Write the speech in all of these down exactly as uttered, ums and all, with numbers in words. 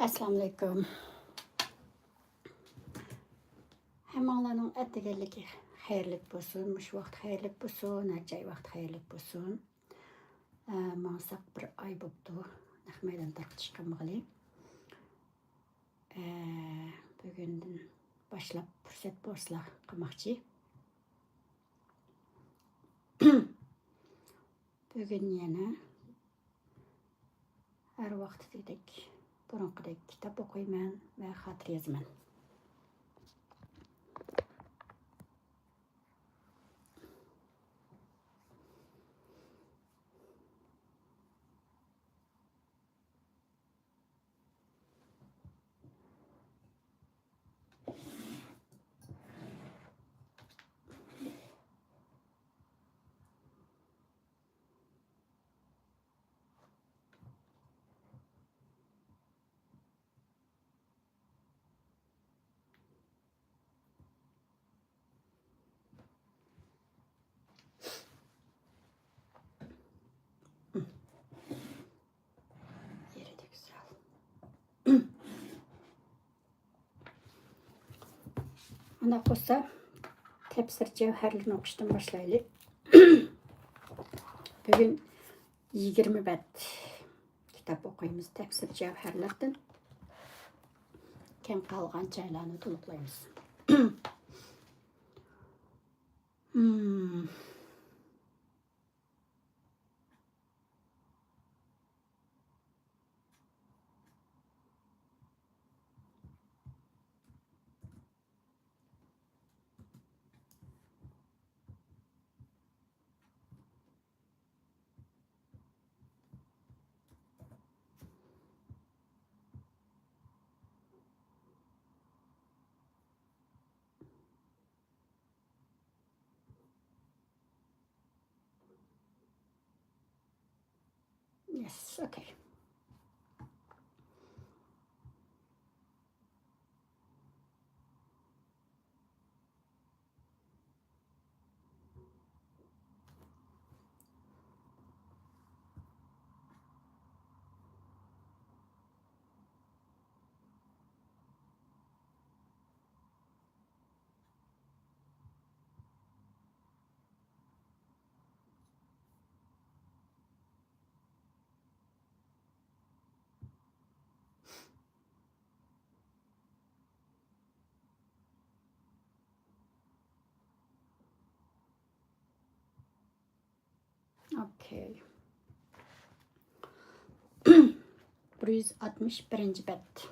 ئەسسالامۇئەلەيكۇم. ھەممىڭلارنىڭ ئەتىگەنلىكى خەيرلىك بولسۇن، مۇشۇ ۋاقىت خەيرلىك بولسۇن، ھەر جاي ۋاقتى خەيرلىك بولسۇن. ئە، ماڭساق بىر ئاي بوپتۇ، نەق مەيدان تارقىتىش قىلمىغىلى. ئە، بۈگۈندىن باشلاپ پۇرسەت بولسىلا قىلماقچى. بۈگۈن يەنە ھەر ۋاقىتتىكىدەك، بۇرۇنقىدەك كىتاب ئوقۇيمەن ۋە خاتىرە يازىمەن. يېرى دە گۈزەل. ئۇنداق بولسا، تەپسىر جەۋھەرلىرىنى ئوقۇشتىن باشلايلى. بۈگۈن يىگىرمە بەت كىتاب ئوقۇيمىز تەپسىر جەۋھەرلەردىن. كەم قالغان جايلارنى تولۇقلايمىز. Hmm. Yes, okay. Okay. بىر يۈز ئاتمىش بىرىنچى بەت.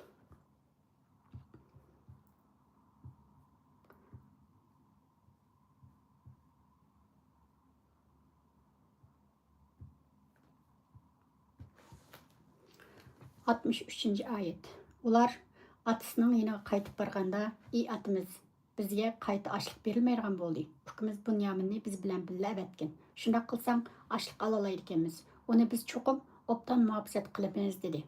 ئاتمىش ئۈچىنچى ئايەت. ئۇلار ئاتىسىنىڭ يېنىغا قايتىپ بارغاندا، ئى ئاتىمىز، بىزگە قايتا ئاشلىق بېرىلمەيدىغان بولدى. ئۇكىمىز بۇنيامىننى بىز بىلەن بىللە ئەۋەتكىن. شۇنداق قىلساڭ، ئاشلىق ئالالايدىكەنمىز. ئۇنى بىز چوقۇم ئوبدان مۇھاپىزەت قىلىمىز، دېدى.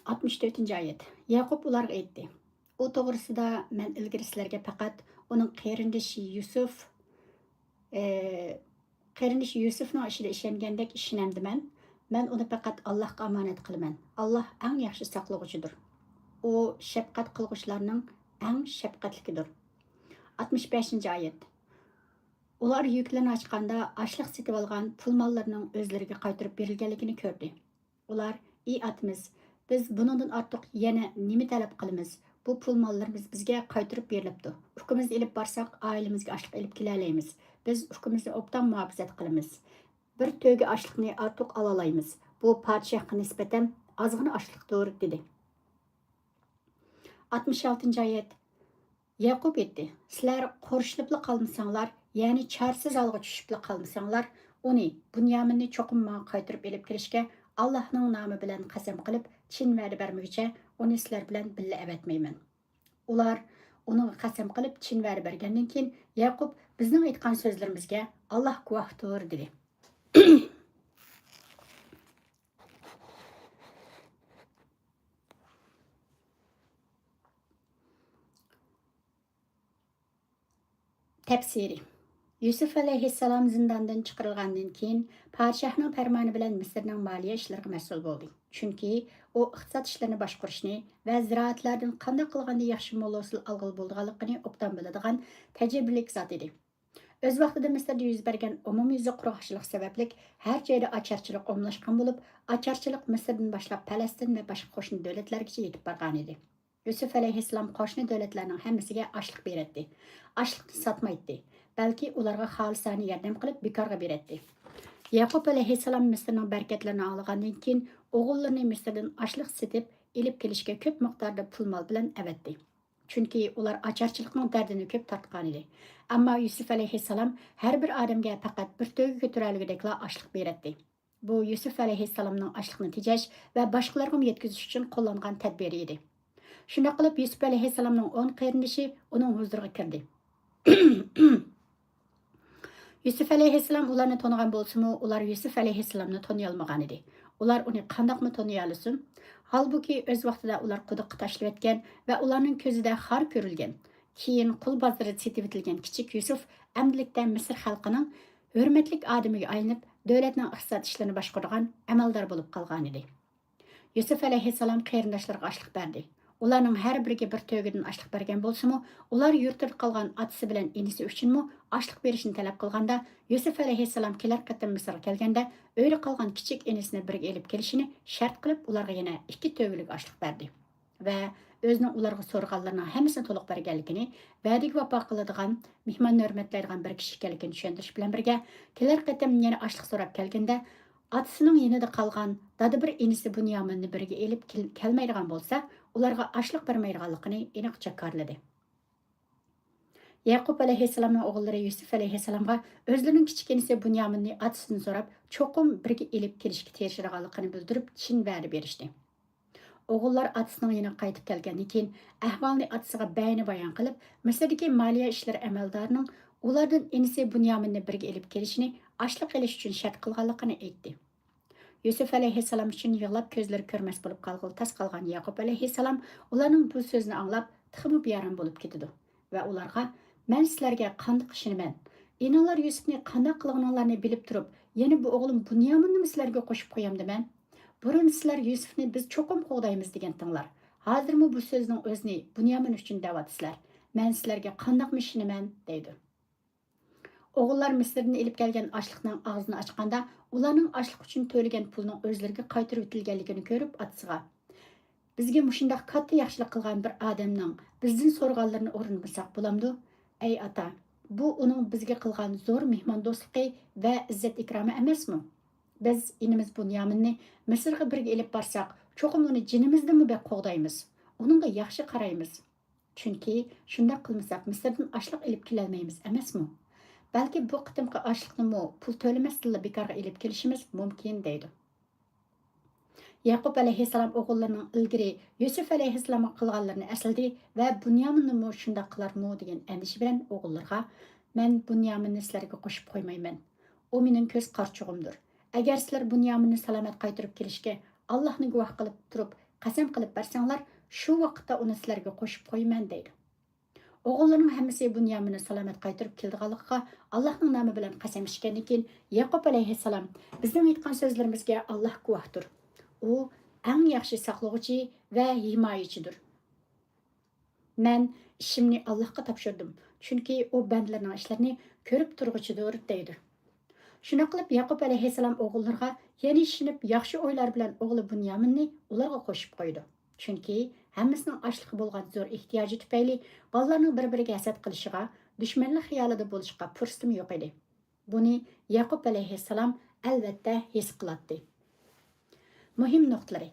ئاتمىش تۆتىنچى ئايەت. يەقۇپ ئۇلارغا ئېيتتى، ئۇ توغرىسىدا مەن ئىلگىرى سىلەرگە پەقەت ئۇنىڭ قېرىندىشى يۈسۈف، ئى، قېرىندىشى يۈسۈفنىڭ ئىشىدا ئىشەنگەندەك ئىشىنەمدىمەن؟ مەن ئۇنى پەقەت ئاللاھقا ئامانەت قىلىمەن. ئاللاھ ئەڭ ياخشى ساقلىغۇچىدۇر. ئۇ شەپقەت قىلغۇچىلارنىڭ ئەڭ شەپقەتلىكىدۇر. ئاتمىش بەشىنچى ئايەت. ئۇلار يۈكلىرىنى ئاچقاندا، ئاشلىق سېتىۋالغان پۇل ماللىرىنىڭ ئۆزلىرىگە قايتۇرۇپ بېرىلگەنلىكىنى كۆردى. ئۇلار، ئى ئاتىمىز، بىز بۇنىڭدىن ئارتۇق يەنە نېمە تەلەپ قىلىمىز؟ بۇ پۇل ماللىرىمىز بىزگە قايتۇرۇپ بېرىلىپتۇ. ئۇكىمىزنى ئېلىپ بارساق، ئائىلىمىزگە ئاشلىق ئېلىپ كېلەلەيمىز. بىز ئۇكىمىزنى ئوبدان مۇھاپىزەت قىلىمىز. بىر تۆگە ئاشلىقنى ئارتۇق ئالالايمىز. بۇ پادىشاھقا نىسبەتەن ئازغىنە ئاشلىقتۇر، دېدى. ئاتمىش ئالتىنچى ئايەت. يەقۇپ ئېيتتى، سىلەر قورشىلىپلا قالمىساڭلار، يەنى چارىسىز ھالغا چۈشۈپلا قالمىساڭلار، ئۇنى، بۇنيامىننى چوقۇم ماڭا قايتۇرۇپ ئېلىپ كېلىشكە ئاللاھنىڭ نامى بىلەن قەسەم قىلىپ، چىن ۋەدە بەرمىگۈچە ئۇنى سىلەر بىلەن بىللە ئەۋەتمەيمەن. ئۇلار ئۇنىڭغا قەسەم قىلىپ، چىن ۋەدە بەرگەندىن كېيىن، يەقۇپ، بىزنىڭ ئېيتقان سۆزلىرىمىزگە ئاللاھ گۇۋاھتۇر، دېدى. تەپسىرى. يۈسۈف ئەلەيھىسسالام زىنداندىن چىقىرىلغاندىن كېيىن، پادىشاھنىڭ پەرمانى بىلەن مىسىرنىڭ مالىيە ئىشلىرىغا مەسئۇل بولدى. چۈنكى ئۇ ئىقتىساد ئىشلىرىنى باشقۇرۇشنى ۋە زىرائەتلەردىن قانداق قىلغاندا ياخشى مول ھوسۇل ئالغىلى بولىدىغانلىقىنى ئوبدان بىلىدىغان تەجرىبىلىك زات ئىدى. ئۆز ۋاقتىدا مىسىردا يۈز بەرگەن ئومۇميۈزلۈك قۇرغاقچىلىق سەۋەبلىك، ھەر جايدا ئاچارچىلىق ئومۇملاشقان بولۇپ، ئاچارچىلىق مىسىردىن باشلاپ پەلەستىن ۋە باشقا قوشنا دۆلەتلەرگىچە يېتىپ بارغانىدى. يۈسۈپ ئەلەيھىسسالام قوشنا دۆلەتلەرنىڭ ھەممىسىگە ئاشلىق بېرەتتى. ئاشلىقنى ساتمايتتى، بەلكى ئۇلارغا خالىسانە ياردەم قىلىپ بىكارغا بېرەتتى. يەقۇپ ئەلەيھىسسالام مىسىرنىڭ بەرىكەتلىرىنى ئاڭلىغاندىن كېيىن، ئوغۇللىرىنى مىسىردىن ئاشلىق سېتىپ ئېلىپ كېلىشكە كۆپ مىقداردا پۇل مال بىلەن ئەۋەتتى. چۈنكى ئۇلار ئاچارچىلىقنىڭ دەردىنى كۆپ تارتقانىدى. ئەمما يۈسۈپ ئەلەيھىسسالام ھەر بىر ئادەمگە پەقەت بىر تۆگە كۆتۈرەلىگۈدەكلا ئاشلىق بېرەتتى. بۇ يۈسۈپ ئەلەيھىسسالامنىڭ ئاشلىقنى تېجەش ۋە باشقىلارغىمۇ يەتكۈزۈش ئۈچۈن قوللانغان تەدبىرى ئىدى. شۇنداق قىلىپ، يۈسۈپ ئەلەيھىسسالامنىڭ ئون قېرىندىشى ئۇنىڭ ھۇزۇرىغا كىردى. يۈسۈپ ئەلەيھىسسالام ئۇلارنى تونۇغان بولسىمۇ، ئۇلار يۈسۈپ ئەلەيھىسسالامنى تونۇيالمىغانىدى. ئۇلار ئۇنى قانداقمۇ تونۇيالىسۇن؟ ھالبۇكى، ئۆز ۋاقتىدا ئۇلار قۇدۇققا تاشلىۋەتكەن ۋە ئۇلارنىڭ كۆزىدە خار كۆرۈلگەن، كېيىن قۇل بازىرىدا سېتىۋېتىلگەن كىچىك يۈسۈپ ئەمدىلىكتە مىسىر خەلقىنىڭ ھۆرمەتلىك ئادىمىگە ئايلىنىپ، دۆلەتنىڭ ئىقتىساد ئىشلىرىنى باشقۇرىدىغان ئەمەلدار بولۇپ قالغانىدى. يۈسۈپ ئەلەيھىسسالام قېرىنداشلىرىغا ئاشلىق بەردى. ئۇلارنىڭ ھەر بىرىگە بىر تۆگىدىن ئاشلىق بەرگەن بولسىمۇ، ئۇلار يۇرتىدا قالغان ئاتىسى بىلەن ئىنىسى ئۈچۈنمۇ ئاشلىق بېرىشنى تەلەپ قىلغاندا، يۈسۈپ ئەلەيھىسسالام كېلەر قېتىم مىسىرغا كەلگەندە، ئۆيدە قالغان كىچىك ئىنىسىنى بىرگە ئېلىپ كېلىشىنى شەرت قىلىپ، ئۇلارغا يەنە ئىككى تۆگىلىك ئاشلىق بەردى. ۋە ئۆزىنىڭ ئۇلارغا سورىغانلىرىنىڭ ھەممىسىنى تولۇق بەرگەنلىكىنى، ۋەدىگە ۋاپا قىلىدىغان، مېھماننى ھۆرمەتلەيدىغان بىر كىشى ئىكەنلىكىنى چۈشەندۈرۈش بىلەن بىرگە، كېلەر قېتىم يەنە ئاشلىق سوراپ كەلگەندە، ئاتىسىنىڭ يېنىدا قالغان دادا بىر ئىنىسى بۇنيامىننى بىرگە ئېلىپ كېل-، كەلمەيدىغان بولسا، ئۇلارغا ئاشلىق بەرمەيدىغانلىقىنى ئېنىق جاكارلىدى. يەقۇپ ئەلەيھىسسالامنىڭ ئوغۇللىرى يۈسۈپ ئەلەيھىسسالامغا ئۆزلىرىنىڭ كىچىك ئىنىسى بۇنيامىننى ئاتىسىدىن سوراپ، چوقۇم بىرگە ئېلىپ كېلىشكە تىرىشىدىغانلىقىنى بىلدۈرۈپ، چىن ۋەدە بېرىشتى. ئوغۇللار ئاتىسىنىڭ يېنىغا قايتىپ كەلگەندىن كېيىن، ئەھۋالنى ئاتىسىغا بەينى بايان قىلىپ، مىسىردىكى مالىيە ئىشلىرى ئەمەلدارىنىڭ ئۇلاردىن ئىنىسى بۇنيامىننى بىرگە ئېلىپ كېلىشىنى ئاشلىق ئېلىش ئۈچۈن شەرت قىلغانلىقىنى ئېيتتى. يۈسۈپ ئەلەيھىسسالام ئۈچۈن يىغلاپ كۆزلىرى كۆرمەس بولۇپ قالغىلى تاس قالغان يەقۇپ ئەلەيھىسسالام ئۇلارنىڭ بۇ سۆزىنى ئاڭلاپ، تېخىمۇ بىئارام بولۇپ كېتىدۇ ۋە ئۇلارغا، «مەن سىلەرگە قانداق ئىشىنىمەن؟ ئىنىڭلار يۈسۈپنى قانداق قىلغىنىڭلارنى بىلىپ تۇرۇپ، يەنە بۇ ئوغلۇم بۇنيامىننىمۇ سىلەرگە قوشۇپ قويامدىمەن؟ بۇرۇن سىلەر يۈسۈپنى بىز چوقۇم قوغدايمىز دېگەنتىڭلار. ھازىرمۇ بۇ سۆزنىڭ ئۆزىنى بۇنيامىن ئۈچۈن دەۋاتىسىلەر. مەن سىلەرگە قانداقمۇ ئىشىنىمەن؟» دەيدۇ. ئوغۇللار مىسىردىن ئېلىپ كەلگەن ئاشلىقنىڭ ئاغزىنى ئاچقاندا، ئۇلارنىڭ ئاشلىق ئۈچۈن تۆلىگەن پۇلىنىڭ ئۆزلىرىگە قايتۇرۇۋېتىلگەنلىكىنى كۆرۈپ، ئاتىسىغا، «بىزگە مۇشۇنداق كاتتا ياخشىلىق قىلغان بىر ئادەمنىڭ بىزدىن سورىغانلىرىنى ئورۇندىمىساق بولامدۇ؟ ئەي ئاتا، بۇ ئۇنىڭ بىزگە قىلغان زور مېھماندوستلۇقى ۋە ئىززەت-ئىكرامى ئەمەسمۇ؟ بىز ئىنىمىز بۇنيامىننى مىسىرغا بىرگە ئېلىپ بارساق، چوقۇم ئۇنى جېنىمىزدىنمۇ بەك قوغدايمىز، ئۇنىڭغا ياخشى قارايمىز. چۈنكى شۇنداق قىلمىساق، مىسىردىن ئاشلىق ئېلىپ كېلەلمەيمىز ئەمەسمۇ؟ بەلكى بۇ قېتىمقى ئاشلىقنىمۇ پۇل تۆلىمەستىنلا بىكارغا ئېلىپ كېلىشىمىز مۇمكىن» دەيدۇ. يەقۇپ ئەلەيھىسسالام ئوغۇللىرىنىڭ ئىلگىرى يۈسۈپ ئەلەيھىسسالامغا قىلغانلىرىنى ئەسلىدى ۋە بۇنيامىننىمۇ شۇنداق قىلارمۇ دېگەن ئەندىشە بىلەن ئوغۇللىرىغا، «مەن بۇنيامىننى سىلەرگە قوشۇپ قويمايمەن. ئۇ مېنىڭ كۆز قارىچۇغۇمدۇر. ئەگەر سىلەر بۇنيامىننى سالامەت قايتۇرۇپ كېلىشكە ئاللاھنى گۇۋاھ قىلىپ تۇرۇپ قەسەم قىلىپ بەرسەڭلار، شۇ ۋاقىتتا ئۇنى سىلەرگە قوشۇپ قويىمەن» دەيدۇ. ئوغۇللىرىنىڭ ھەممىسى بۇنيامىننى سالامەت قايتۇرۇپ كېلىدىغانلىقىغا ئاللاھنىڭ نامى بىلەن قەسەم ئىچكەندىن كېيىن، يەقۇپ ئەلەيھىسسالام، «بىزنىڭ ئېيتقان سۆزلىرىمىزگە ئاللاھ گۇۋاھتۇر. ئۇ ئەڭ ياخشى ساقلىغۇچى ۋە ھىمايىچىدۇر. مەن ئىشىمنى ئاللاھقا تاپشۇردۇم، چۈنكى ئۇ بەندىلىرىنىڭ ئىشلىرىنى كۆرۈپ تۇرغۇچىدۇر» دەيدۇ. شۇنداق قىلىپ، يەقۇپ ئەلەيھىسسالام ئوغۇللىرىغا يەنە ئىشىنىپ، ياخشى ئويلار بىلەن ئوغلى بۇنيامىننى ئۇلارغا قوشۇپ قويىدۇ. چۈنكى ھەممىسىنىڭ ئاشلىققا بولغان زور ئېھتىياجى تۈپەيلى، بالىلارنىڭ بىر-بىرىگە ھەسەت قىلىشىغا، دۈشمەنلىك خىيالىدا بولۇشقا پۇرسىتىمۇ يوق ئىدى. بۇنى يەقۇپ ئەلەيھىسسالام ئەلۋەتتە ھېس قىلاتتى. مۇھىم نۇقتىلىرى.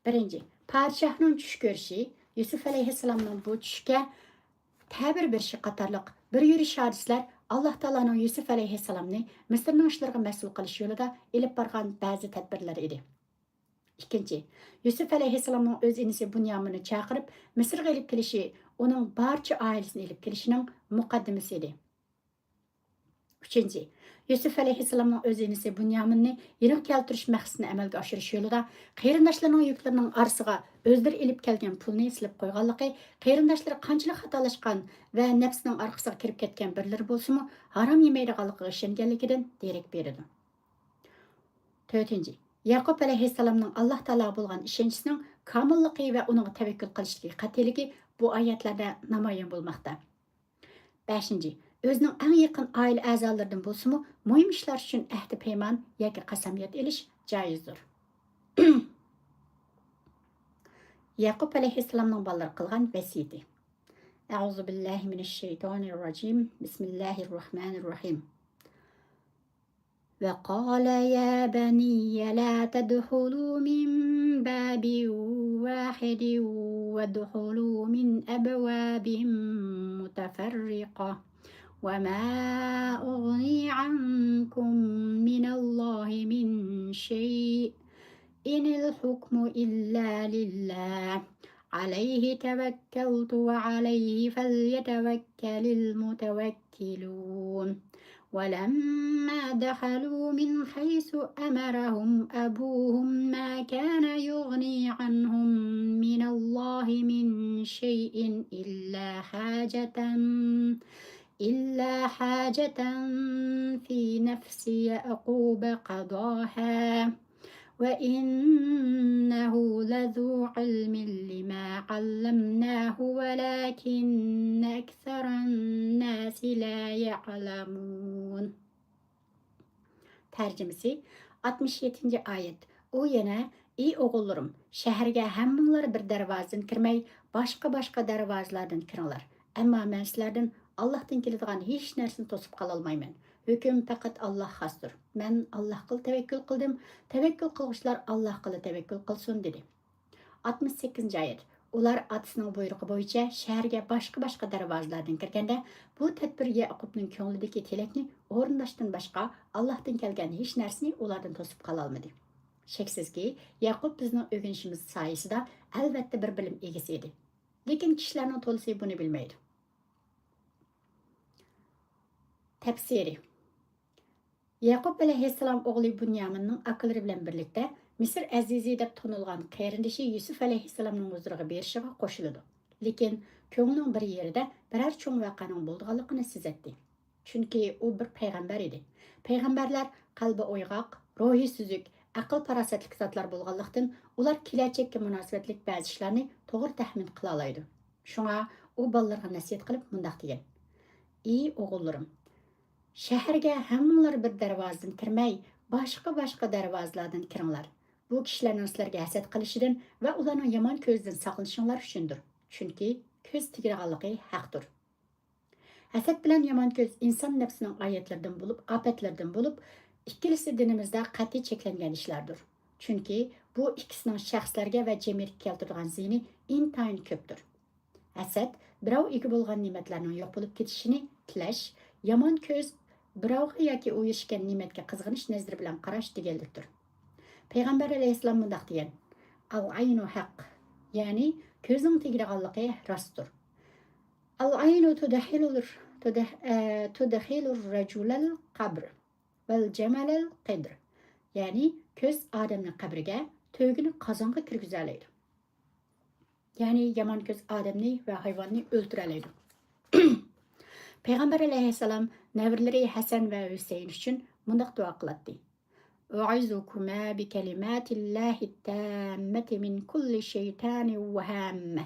بىرىنچى، پادىشاھنىڭ چۈش كۆرۈشى، يۈسۈپ ئەلەيھىسسالامنىڭ بۇ چۈشكە تەبىر بېرىشى قاتارلىق بىر يۈرۈش ھادىسىلەر ئاللاھ تائالانىڭ يۈسۈپ ئەلەيھىسسالامنى مىسىرنىڭ ئىشلىرىغا مەسئۇل قىلىش يولىدا ئېلىپ بارغان بەزى تەدبىرلىرى ئىدى. ئىككىنچى، يۈسۈپ ئەلەيھىسسالامنىڭ ئۆز ئىنىسى بۇنيامىننى چاقىرىپ، مىسىرغا ئېلىپ كېلىشى، ئۇنىڭ بارچە ئائىلىسىنى ئېلىپ كېلىشىنىڭ مۇقەددىمىسى ئىدى. ئۈچىنچى، يۈسۈپ ئەلەيھىسسالامنىڭ ئۆز ئىنىسى بۇنيامىننى يېنىغا كەلتۈرۈش مەقسىتىنى ئەمەلگە ئاشۇرۇش يولىدا قېرىنداشلىرىنىڭ يۈكلىرىنىڭ ئارىسىغا ئۆزلىرى ئېلىپ كەلگەن پۇلنى سېلىپ قويغانلىقى قېرىنداشلىرى قانچىلىك خاتالاشقان ۋە نەپسىنىڭ ئارقىسىغا كىرىپ كەتكەن بىرلىرى بولسىمۇ ھارام يېمەيدىغانلىقىغا ئىشەنگەنلىكىدىن دېرەك بېرىدۇ. تۆتىنچى، يەقۇپ ئەلەيھىسسالامنىڭ ئاللاھ تائالاغا بولغان ئىشەنچىسىنىڭ كامىللىقى ۋە ئۇنىڭغا تەۋەككۈل قىلىشتىكى قەتئىيلىكى بۇ ئايەتلەردە نامايان بولماقتا. بەشىنچى، ئۆزىنىڭ ئەڭ يېقىن ئائىلە ئەزالىرىدىن بولسىمۇ مۇھىم ئىشلار ئۈچۈن ئەھدى پەيمان ياكى قەسەميەت ئېلىش جائىزدۇر. يەقۇپ ئەلەيھىسسالامنىڭ بالىلىرىغا قىلغان ۋەسىيىتى. أعوذ بالله من الشيطان الرجيم. بسم الله الرحمن الرحيم. وقال يا بني لا تدخلوا من باب واحد وادخلوا من أبواب متفرقة وما أغني عنكم من الله من شيء إن الحكم إلا لله عليه توكلت وعليه فليتوكل المتوكلون. ولما دخلوا من حيث أمرهم أبوهم ما كان يغني عنهم من الله من شيء إلا حاجة إلا حاجة في نفس يعقوب قضاها وإنه لذو علم لما علمناه ولكن أكثر الناس لا يعلمون. تەرجىمىسى، ئاتمىش يەتتىنچى ئايەت. ئۇ يەنە، ئى ئوغۇللىرىم، شەھەرگە ھەممىڭلار بىر دەرۋازىدىن كىرمەي، باشقا-باشقا دەرۋازىلاردىن كىرىڭلار. ئەمما مەن سىلەردىن ئاللاھتىن كېلىدىغان ھېچ نەرسىنى توسۇپ قالالمايمەن. ھۆكۈم پەقەت ئاللاھقا خاستۇر. مەن ئاللاھقىلا تەۋەككۈل قىلدىم، تەۋەككۈل قىلغۇچىلار ئاللاھقىلا تەۋەككۈل قىلسۇن، دېدى. ئاتمىش سەككىزىنچى ئايەت. ئۇلار ئاتىسىنىڭ بۇيرۇقى بويىچە شەھەرگە باشقا-باشقا دەرۋازىلاردىن كىرگەندە، بۇ تەدبىر يەئقۇبنىڭ كۆڭلىدىكى تىلەكنى ئورۇنداشتىن باشقا، ئاللاھتىن كەلگەن ھېچ نەرسىنى ئۇلاردىن توسۇپ قالالمىدى. شەكسىزكى، يەئقۇب بىزنىڭ ئۆگىنىشىمىز سايىسىدا ئەلۋەتتە بىر بىلىم ئىگىسى ئىدى. لېكىن كىشىلەرنىڭ تولىسى بۇنى بىلمەيدۇ. تەپسىرى. يەقۇب ئەلەيھىسسالام ئوغلى بۇنيامىننىڭ ئاكىلىرى بىلەن بىرلىكتە مىسىر ئەزىزى دەپ تونۇلغان قېرىندىشى يۈسۈپ ئەلەيھىسسالامنىڭ ھۇزۇرىغا بېرىشىغا قوشۇلىدۇ. لېكىن كۆڭلىنىڭ بىر يېرىدە بىرەر چوڭ ۋەقەنىڭ بولىدىغانلىقىنى سېزەتتى. چۈنكى ئۇ بىر پەيغەمبەر ئىدى. پەيغەمبەرلەر قەلبى ئويغاق، روھى سۈزۈك، ئەقىل-پاراسەتلىك زاتلار بولغانلىقتىن، ئۇلار كېلەچەككە مۇناسىۋەتلىك بەزى ئىشلارنى توغرا تەخمىن قىلالايدۇ. شۇڭا ئۇ بالىلىرىغا نەسىھەت قىلىپ مۇنداق دېگەن: ئى ئوغۇللىرىم، شەھەرگە ھەممىڭلار بىر دەرۋازىدىن كىرمەي، باشقا-باشقا دەرۋازىلاردىن كىرىڭلار. بۇ كىشىلەرنىڭ سىلەرگە ھەسەت قىلىشىدىن ۋە ئۇلارنىڭ يامان كۆزىدىن ساقلىنىشىڭلار ئۈچۈندۇر. چۈنكى كۆز تېگىدىغانلىقى ھەقتۇر. ھەسەت بىلەن يامان كۆز ئىنسان نەپسىنىڭ ئايەتلىرىدىن بولۇپ، ئاپەتلىرىدىن بولۇپ، ئىككىلىسى دىنىمىزدا قەتئىي چەكلەنگەن ئىشلاردۇر. چۈنكى بۇ ئىككىسىنىڭ شەخسلەرگە ۋە جەمئىيەتكە كەلتۈرىدىغان زىيىنى ئىنتايىن كۆپتۇر. ھەسەت، بىراۋ ئىگە بولغان نېمەتلەرنىڭ يوق بولۇپ كېتىشىنى تىلەش، يامان كۆز، بىراۋغا ياكى ئۇ ئېرىشكەن نېمەتكە قىزغىنىش نەزىرى بىلەن قاراش دېگەنلىكتۇر. پەيغەمبەر ئەلەيھىسسالام مۇنداق دېگەن: «ئەل ئەينۇ ھەق»، يەنى كۆزنىڭ تېگىدىغانلىقى راستتۇر. «ئەل ئەينۇ تۇدخىلۇر، تۇدخ-، ئە، تۇدخىلۇر رەجۇلەل قەبر، ۋەل جەمەلەل قەدر»، يەنى كۆز ئادەمنى قەبرىگە، تۆگىنى قازانغا كىرگۈزەلەيدۇ. يەنى يامان كۆز ئادەمنى ۋە ھايۋاننى ئۆلتۈرەلەيدۇ. پەيغەمبەر ئەلەيھىسسالام نەۋرىلىرى ھەسەن ۋە ھۈسەيىن ئۈچۈن مۇنداق دۇئا قىلاتتى: «أعيذكما بكلمات الله التامة من كل شيطان وهامة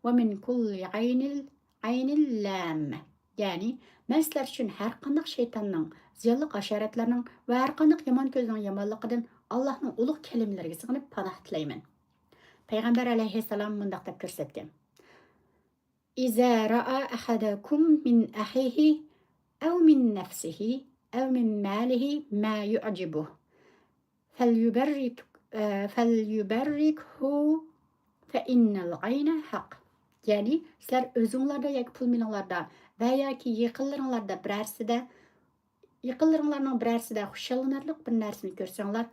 ومن كل عين، عين لامة.» يەنى، مەن سىلەر ئۈچۈن ھەرقانداق شەيتاننىڭ، زىيانلىق ھاشاراتلارنىڭ ۋە ھەرقانداق يامان كۆزنىڭ يامانلىقىدىن ئاللاھنىڭ ئۇلۇغ كەلىمىلىرىگە سىغىنىپ پاناھ تىلەيمەن. پەيغەمبەر ئەلەيھىسسالام مۇنداق دەپ كۆرسەتكەن: «إذا رأى أحدكم من أخيه أو من نفسه أو من ماله ما يعجبه فليبرك، فليبركه فإن العين حق.» يەنى، سىلەر ئۆزۈڭلاردا ياكى پۇل-مېلىڭلاردا ۋە ياكى يېقىنلىرىڭلاردا بىرەرسىدە، يېقىنلىرىڭلارنىڭ بىرەرسىدە خۇشاللىنارلىق بىر نەرسىنى كۆرسەڭلار،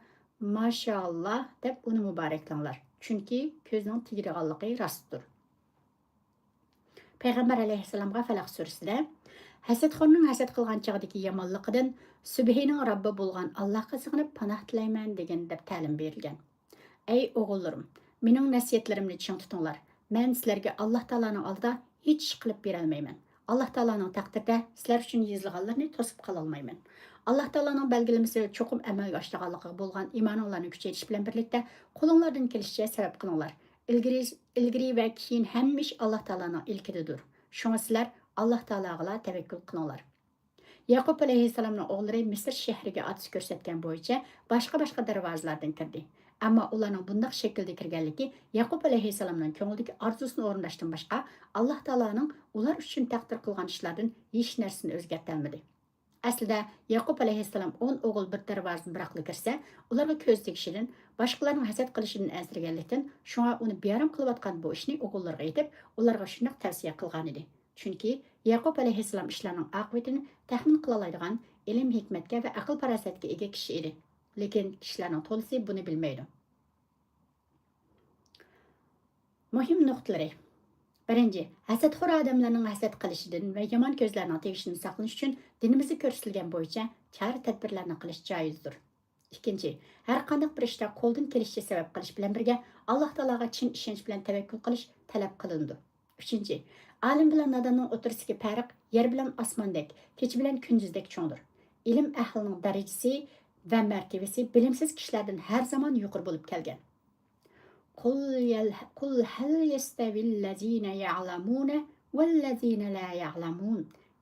«ماشائاللا» دەپ ئۇنى مۇبارەكلەڭلار. چۈنكى كۆزنىڭ تېگىدىغانلىقى راستتۇر. پەيغەمبەر ئەلەيھىسسالامغا فەلەق سۈرىسىدە، «ھەسەتخورنىڭ ھەسەت قىلغان چېغىدىكى يامانلىقىدىن سۈبھىنىڭ رەببى بولغان ئاللاھقا سىغىنىپ پاناھ تىلەيمەن» دېگەن، دەپ تەلىم بېرىلگەن. ئەي ئوغۇللىرىم، مېنىڭ نەسىھەتلىرىمنى چىڭ تۇتۇڭلار. مەن سىلەرگە ئاللاھ تائالانىڭ ئالدىدا ھېچ ئىش قىلىپ بېرەلمەيمەن. ئاللاھ تائالانىڭ تەقدىرىدە سىلەر ئۈچۈن يېزىلغانلىرىنى توسۇپ قالالمايمەن. ئاللاھ تائالانىڭ بەلگىلىمىسى چوقۇم ئەمەلگە ئاشىدىغانلىقىغا بولغان ئىمانىڭلارنى كۈچەيتىش بىلەن بىرلىكتە، قولۇڭلاردىن كېلىشىچە سەۋەب قىلىڭلار. ئىلگىرى، ئىلگىرى ۋە كېيىن ھەممە ئىش ئاللاھ تائالانىڭ ئىلكىدىدۇر. شۇڭا سىلەر ئاللاھ تائالاغىلا تەۋەككۈل قىلىڭلار. يەقۇب ئەلەيھىسسالامنىڭ ئوغۇللىرى مىسىر شەھىرىگە ئاتىسى كۆرسەتكەن بويىچە باشقا-باشقا دەرۋازىلاردىن كىردى. ئەمما ئۇلارنىڭ بۇنداق شەكىلدە كىرگەنلىكى يەقۇب ئەلەيھىسسالامنىڭ كۆڭلىدىكى ئارزۇسىنى ئورۇنداشتىن باشقا، ئاللاھ تائالانىڭ ئۇلار ئۈچۈن تەقدىر قىلغان ئىشلاردىن ھېچ نەرسىنى ئۆزگەرتەلمىدى. ئەسلىدە، يەقۇب ئەلەيھىسسالام ئون ئوغۇل بىر دەرۋازىدىن بىراقلا كىرسە، ئۇلارغا كۆز تېگىشىدىن، باشقىلارنىڭ ھەسەت قىلىشىدىن ئەنسىرىگەنلىكتىن، شۇڭا ئۇنى بىئارام قىلىۋاتقان بۇ ئىشنى ئوغۇللىرىغا ئېيتىپ، ئۇلارغا شۇنداق تەۋسىيە قىلغانىدى. چۈنكى يەقۇب ئەلەيھىسسالام ئىشلارنىڭ ئاقىۋىتىنى تەخمىن قىلالايدىغان ئىلىم-ھېكمەتكە ۋە ئەقىل-پاراسەتكە ئىگە كىشى ئىدى. لېكىن كىشىلەرنىڭ تولىسى بۇنى بىلمەيدۇ. مۇھىم نۇقتىلىرى. بىرىنچى، ھەسەتخور ئادەملەرنىڭ ھەسەت قىلىشىدىن ۋە يامان كۆزلەرنىڭ تېگىشىدىن ساقلىنىش ئۈچۈن دىنىمىزدا كۆرسىتىلگەن بويىچە چارە-تەدبىرلەرنى قىلىش جايىزدۇر. ئىككىنچى، ھەر قانداق بىر ئىشتا قولدىن كېلىشىچە سەۋەب قىلىش بىلەن بىرگە، ئاللاھ تائالاغا چىن ئىشەنچ بىلەن تەۋەككۈل قىلىش تەلەپ قىلىنىدۇ. ئۈچىنچى، ئالىم بىلەن ناداننىڭ ئوتتۇرىسىدىكى پەرق يەر بىلەن ئاسماندەك، كېچە بىلەن كۈندۈزدەك چوڭدۇر. ئىلىم ئەھلىنىڭ دەرىجىسى ۋە مەرتىۋىسى بىلىمسىز كىشىلەردىن ھەر زامان يۇقىرى بولۇپ كەلگەن. قل يل-، قل هل يستوي الذين يعلمون والذين لا يعلمون؟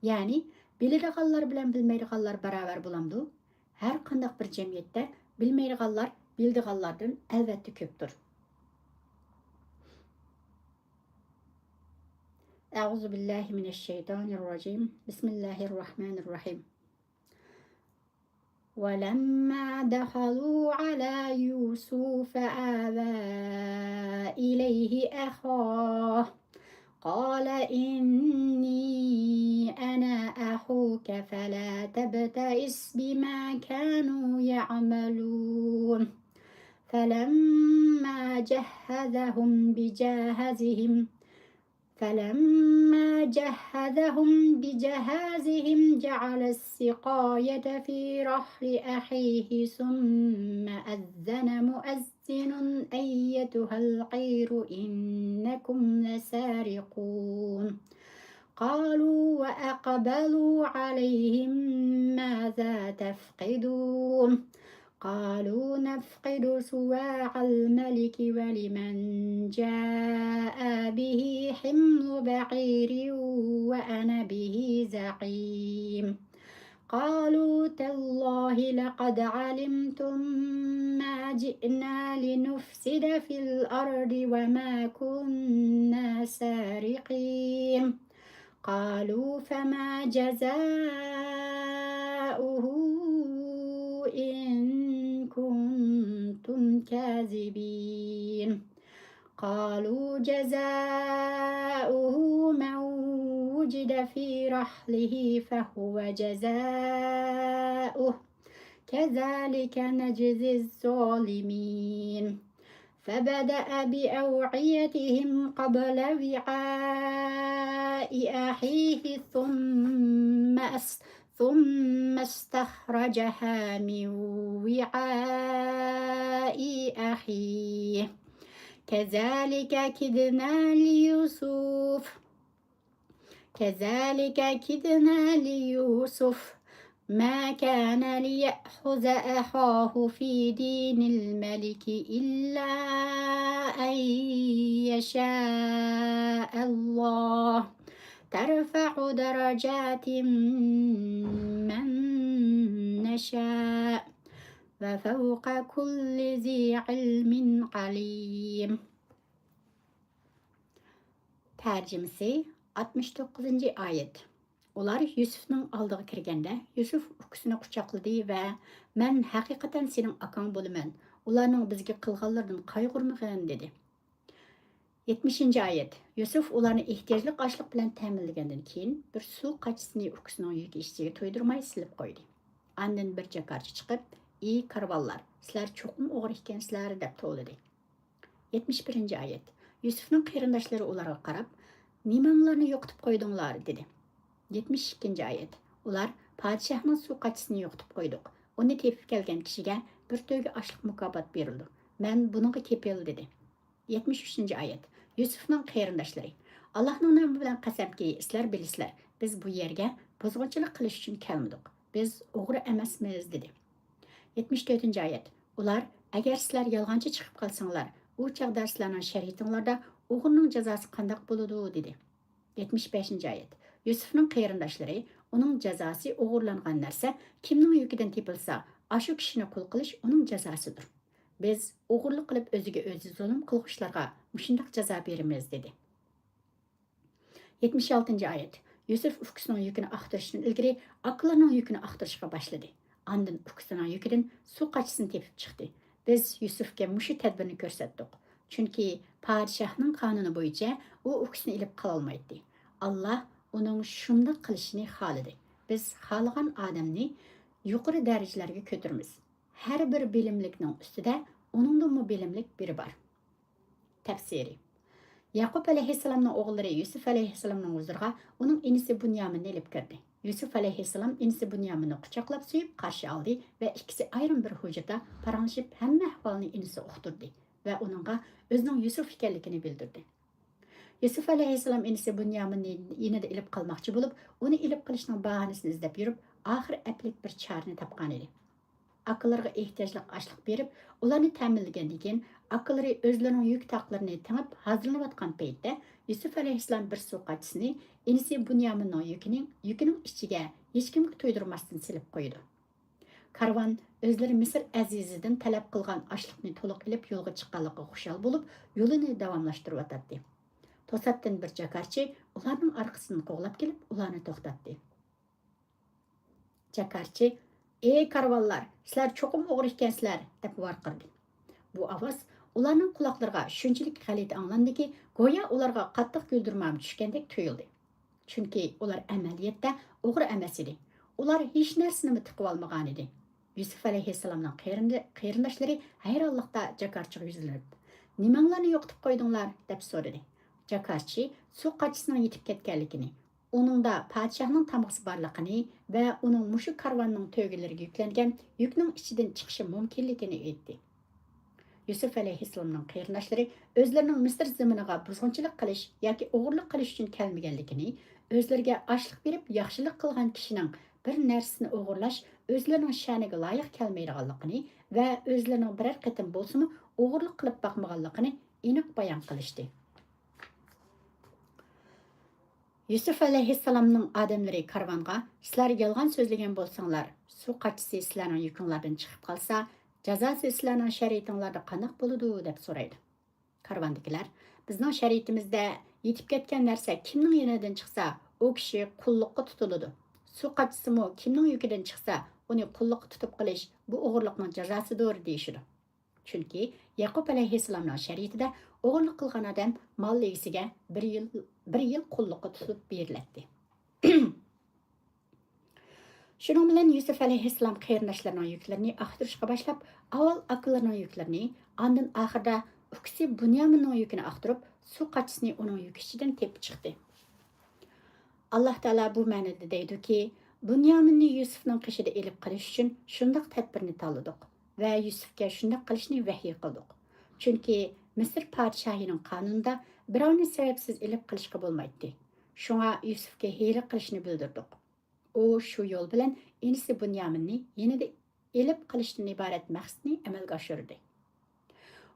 يەنى، بىلىدىغانلار بىلەن بىلمەيدىغانلار باراۋەر بولامدۇ؟ ھەر قانداق بىر جەمئىيەتتە بىلمەيدىغانلار بىلىدىغانلاردىن ئەلۋەتتە كۆپتۇر. أعوذ بالله من الشيطان الرجيم. بسم الله الرحمن الرحيم. ولما دخلوا على يوسف آوى إليه أخاه قال إني أنا أخوك فلا تبتئس بما كانوا يعملون. فلما جهزهم بجهازهم فلما جهزهم بجهازهم جعل السقاية في رحل أخيه ثم أذن مؤذن أيتها العير إنكم لسارقون. قالوا وأقبلوا عليهم ماذا تفقدون؟ قالوا نفقد صواع الملك ولمن جاء به حمل بعير وأنا به زعيم. قالوا تالله لقد علمتم ما جئنا لنفسد في الأرض وما كنا سارقين. قالوا فما جزاؤه إن كنتم كاذبين. قالوا جزاؤه من وجد في رحله فهو جزاؤه كذلك نجزي الظالمين. فبدأ بأوعيتهم قبل وعاء أخيه ثم أس-، ثم استخرجها من وعاء أخيه كذلك كدنا ليوسف كذلك كدنا ليوسف ما كان ليأخذ أخاه في دين الملك إلا أن يشاء الله ترفع درجات من نشاء وفوق كل ذي علم عليم. تەرجىمىسى. ئاتمىش توققۇزىنچى ئايەت. ئۇلار يۈسۈفنىڭ ئالدىغا كىرگەندە، يۈسۈف ئۇكىسىنى قۇچاقلىدى ۋە، «مەن ھەقىقەتەن سېنىڭ ئاكاڭ بولىمەن. ئۇلارنىڭ بىزگە قىلغانلىرىدىن قايغۇرمىغىن» دېدى. يەتمىشىنچى ئايەت. يۈسۈف ئۇلارنى ئېھتىياجلىق ئاشلىق بىلەن تەمىنلىگەندىن كېيىن، بىر سۇ قاچىسىنى ئۇكىسىنىڭ يۈك ئېشىكىگە تويدۇرماي سېلىپ قويدى. ئاندىن بىر جاكارچى چىقىپ، «ئى كارۋانلار، سىلەر چوقۇم ئوغرى ئىكەنسىلەر» دەپ توۋلىدى. يەتمىش بىرىنچى ئايەت. يۈسۈفنىڭ قېرىنداشلىرى ئۇلارغا قاراپ، نېمەڭلارنى يوقىتىپ قويدۇڭلار؟ دېدى. يەتمىش ئىككىنچى ئايەت. ئۇلار، پادىشاھنىڭ سۇ قاچىسىنى يوقىتىپ قويدۇق. ئۇنى تېپىپ كەلگەن كىشىگە بىر تۆگە ئاشلىق مۇكاپات بېرىلىدۇ. مەن بۇنىڭغا كېپىل، دېدى. يەتمىش ئۈچىنچى ئايەت. يۈسۈفنىڭ قېرىنداشلىرى. ئاللاھنىڭ نامى بىلەن قەسەمكى، سىلەر بىلىسىلەر، بىز بۇ يەرگە بۇزغۇنچىلىق قىلىش ئۈچۈن كەلمىدۇق. بىز ئوغرى ئەمەسمىز، دېدى. يەتمىش تۆتىنچى ئايەت. ئۇلار، ئەگەر سىلەر يالغانچى چىقىپ قالساڭلار، ئۇ چاغدا سىلەرنىڭ شەرىئىتىڭلاردا ئوغرىنىڭ جازاسى قانداق بولىدۇ؟ دېدى. يەتمىش بەشىنچى ئايەت. يۈسۈفنىڭ قېرىنداشلىرى، ئۇنىڭ جازاسى ئوغرىلانغان نەرسە كىمنىڭ يۈكىدىن تېپىلسا، ئاشۇ كىشىنى قۇل قىلىش ئۇنىڭ جازاسىدۇر. بىز ئوغرىلىق قىلىپ ئۆزىگە ئۆزى زۇلۇم قىلغۇچىلارغا مۇشۇنداق جازا بېرىمىز، دېدى. يەتمىش ئالتىنچى ئايەت. يۈسۈف ئۇكىسىنىڭ يۈكىنى ئاختۇرۇشتىن ئىلگىرى ئاكىلىرىنىڭ يۈكىنى ئاختۇرۇشقا باشلىدى. ئاندىن ئۇكىسىنىڭ يۈكىدىن سۇ قاچىسىنى تېپىپ چىقتى. بىز يۈسۈفكە مۇشۇ تەدبىرنى كۆرسەتتۇق. چۈنكى پادىشاھنىڭ قانۇنى بويىچە ئۇ ئۇكىسىنى ئېلىپ قالالمايتتى. ئاللا ئۇنىڭ شۇنداق قىلىشىنى خالىدى. بىز خالىغان ئادەمنى يۇقىرى دەرىجىلەرگە كۆتۈرىمىز. ھەر بىر بىلىملىكنىڭ ئۈستىدە ئۇنىڭدىنمۇ بىلىملىك بىرى بار. تەپسىرى. يەقۇپ ئەلەيھىسسالامنىڭ ئوغۇللىرى يۈسۈف ئەلەيھىسسالامنىڭ ھۇزۇرىغا ئۇنىڭ ئىنىسى بۇنيامىننى ئېلىپ كىردى. يۈسۈف ئەلەيھىسسالام ئىنىسى بۇنيامىننى قۇچاقلاپ سۆيۈپ قارشى ئالدى ۋە ئىككىسى ئايرىم بىر ھۇجرىدا پاراڭلىشىپ ھەممە ئەھۋالنى ئىنىسىگە ئۇقتۇردى ۋە ئۇنىڭغا ئۆزىنىڭ يۈسۈف ئىكەنلىكىنى بىلدۈردى. يۈسۈف ئەلەيھىسسالام ئىنىسى بۇنيامىننى يېنىدا ئېلىپ قالماقچى بولۇپ، ئۇنى ئېلىپ قېلىشنىڭ باھانىسىنى ئىزدەپ يۈرۈپ، ئاخىر ئەپلىك بىر چارىنى تاپقانىدى. ئاكىلىرىغا ئېھتىياجلىق ئاشلىق بېرىپ، ئۇلارنى تەمىنلىگەندىن كېيىن، ئاكىلىرى ئۆزلىرىنىڭ يۈك تاقلىرىنى تېڭىپ ھازىرلىنىۋاتقان پەيتتە، يۈسۈپ ئەلەيھىسسالام بىر سۇ قاچىسىنى ئىنىسى بۇنيامىننىڭ يۈكىنىڭ، يۈكىنىڭ ئىچىگە ھېچكىمگە تۇيدۇرماستىن سېلىپ قويىدۇ. كارۋان ئۆزلىرى مىسىر ئەزىزىدىن تەلەپ قىلغان ئاشلىقنى تولۇق ئېلىپ يولغا چىققانلىقىغا خۇشال بولۇپ، يولىنى داۋاملاشتۇرۇۋاتاتتى. توساتتىن بىر جاكارچى ئۇلارنىڭ ئارقىسىدىن قوغلاپ كېلىپ، ئۇلارنى توختاتتى. جاكارچى، «ئەي كارۋانلار، سىلەر چوقۇم ئوغرى ئىكەنسىلەر!» دەپ ۋارقىرىدى. بۇ ئاۋاز ئۇلارنىڭ قۇلاقلىرىغا شۇنچىلىك غەلىتە ئاڭلاندىكى، گويا ئۇلارغا قاتتىق گۈلدۈرمام چۈشكەندەك تۇيۇلدى. چۈنكى ئۇلار ئەمەلىيەتتە ئوغرى ئەمەس ئىدى. ئۇلار ھېچ نەرسىنىمۇ تىقىۋالمىغانىدى. يۈسۈپ ئەلەيھىسسالامنىڭ قېرىندى-، قېرىنداشلىرى ھەيرانلىقتا جاكارچىغا يۈزلىنىپ، «نېمەڭلارنى يوقىتىپ قويدۇڭلار؟» دەپ سورىدى. جاكارچى سۇ قاچىسىنىڭ يېتىپ كەتكەنلىكىنى، ئۇنىڭدا پادىشاھنىڭ تامغىسى بارلىقىنى ۋە ئۇنىڭ مۇشۇ كارۋاننىڭ تۆگىلىرىگە يۈكلەنگەن يۈكنىڭ ئىچىدىن چىقىشى مۇمكىنلىكىنى ئېيتتى. يۈسۈپ ئەلەيھىسسالامنىڭ قېرىنداشلىرى ئۆزلىرىنىڭ مىسىر زېمىنىغا بۇزغۇنچىلىق قىلىش ياكى ئوغرىلىق قىلىش ئۈچۈن كەلمىگەنلىكىنى، ئۆزلىرىگە ئاشلىق بېرىپ ياخشىلىق قىلغان كىشىنىڭ بىر نەرسىسىنى ئوغرىلاش ئۆزلىرىنىڭ شەنىگە لايىق كەلمەيدىغانلىقىنى ۋە ئۆزلىرىنىڭ بىرەر قېتىم بولسىمۇ ئوغرىلىق قىلىپ باقمىغانلىقىنى ئېنىق بايان قىلىشتى. يۈسۈپ ئەلەيھىسسالامنىڭ ئادەملىرى كارۋانغا، «سىلەر يالغان سۆزلىگەن بولساڭلار، سۇ قاچىسى سىلەرنىڭ يۈكۈڭلاردىن چىقىپ قالسا، جازاسى سىلەرنىڭ شەرىئىتىڭلاردا قانداق بولىدۇ؟» دەپ سورايدۇ. كارۋاندىكىلەر، «بىزنىڭ شەرىئىتىمىزدە يېتىپ كەتكەن نەرسە كىمنىڭ يېنىدىن چىقسا، ئۇ كىشى قۇللۇققا تۇتۇلىدۇ. سۇ قاچىسىمۇ كىمنىڭ يۈكىدىن چىقسا، ئۇنى قۇللۇققا تۇتۇپ قېلىش، بۇ ئوغرىلىقنىڭ جازاسىدۇر» دېيىشىدۇ. چۈنكى يەقۇپ ئەلەيھىسسالامنىڭ شەرىئىتىدە ئوغرىلىق قىلغان ئادەم مال ئىگىسىگە بىر يىل، بىر يىل قۇللۇققا تۇتۇپ بېرىلەتتى. شۇنىڭ بىلەن يۈسۈپ ئەلەيھىسسالام قېرىنداشلىرىنىڭ يۈكلىرىنى ئاختۇرۇشقا باشلاپ، ئاۋۋال ئاكىلىرىنىڭ يۈكلىرىنى، ئاندىن ئاخىرىدا ئۇكىسى بۇنيامىننىڭ يۈكىنى ئاختۇرۇپ، سۇ قاچىسىنى ئۇنىڭ يۈكى ئىچىدىن تېپىپ چىقتى. ئاللا تائالا بۇ مەنىدە دەيدۇكى، بۇنيامىننى يۈسۈفنىڭ قېشىدا ئېلىپ قېلىش ئۈچۈن شۇنداق تەدبىرنى تاللىدۇق ۋە يۈسۈفكە شۇنداق قىلىشنى ۋەھىي قىلدۇق. چۈنكى مىسىر پادىشاھىنىڭ قانۇنىدا بىراۋنى سەۋەبسىز ئېلىپ قېلىشقا بولمايتتى. شۇڭا يۈسۈفكە ھىيلە قىلىشنى بۇيرۇدۇق. ئۇ شۇ يول بىلەن ئىنىسى بۇنيامىننى يېنىدا ئېلىپ قېلىشتىن ئىبارەت مەقسەتنى ئەمەلگە ئاشۇردى.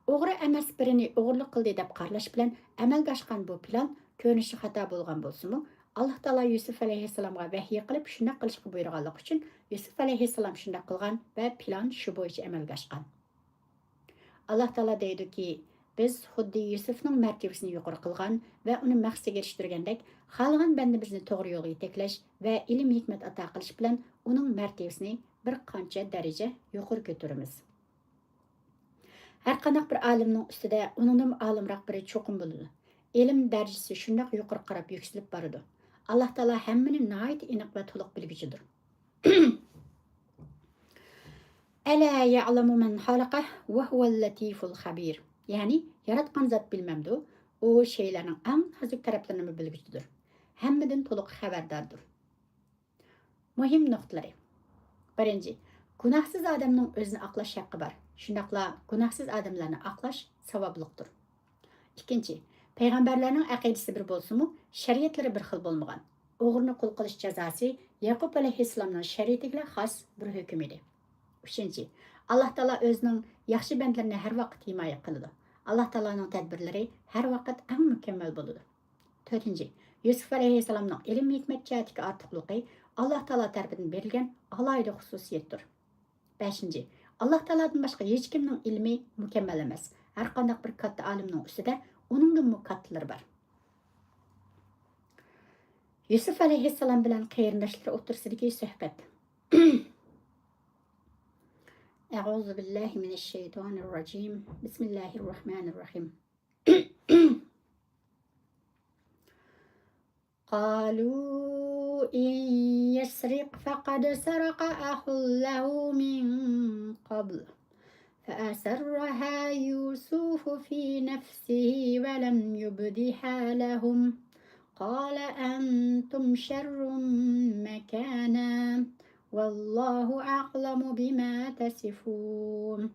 ئوغرى ئەمەس بىرىنى ئوغرىلىق قىلدى دەپ قارىلاش بىلەن ئەمەلگە ئاشقان بۇ پىلان كۆرۈنۈشى خاتا بولغان بولسىمۇ، ئاللا تائالا يۈسۈپ ئەلەيھىسسالامغا ۋەھىي قىلىپ شۇنداق قىلىشقا بۇيرۇغانلىقى ئۈچۈن يۈسۈپ ئەلەيھىسسالام شۇنداق قىلغان ۋە پىلان شۇ بويىچە ئەمەلگە ئاشقان. ئاللا تائالا دەيدۇكى، بىز خۇددى يۈسۈفنىڭ مەرتىۋىسىنى يۇقىرى قىلغان ۋە ئۇنى مەقسەتكە ئېرىشتۈرگەندەك، خالىغان بەندىمىزنى توغرا يولغا يېتەكلەش ۋە ئىلىم-ھېكمەت ئاتا قىلىش بىلەن ئۇنىڭ مەرتىۋىسىنى بىر قانچە دەرىجە يۇقىرى كۆتۈرىمىز. ھەرقانداق بىر ئالىمنىڭ ئۈستىدە ئۇنىڭدىنمۇ ئالىمراق بىرى چوقۇم بولىدۇ. ئىلىم دەرىجىسى شۇنداق يۇقىرى قاراپ يۈكسىلىپ بارىدۇ. ئاللا تائالا ھەممىنى ناھايىتى ئېنىق ۋە تولۇق بىلگۈچىدۇر. «ئەلا يەئلەمۇ مەن خەلەقە ۋە ھۇۋەل لەتىفۇل خەبىر.» يەنى، ياراتقان زات بىلمەمدۇ؟ ئۇ شەيئىلەرنىڭ ئەڭ نازۇك تەرەپلىرىنىمۇ بىلگۈچىدۇر، ھەممىدىن تولۇق خەۋەرداردۇر. مۇھىم نۇقتىلىرى. بىرىنچى، گۇناھسىز ئادەمنىڭ ئۆزىنى ئاقلاش ھەققى بار. شۇنداقلا گۇناھسىز ئادەملەرنى ئاقلاش ساۋابلىقتۇر. ئىككىنچى، پەيغەمبەرلەرنىڭ ئەقىدىسى بىر بولسىمۇ، شەرىئەتلىرى بىر خىل بولمىغان. ئوغرىنى قۇل قىلىش جازاسى يەقۇب ئەلەيھىسسالامنىڭ شەرىئىتىگىلا خاس بىر ھۆكۈم ئىدى. ئۈچىنچى، ئاللا تائالا ئۆزىنىڭ ياخشى بەندىلىرىنى ھەر ۋاقىت ھىمايە قىلىدۇ. ئاللا تائالانىڭ تەدبىرلىرى ھەر ۋاقىت ئەڭ مۇكەممەل بولىدۇ. تۆتىنچى، يۈسۈپ ئەلەيھىسسالامنىڭ ئىلىم ھېكمەت جەھەتتىكى ئارتۇقلۇقى ئاللا تائالا تەرىپىدىن بېرىلگەن ئالاھىدە خۇسۇسىيەتتۇر. بەشىنچى، ئاللا تائالادىن باشقا ھېچكىمنىڭ ئىلمى مۇكەممەل ئەمەس. ھەر قانداق بىر كاتتا ئالىمنىڭ ئۈستىدە ئۇنىڭدىنمۇ كاتتىلىرى بار. يۈسۈپ ئەلەيھىسسالام بىلەن قېرىنداشلىرى ئوتتۇرىسىدىكى سۆھبەت. أعوذ بالله من الشيطان الرجيم. بسم الله الرحمن الرحيم. قالوا إن يسرق فقد سرق أخ له من قبل فأسرها يوسف في نفسه ولم يبدها لهم قال أنتم شر مكانا والله أعلم بما تصفون.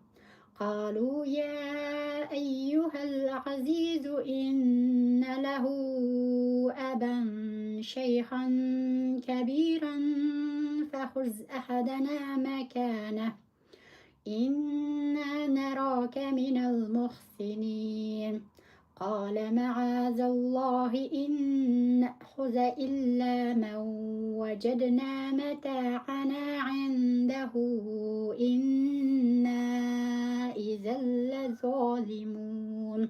قالوا يا أيها العزيز إن له أبا شيخا كبيرا فخذ أحدنا مكانه إنا نراك من المحسنين. قال معاذ الله أن نأخذ إلا من وجدنا متاعنا عنده إنا إذا لظالمون.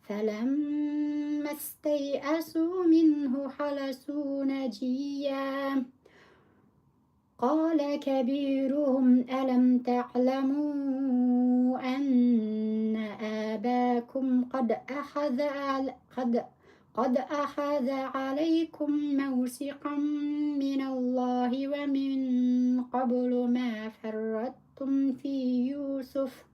فلما استيئسوا منه خلصوا نجيا قال كبيرهم ألم تعلموا أن أباكم قد أخذ عل- قد قد أخذ عليكم موثقا من الله ومن قبل ما فرطتم في يوسف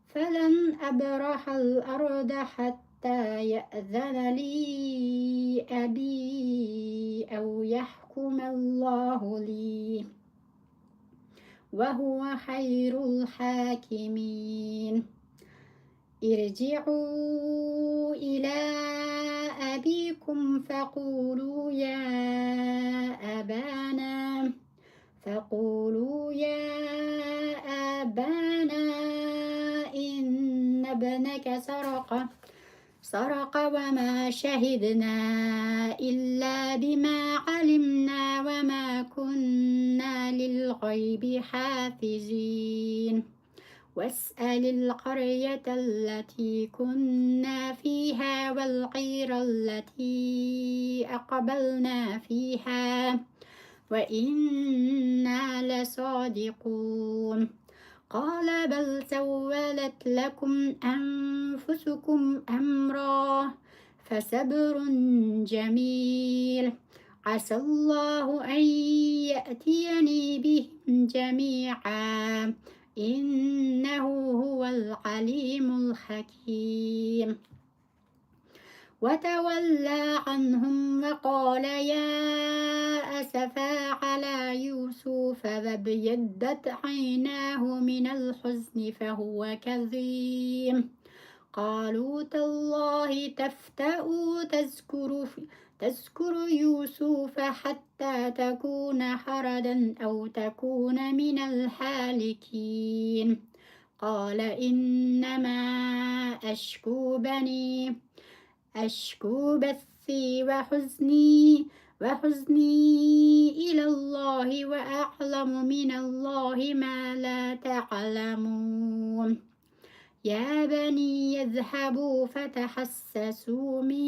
فلن أبرح الأرض حتى يأذن لي أبي أو يحكم الله لي وهو خير الحاكمين. ارجعوا إلى أبيكم فقولوا يا أبانا فقولوا يا أبانا إن ابنك سرق سرق وما شهدنا إلا بما علمنا وما كنا للغيب حافظين. واسأل القرية التي كنا فيها والعير التي أقبلنا فيها وإنا لصادقون. قال بل سولت لكم أنفسكم أمرا فصبر جميل عسى الله أن يأتيني بهم جميعا إنه هو العليم الحكيم. وتولى عنهم وقال يا أسفى على يوسف وابيضت عيناه من الحزن فهو كظيم. قالوا تالله تفتأ تذكر تذكر يوسف حتى تكون حردا أو تكون من الهالكين. قال إنما أشكو بني أشكو بثي وحزني وحزني إلى الله وأعلم من الله ما لا تعلمون. يا بني اذهبوا فتحسسوا من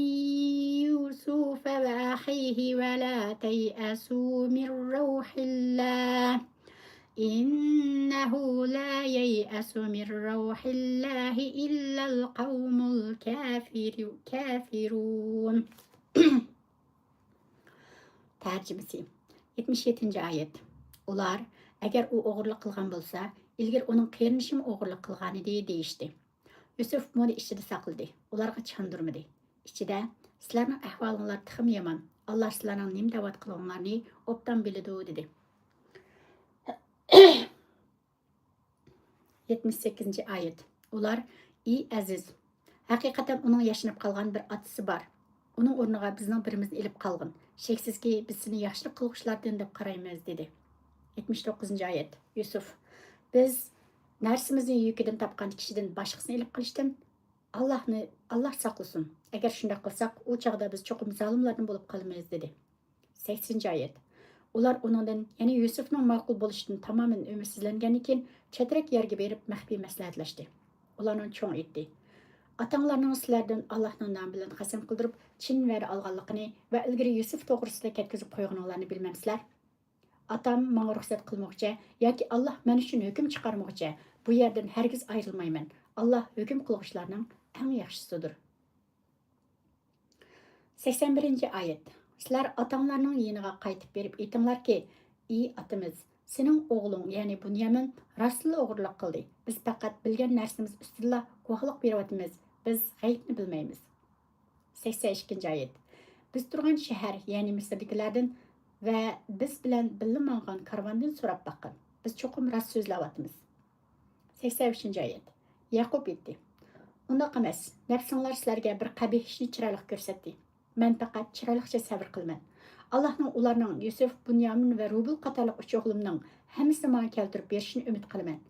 يوسف وأخيه ولا تيأسوا من روح الله إنه لا ييأس من روح الله إلا القوم الكافر- الكافرون. تەرجىمىسى. يەتمىش يەتتىنچى ئايەت. ئۇلار، ئەگەر ئۇ ئوغرىلىق قىلغان بولسا، ئىلگىرى ئۇنىڭ قېرىندىشىمۇ ئوغرىلىق قىلغانىدى، دېيىشتى. يۈسۈف بۇنى ئىچىدە ساقلىدى، ئۇلارغا چاندۇرمىدى. ئىچىدە، «سىلەرنىڭ ئەھۋالىڭلار تېخىمۇ يامان، ئاللا سىلەرنىڭ نېمە دەۋاتقىنىڭلارنى ئوبدان بىلىدۇ» دېدى. يەتمىش سەككىزىنچى ئايەت. ئۇلار، «ئى ئەزىز! ھەقىقەتەن ئۇنىڭ ياشىنىپ قالغان بىر ئاتىسى بار. ئۇنىڭ ئورنىغا بىزنىڭ بىرىمىزنى ئېلىپ قالغىن. شەكسىزكى، بىز سېنى ياخشىلىق قىلغۇچىلاردىن دەپ قارايمىز» دېدى. يەتمىش توققۇزىنچى ئايەت. يۈسۈف، «بىز نەرسىمىزنى يۈكىدىن تاپقان كىشىدىن باشقىسىنى ئېلىپ قېلىشتىن ئاللاھنى، ئاللاھ ساقلىسۇن. ئەگەر شۇنداق قىلساق، ئۇ چاغدا بىز چوقۇم زالىملاردىن بولۇپ قالىمىز» دېدى. سەكسىنىنچى ئايەت. ئۇلار ئۇنىڭدىن، يەنى يۈسۈفنىڭ ماقۇل بولۇشىدىن تامامەن ئۈمىدسىزلەنگەندىن كېيىن، چەترەك يەرگە بېرىپ مەخپىي مەسلىھەتلەشتى. ئۇلارنىڭ چوڭى ئېيتتى، «ئاتاڭلارنىڭ سىلەردىن ئاللاھنىڭ نامى بىلەن قەسەم قىلدۇرۇپ، چىن ۋەدە ئالغانلىقىنى ۋە ئىلگىرى يۈسۈف توغرىسىدا كەتكۈزۈپ قويغىنىڭلارنى بىلمەمسىلەر؟ ئاتام ماڭا رۇخسەت قىلمىغۇچە ياكى ئاللاھ مەن ئۈچۈن ھۆكۈم چىقارمىغۇچە بۇ يەردىن ھەرگىز ئايرىلمايمەن. ئاللاھ ھۆكۈم قىلغۇچىلارنىڭ ئەڭ ياخشىسىدۇر.» سەكسەن بىرىنچى ئايەت. سىلەر ئاتاڭلارنىڭ يېنىغا قايتىپ بېرىپ ئېيتىڭلاركى، ئى ئاتىمىز، سېنىڭ ئوغلۇڭ، يەنى بۇنيامىن راستلا ئوغرىلىق قىلدى. بىز پەقەت بىلگەن نەرسىمىز ئۈستىدىلا گۇۋاھلىق بېرىۋاتىمىز. بىز غەيىبنى بىلمەيمىز. سەكسەن ئىككىنچى ئايەت. بىز تۇرغان شەھەر، يەنى مىسىردىكىلەردىن ۋە بىز بىلەن بىللە ماڭغان كارۋاندىن سوراپ باققىن. بىز چوقۇم راست سۆزلەۋاتىمىز. سەكسەن ئۈچىنچى ئايەت. يەقۇپ ئېيتتى، ئۇنداق ئەمەس، نەپسىڭلار سىلەرگە بىر قەبىھ ئىشنى چىرايلىق كۆرسەتتى. مەن پەقەت چىرايلىقچە سەۋر قىلىمەن. ئاللاھنىڭ ئۇلارنىڭ يۈسۈف، بۇنيامىن ۋە رۇبۇل قاتارلىق ئۈچ ئوغلۇمنىڭ ھەممىسىنى ماڭا كەلتۈرۈپ بېرىشىنى ئۈمىد قىلىمەن.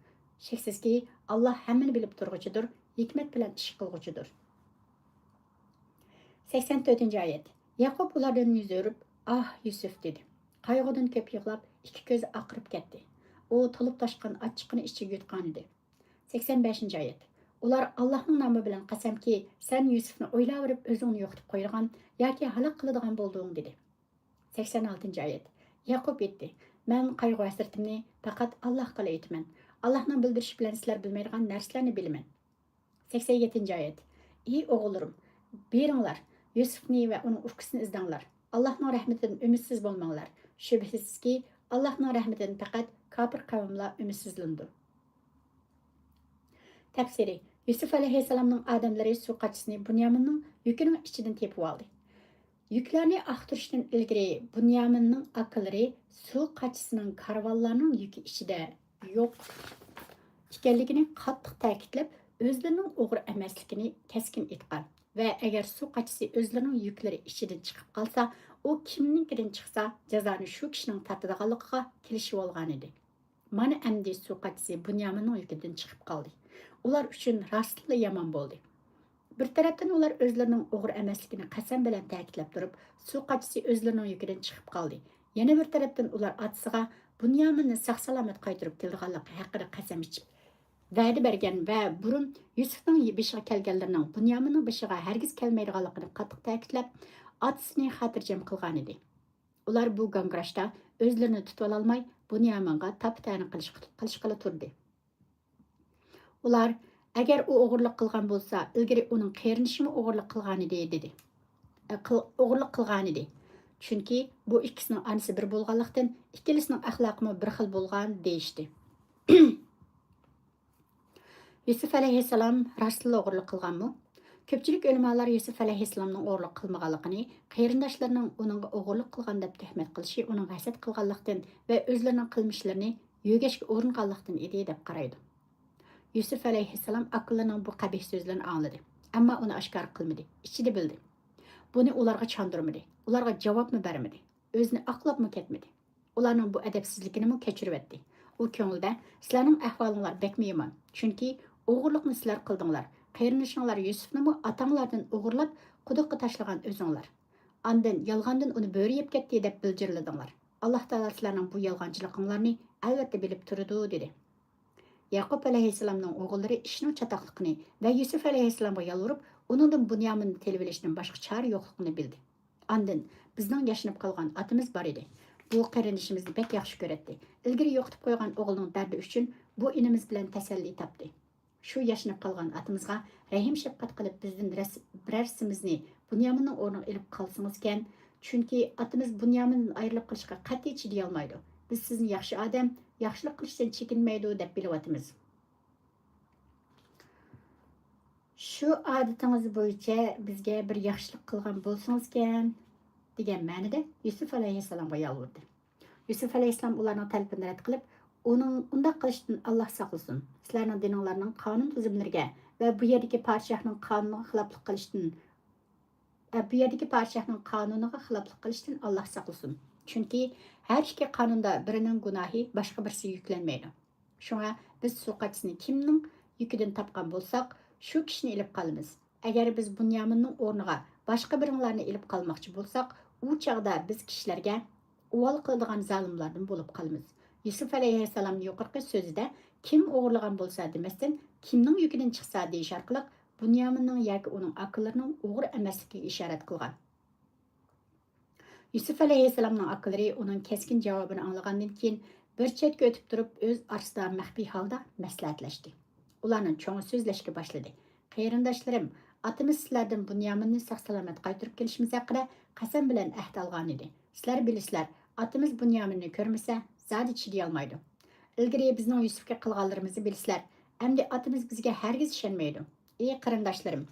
شەكسىزكى، ئاللاھ ھەممىنى بىلىپ تۇرغۇچىدۇر، ھېكمەت بىلەن ئىش قىلغۇچىدۇر. سەكسەن تۆتىنچى ئايەت. يەقۇپ ئۇلاردىن يۈز ئۆرۈپ، ئاھ، يۈسۈف، دېدى. قايغۇدىن كۆپ يىغلاپ، ئىككى كۆزى ئاقىرىپ كەتتى. ئۇ تولۇپ تاشقان ئاچچىقىنى ئىچىگە يۇتقانىدى. سەكسەن بەشىنچى ئايەت. ئۇلار، ئاللاھنىڭ نامى بىلەن قەسەمكى، سەن يۈسۈفنى ئويلاۋېرىپ ئۆزۈڭنى يوقىتىپ قويىدىغان ياكى ھالاك قىلىدىغان بولدۇڭ، دېدى. سەكسەن ئالتىنچى ئايەت. يەقۇپ ئېيتتى، مەن قايغۇ-ھەسرىتىمنى پەقەت ئاللاھقىلا ئېيتىمەن. ئاللاھنىڭ بىلدۈرۈشى بىلەن سىلەر بىلمەيدىغان نەرسىلەرنى بىلىمەن. سەكسەن يەتتىنچى ئايەت. ئى ئوغۇللىرىم، بېرىڭلار، يۈسۈفنى ۋە ئۇنىڭ ئۇكىسىنى ئىزدەڭلار. ئاللاھنىڭ رەھمىتىدىن ئۈمىدسىز بولماڭلار. شۈبھىسىزكى، ئاللاھنىڭ رەھمىتىدىن پەقەت كاپىر قەۋملا ئۈمىدسىزلىنىدۇ. تەپسىرى. يۈسۈف ئەلەيھىسسالامنىڭ ئادەملىرى سۇ قاچىسىنى بۇنيامىننىڭ يۈكىنىڭ ئىچىدىن تېپىۋالدى. يۈكلەرنى ئاختۇرۇشتىن ئىلگىرى بۇنيامىننىڭ ئاكىلىرى سۇ قاچىسىنىڭ كارۋانلارنىڭ يۈكى ئىچىدە يوق ئىكەنلىكىنى قاتتىق تەكىتلەپ، ئۆزلىرىنىڭ ئوغرى ئەمەسلىكىنى كەسكىن ئېيتقان ۋە ئەگەر سۇ قاچىسى ئۆزلىرىنىڭ يۈكلىرى ئىچىدىن چىقىپ قالسا، ئۇ كىمنىڭكىدىن چىقسا، جازانى شۇ كىشىنىڭ تارتىدىغانلىقىغا كېلىشىۋالغانىدى. مانا ئەمدى سۇ قاچىسى بۇنيامىننىڭ يۈكىدىن چىقىپ قالدى. ئۇلار ئۈچۈن راستتىنلا يامان بولدى. بىر تەرەپتىن ئۇلار ئۆزلىرىنىڭ ئوغرى ئەمەسلىكىنى قەسەم بىلەن تەكىتلەپ تۇرۇپ، سۇ قاچىسى ئۆزلىرىنىڭ يۈكىدىن چىقىپ قالدى. يەنە بىر تەرەپتىن ئۇلار ئاتىسىغا بۇنيامىننى ساق-سالامەت قايتۇرۇپ كېلىدىغانلىقى ھەققىدە قەسەم ئىچىپ، ۋەدە بەرگەن ۋە بۇرۇن يۈسۈفنىڭ بېشىغا كەلگەنلىرىنىڭ بۇنيامىننىڭ بېشىغا ھەرگىز كەلمەيدىغانلىقىنى قاتتىق تەكىتلەپ، ئاتىسىنى خاتىرجەم قىلغانىدى. ئۇلار بۇ گاڭگىراشتا ئۆزلىرىنى تۇتۇۋالالماي، بۇنيامىنغا تاپا-تەنە قىلىش-، قىلىشقىلا تۇردى. ئۇلار، ئەگەر ئۇ ئوغرىلىق قىلغان بولسا، ئىلگىرى ئۇنىڭ قېرىندىشىمۇ ئوغرىلىق قىلغانىدى، دېدى. ئە، قىل-، ئوغرىلىق قىلغانىدى. چۈنكى بۇ ئىككىسىنىڭ ئانىسى بىر بولغانلىقتىن، ئىككىلىسىنىڭ ئەخلاقىمۇ بىر خىل بولغان، دېيىشتى. يۈسۈف ئەلەيھىسسالام راستلا ئوغرىلىق قىلغانمۇ؟ كۆپچىلىك ئۆلىمالار يۈسۈف ئەلەيھىسسالامنىڭ ئوغرىلىق قىلمىغانلىقىنى، قېرىنداشلىرىنىڭ ئۇنىڭغا ئوغرىلىق قىلغان دەپ تۆھمەت قىلىشى ئۇنىڭغا ھەسەت قىلغانلىقتىن ۋە ئۆزلىرىنىڭ قىلمىشلىرىنى يۆگەشكە ئۇرۇنغانلىقتىن ئىدى، دەپ قارايدۇ. يۈسۈف ئەلەيھىسسالام ئاكىلىرىنىڭ بۇ قەبىھ سۆزلىرىنى ئاڭلىدى، ئەمما ئۇنى ئاشكارا قىلمىدى، ئىچىدە بىلدى. بۇنى ئۇلارغا چاندۇرمىدى، ئۇلارغا جاۋابمۇ بەرمىدى. ئۆزىنى ئاقلاپمۇ كەتمىدى. ئۇلارنىڭ بۇ ئەدەپسىزلىكىنىمۇ كەچۈرۈۋەتتى. ئۇ كۆڭلىدە، سىلەرنىڭ ئەھۋالىڭلار بەكمۇ يامان. چۈنكى ئوغرىلىقنى سىلەر قىلدىڭلار. قېرىندىشىڭلار يۈسۈفنىمۇ ئاتاڭلاردىن ئوغرىلاپ، قۇدۇققا تاشلىغان ئۆزۈڭلار. ئاندىن يالغاندىن ئۇنى بۆرە يەپ كەتتى دەپ بىلجىرلىدىڭلار. ئاللاھ تائالا سىلەرنىڭ بۇ يالغانچىلىقىڭلارنى ئەلۋەتتە بىلىپ تۇرىدۇ، دېدى. يەقۇپ ئەلەيھىسسالامنىڭ ئوغۇللىرى ئىشنىڭ چاتاقلىقىنى ۋە يۈسۈف ئەلەيھىسسالامغا يالۋۇرۇپ، ئۇنىڭدىن بۇنيامىننى تىلىۋېلىشتىن باشقا چارە يوقلۇقىنى بىلدى. ئاندىن، بىزنىڭ ياشىنىپ قالغان ئاتىمىز بار ئىدى. بۇ قېرىندىشىمىزنى بەك ياخشى كۆرەتتى. ئىلگىرى يوقىتىپ قويغان ئوغلىنىڭ دەردى ئۈچۈن بۇ ئىنىمىز بىلەن تەسەللى تاپتى. شۇ ياشىنىپ قالغان ئاتىمىزغا رەھىم-شەپقەت قىلىپ، بىزدىن رەس-، بىرەرسىمىزنى بۇنيامىننىڭ ئورنىغا ئېلىپ قالسىڭىزكەن، چۈنكى ئاتىمىز بۇنيامىندىن ئايرىلىپ قېلىشقا قەتئىي چىدىيالمايدۇ. بىز سىزنى ياخشى ئادەم، ياخشىلىق قىلىشتىن چېكىنمەيدۇ دەپ بىلىۋاتىمىز. شۇ ئادىتىڭىز بويىچە بىزگە بىر ياخشىلىق قىلغان بولسىڭىزكەن، دېگەن مەنىدە يۈسۈپ ئەلەيھىسسالامغا يالۋۇردى. يۈسۈپ ئەلەيھىسسالام ئۇلارنىڭ تەلىپىنى رەت قىلىپ، ئۇنىڭ ئۇنداق قىلىشتىن ئاللاھ ساقلىسۇن. سىلەرنىڭ دىنىڭلارنىڭ قانۇن تۈزۈملىرىگە ۋە بۇ يەردىكى پادىشاھنىڭ قانۇنىغا خىلاپلىق قىلىشتىن، ۋە بۇ يەردىكى پادىشاھنىڭ قانۇنىغا خىلاپلىق قىلىشتىن ئاللاھ ساقلىسۇن. چۈنكى ھەر ئىككى قانۇندا بىرىنىڭ گۇناھى باشقا بىرسىگە يۈكلەنمەيدۇ. شۇڭا بىز سۇ قاچىسىنى كىمنىڭ يۈكىدىن تاپقان بولساق، شۇ كىشىنى ئېلىپ قالىمىز. ئەگەر بىز بۇنيامىننىڭ ئورنىغا باشقا بىرىڭلارنى ئېلىپ قالماقچى بولساق، ئۇ چاغدا بىز كىشىلەرگە ئۇۋال قىلىدىغان زالىملاردىن بولۇپ قالىمىز. يۈسۈپ ئەلەيھىسسالامنىڭ يۇقىرىقى سۆزىدە كىم ئوغرىلىغان بولسا دېمەستىن، كىمنىڭ يۈكىدىن چىقسا دېيىش ئارقىلىق بۇنيامىننىڭ ياكى ئۇنىڭ ئاكىلىرىنىڭ ئوغرى ئەمەسلىكىگە ئىشارەت قىلغان. يۈسۈپ ئەلەيھىسسالامنىڭ ئاكىلىرى ئۇنىڭ كەسكىن جاۋابىنى ئاڭلىغاندىن كېيىن، بىر چەتكە ئۆتۈپ تۇرۇپ، ئۆز ئارىسىدا مەخپىي ھالدا مەسلىھەتلەشتى. ئۇلارنىڭ چوڭى سۆزلەشكە باشلىدى. «قېرىنداشلىرىم، ئاتىمىز سىلەردىن بۇنيامىننى ساق-سالامەت قايتۇرۇپ كېلىشىمىز ھەققىدە قەسەم بىلەن ئەھدى ئالغانىدى. سىلەر بىلىسىلەر، ئاتىمىز بۇنيامىننى كۆرمىسە، زادى چىدىيالمايدۇ. ئىلگىرى بىزنىڭ يۈسۈپكە قىلغانلىرىمىزنى بىلىسىلەر. ئەمدى ئاتىمىز بىزگە ھەرگىز ئىشەنمەيدۇ. ئى قېرىنداشلىرىم،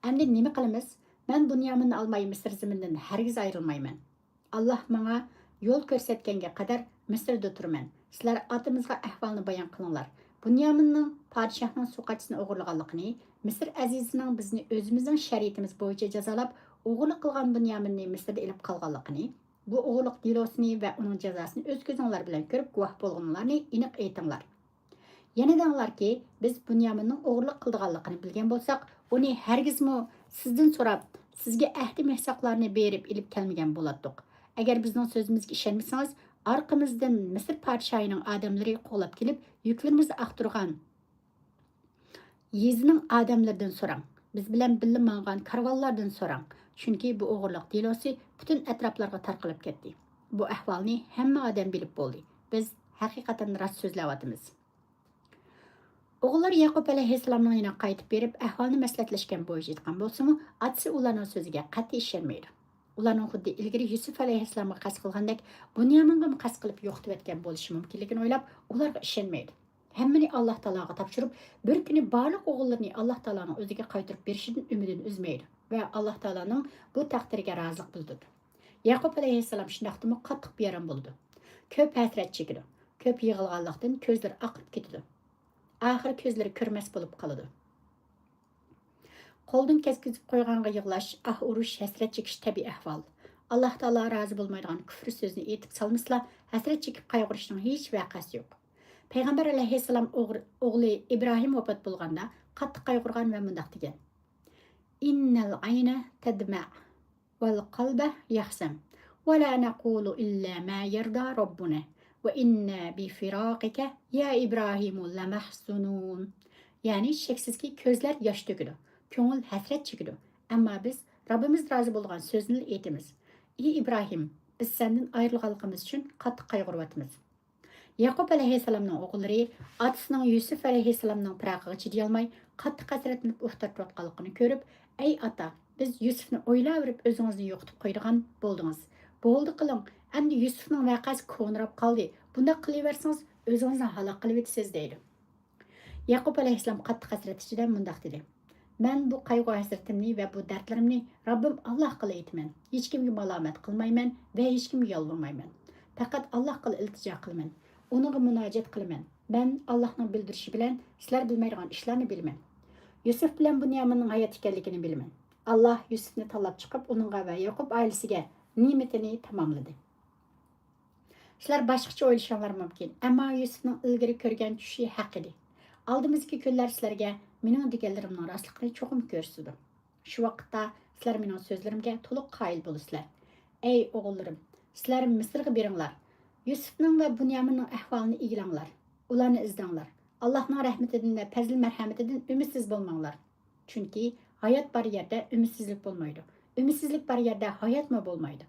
ئەمدى نېمە قىلىمىز؟ مەن بۇنيامىننى ئالماي مىسىر زېمىنىدىن ھەرگىز ئايرىلمايمەن. ئاللاھ ماڭا يول كۆرسەتكەنگە قەدەر مىسىردا تۇرىمەن. سىلەر ئاتىمىزغا ئەھۋالنى بايان قىلىڭلار. بۇنيامىننىڭ پادىشاھنىڭ سۇ قاچىسىنى ئوغرىلىغانلىقىنى، مىسىر ئەزىزىنىڭ بىزنى ئۆزىمىزنىڭ شەرىئىتىمىز بويىچە جازالاپ، ئوغرىلىق قىلغان بۇنيامىننى مىسىردا ئېلىپ قالغانلىقىنى، بۇ ئوغرىلىق دېلوسىنى ۋە ئۇنىڭ جازاسىنى ئۆز كۆزۈڭلار بىلەن كۆرۈپ گۇۋاھ بولغىنىڭلارنى ئېنىق ئېيتىڭلار. يەنە دەڭلاركى، بىز بۇنيامىننىڭ ئوغرىلىق قىلىدىغانلىقىنى بىلگەن بولساق، ئۇنى ھەرگىزمۇ سىزدىن سوراپ، سىزگە ئەھدى مىساقلارنى بېرىپ ئېلىپ كەلمىگەن بولاتتۇق. ئەگەر بىزنىڭ سۆزىمىزگە ئىشەنمىسىڭىز، ئارقىمىزدىن مىسىر پادىشاھىنىڭ ئادەملىرى قوغلاپ كېلىپ، يۈكلىرىمىزنى ئاختۇرغان يېزىنىڭ ئادەملىرىدىن سوراڭ. بىز بىلەن بىللە ماڭغان كارۋانلاردىن سوراڭ. چۈنكى بۇ ئوغرىلىق دېلوسى پۈتۈن ئەتراپلارغا تارقىلىپ كەتتى. بۇ ئەھۋالنى ھەممە ئادەم بىلىپ بولدى. بىز ھەقىقەتەن راست سۆزلەۋاتىمىز. ئوغۇللار يەقۇپ ئەلەيھىسسالامنىڭ يېنىغا قايتىپ بېرىپ، ئەھۋالنى مەسلىھەتلەشكەن بويىچە ئېيتقان بولسىمۇ، ئاتىسى ئۇلارنىڭ سۆزىگە قەتئىي ئىشەنمەيدۇ. ئۇلارنىڭ خۇددى ئىلگىرى يۈسۈپ ئەلەيھىسسالامغا قەست قىلغاندەك، بۇنيامىنغىمۇ قەست قىلىپ يوقىتىۋەتكەن بولۇشى مۇمكىنلىكىنى ئويلاپ، ئۇلارغا ئىشەنمەيدۇ. ھەممىنى ئاللاھ تائالاغا تاپشۇرۇپ، بىر كۈنى بارلىق ئوغۇللىرىنى ئاللاھ تائالانىڭ ئۆزىگە قايتۇرۇپ بېرىشىدىن ئۈمىدىنى ئۈزمەيدۇ ۋە ئاللاھ تائالانىڭ بۇ تەقدىرىگە رازىلىق بىلدۈرىدۇ. يەقۇپ ئەلەيھىسسالام شۇنداقتىمۇ قاتتىق بىئارام بولىدۇ. كۆپ ھەسرەت چېكىدۇ. كۆپ يىغلىغانلىقتىن كۆزلىرى ئاقىرىپ كېتىدۇ. ئاخىرى كۆزلىرى كۆرمەس بولۇپ قالىدۇ. قولدىن كەتكۈزۈپ قويغانغا يىغلاش، ئاھ ئۇرۇش، ھەسرەت چېكىش تەبىئىي ئەھۋال. ئاللاھ تائالا رازى بولمايدىغان كۈفرى سۆزنى ئېيتىپ سالمىسىلا، ھەسرەت چېكىپ قايغۇرۇشنىڭ ھېچ ۋەقەسى يوق. پەيغەمبەر ئەلەيھىسسالام ئوغرى-، ئوغلى ئىبراھىم ۋاپات بولغاندا قاتتىق قايغۇرغان ۋە مۇنداق دېگەن: «إن العين تدمع والقلب يحزن ولا نقول إلا ما يرضى ربنا وإنا بفراقك يا إبراهيم لمحزونون.» يەنى شەكسىزكى كۆزلەر ياش تۆكىدۇ، كۆڭۈل ھەسرەت چېكىدۇ. ئەمما بىز رەببىمىز رازى بولىدىغان سۆزنىلا ئېيتىمىز. ئى ئىبراھىم، بىز سەندىن ئايرىلغانلىقىمىز ئۈچۈن قاتتىق قايغۇرۇۋاتىمىز. يەقۇپ ئەلەيھىسسالامنىڭ ئوغۇللىرى ئاتىسىنىڭ يۈسۈپ ئەلەيھىسسالامنىڭ پىراقىغا چىدىيالماي، قاتتىق ھەسرەتلىنىپ ئۇھ تارتىۋاتقانلىقىنى كۆرۈپ، «ئەي ئاتا، بىز يۈسۈپنى ئويلاۋېرىپ ئۆزىڭىزنى يوقىتىپ قويىدىغان بولدىڭىز. بولدى قىلىڭ، ئەمدى يۈسۈپنىڭ ۋەقەسى كونىراپ قالدى. بۇنداق قىلىۋەرسىڭىز ئۆزىڭىزنى ھالاك قىلىۋېتىسىز» دەيدۇ. يەقۇپ ئەلەيھىسسالام قاتتىق ھەسرەت ئىچىدە مۇنداق دېدى: «مەن بۇ قەيغۇ-ھەسرىتىمنى ۋە بۇ دەردلىرىمنى رەببىم ئاللاھقىلا ئېيتىمەن. ھېچكىمگە مالامەت قىلمايمەن ۋە ھېچكىمگە يالۋۇرمايمەن. پەقەت ئاللاھقىلا ئىلتىجا قىلىمەن. ئۇنىڭغا مۇناجات قىلىمەن. مەن ئاللاھنىڭ بىلدۈرۈشى بىلەن سىلەر بىلمەيدىغان ئىشلارنى بىلىمەن. يۈسۈپ بىلەن بۇنيامىننىڭ ھايات ئىكەنلىكىنى بىلىمەن.» ئاللاھ يۈسۈپنى تاللاپ چىقىپ، ئۇنىڭغا ۋە يەقۇپ ئائىلىسىگە نېمىتىنى تاماملىدى. سىلەر باشقىچە ئويلىشىڭلار مۇمكىن، ئەمما يۈسۈپنىڭ ئىلگىرى كۆرگەن چۈشى ھەق ئىدى. ئالدىمىزدىكى كۈنلەر سىلەرگە مېنىڭ دېگەنلىرىمنىڭ راستلىقىنى چوقۇم كۆرسىتىدۇ. شۇ ۋاقىتتا سىلەر مېنىڭ سۆزلىرىمگە تولۇق قايىل بولىسىلەر. ئەي ئوغۇللىرىم، سىلەر مىسىرغا بېرىڭلار. يۈسۈپنىڭ ۋە بۇنيامىننىڭ ئەھۋالىنى ئىگىلەڭلار. ئۇلارنى ئىزدەڭلار. ئاللاھنىڭ رەھمىتىدىن ۋە پەزىل-مەرھەمىتىدىن ئۈمىدسىز بولماڭلار. چۈنكى ھايات بار يەردە ئۈمىدسىزلىك بولمايدۇ. ئۈمىدسىزلىك بار يەردە ھاياتمۇ بولمايدۇ.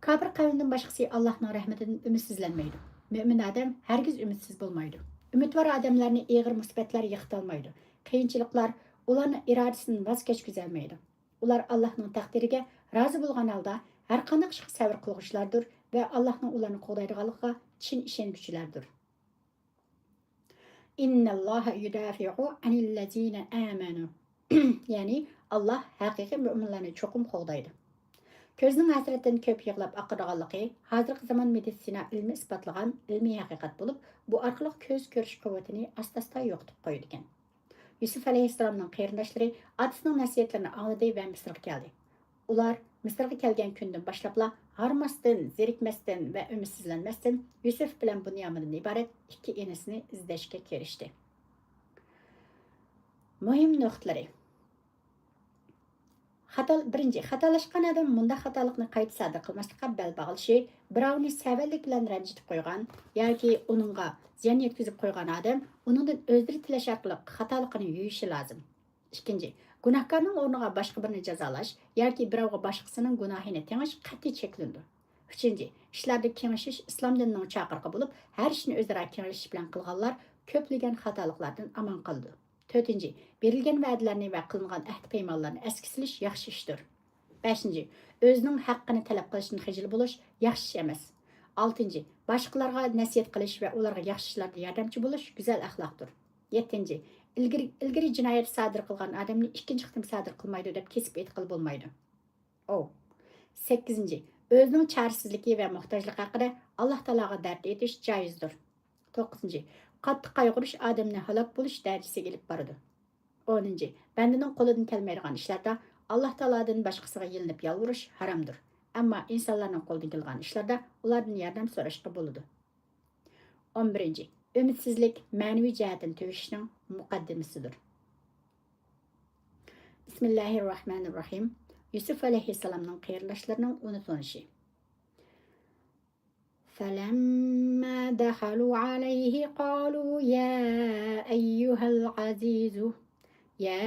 كاپىر قەۋمدىن باشقىسى ئاللاھنىڭ رەھمىتىدىن ئۈمىدسىزلەنمەيدۇ. مۆمىن ئادەم ھەرگىز ئۈمىدسىز بولمايدۇ. ئۈمىدۋار ئادەملەرنى ئېغىر مۇسىبەتلەر يىقىتالمايدۇ. قىيىنچىلىقلار ئۇلارنىڭ ئىرادىسىدىن ۋاز كەچكۈزەلمەيدۇ. ئۇلار ئاللاھنىڭ تەقدىرىگە رازى بولغان ھالدا ھەرقانداق ئىشقا سەۋر قىلغۇچىلاردۇر ۋە ئاللاھنىڭ ئۇلارنى قوغدايدىغانلىقىغا چىن ئىشەنگۈچىلەردۇر. إن الله يدافع عن الذين آمنوا يەنى، ئاللاھ ھەقىقىي مۆمىنلەرنى چوقۇم قوغدايدۇ. كۆزىنىڭ ھەسرەتتىن كۆپ يىغلاپ ئاقىدىغانلىقى ھازىرقى زامان مېدىتسىنا ئىلمى ئىسپاتلىغان ئىلمىي ھەقىقەت بولۇپ، بۇ ئارقىلىق كۆز كۆرۈش قۇۋۋىتىنى ئاستا-ئاستا يوقىتىپ قويىدىكەن. يۈسۈپ ئەلەيھىسسالامنىڭ قېرىنداشلىرى ئاتىسىنىڭ نەسىھەتلىرىنى ئاڭلىدى ۋە مىسىرغا كەلدى. ئۇلار مىسىرغا كەلگەن كۈندىن باشلاپلا ھارماستىن، زېرىكمەستىن ۋە ئۈمىدسىزلەنمەستىن يۈسۈپ بىلەن بۇنيامىندىن ئىبارەت ئىككى ئىنىسىنى ئىزدەشكە كىرىشتى. مۇھىم نۇقتىلىرى. خاتا، بىرىنچى، خاتالاشقان ئادەم مۇنداق خاتالىقنى قايتا سادىر قىلماسلىققا بەل باغلىشى، بىراۋنى سەۋەنلىك بىلەن رەنجىتىپ قويغان ياكى ئۇنىڭغا زىيان يەتكۈزۈپ قويغان ئادەم ئۇنىڭدىن ئۆزرە تىلەش ئارقىلىق خاتالىقىنى يۇيۇشى لازىم. ئىككىنچى، گۇناھكارنىڭ ئورنىغا باشقا بىرىنى جازالاش ياكى بىراۋغا باشقىسىنىڭ گۇناھىنى تېڭىش قەتئىي چەكلىنىدۇ. ئۈچىنچى، ئىشلاردا كېڭىشىش ئىسلام دىنىنىڭ چاقىرىقى بولۇپ، ھەر ئىشنى ئۆزئارا كېڭىشىش بىلەن قىلغانلار كۆپلىگەن خاتالىقلاردىن ئامان قالىدۇ. تۆتىنچى، بېرىلگەن ۋەدىلەرنى ۋە قىلىنغان ئەھدى پەيمانلارنى ئەسكە سېلىش ياخشى ئىشتۇر. بەشىنچى، ئۆزىنىڭ ھەققىنى تەلەپ قىلىشتىن خىجىل بولۇش ياخشى ئىش ئەمەس. ئالتىنچى، باشقىلارغا نەسىھەت قىلىش ۋە ئۇلارغا ياخشى ئىشلاردا ياردەمچى بولۇش گۈزەل ئەخلاقتۇر. يەتتىنچى، ئىلگىرى، ئىلگىرى جىنايەت سادىر قىلغان ئادەمنى ئىككىنچى قېتىم سادىر قىلمايدۇ دەپ كېسىپ ئېيتقىلى بولمايدۇ. ئوۋ. سەككىزىنچى، ئۆزىنىڭ چارىسىزلىكى ۋە موھتاجلىقى ھەققىدە ئاللاھ تائالاغا دەرد ئېيتىش جايىزدۇر. توققۇزىنچى، قاتتىق قايغۇرۇش ئادەمنى ھالاك بولۇش دەرىجىسىگە ئېلىپ بارىدۇ. ئونىنچى، بەندىنىڭ قولىدىن كەلمەيدىغان ئىشلاردا ئاللاھ تائالادىن باشقىسىغا يېلىنىپ يالۋۇرۇش ھارامدۇر. ئەمما ئىنسانلارنىڭ قولىدىن كېلىدىغان ئىشلاردا ئۇلاردىن ياردەم سوراشقا بولىدۇ. ئون بىرىنچى، ئۈمىدسىزلىك مەنىۋى جەھەتتىن تۈگىشىشنىڭ مۇقەددىمىسىدۇر. بىسمىللاھىررەھمانىررەھىم. يۈسۈپ ئەلەيھىسسالامنىڭ قېرىنداشلىرىنىڭ ئۇنى تونۇشى. فلما دخلوا عليه قالوا يا أيها العزيز، يا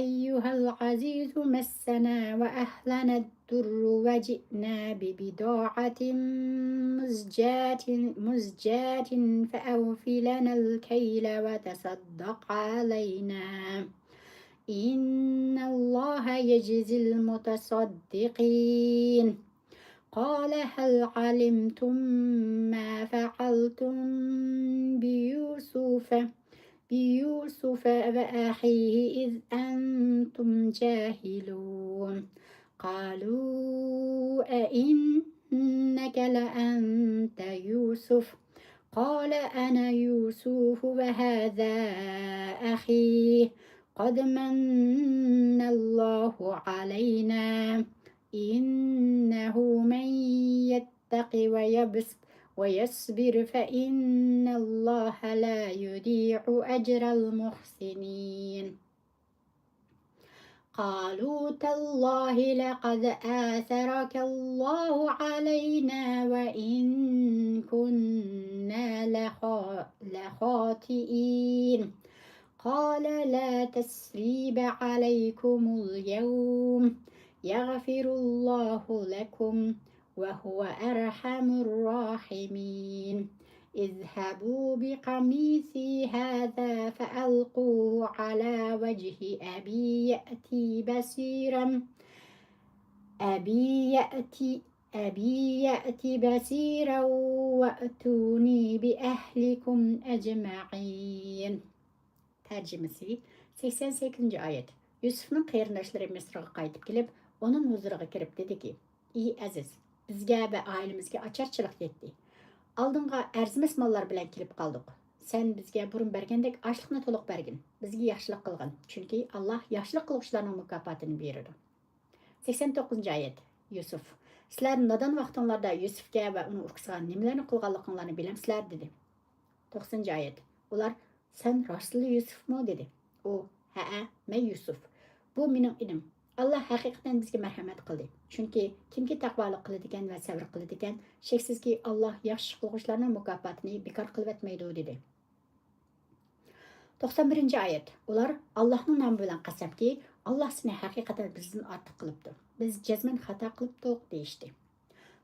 أيها العزيز مسنا وأهلنا الضر وجئنا ببضاعة مزجاة، مزجاة فأوف لنا الكيل وتصدق علينا إن الله يجزي المتصدقين. قال هل علمتم ما فعلتم بيوسف، بيوسف وأخيه إذ أنتم جاهلون. قالوا أئنك لأنت يوسف؟ قال أنا يوسف وهذا أخي قد من الله علينا إنه من يتق ويبس-، ويصبر فإن الله لا يضيع أجر المحسنين. قالوا تالله لقد آثرك الله علينا وإن كنا لخا-، لخاطئين. قال لا تثريب عليكم اليوم يغفر الله لكم وهو أرحم الراحمين. اذهبوا بقميصي هذا فألقوه على وجه أبي يأت بصيرا، أبي يأت، أبي يأت بصيرا وأتوني بأهلكم أجمعين. تەرجىمىسى، سەكسەن سەككىزىنچى ئايەت. يۈسۈفنىڭ قېرىنداشلىرى مىسىرغا قايتىپ كېلىپ، ئۇنىڭ ھۇزۇرىغا كىرىپ دېدىكى، ئى ئەزىز، بىزگە ۋە ئائىلىمىزگە ئاچارچىلىق يەتتى. ئالدىڭغا ئەرزىمەس ماللار بىلەن كېلىپ قالدۇق. سەن بىزگە بۇرۇن بەرگەندەك ئاشلىقنى تولۇق بەرگىن. بىزگە ياخشىلىق قىلغىن، چۈنكى ئاللاھ ياخشىلىق قىلغۇچىلارنىڭ مۇكاپاتىنى بېرىدۇ. سەكسەن توققۇزىنچى ئايەت. يۈسۈف، سىلەر نادان ۋاقتىڭلاردا يۈسۈفكە ۋە ئۇنىڭ ئۇكىسىغا نېمىلەرنى قىلغانلىقىڭلارنى بىلەمسىلەر؟ دېدى. توقسىنىنچى ئايەت. ئۇلار، سەن راستلا يۈسۈفمۇ؟ دېدى. ئۇ، ھەئە، مەن يۈسۈف. بۇ مېنىڭ ئىنىم. ئاللاھ ھەقىقەتەن بىزگە مەرھەمەت قىلدى. چۈنكى كىمكى تەقۋالىق قىلىدىكەن ۋە سەۋر قىلىدىكەن، شەكسىزكى، ئاللاھ ياخشى ئىش قىلغۇچىلارنىڭ مۇكاپاتىنى بىكار قىلىۋەتمەيدۇ، دېدى. توقسان بىرىنچى ئايەت. ئۇلار، ئاللاھنىڭ نامى بىلەن قەسەمكى، ئاللاھ سېنى ھەقىقەتەن بىزدىن ئارتۇق قىلىپتۇ. بىز جەزمەن خاتا قىلىپتۇق، دېيىشتى.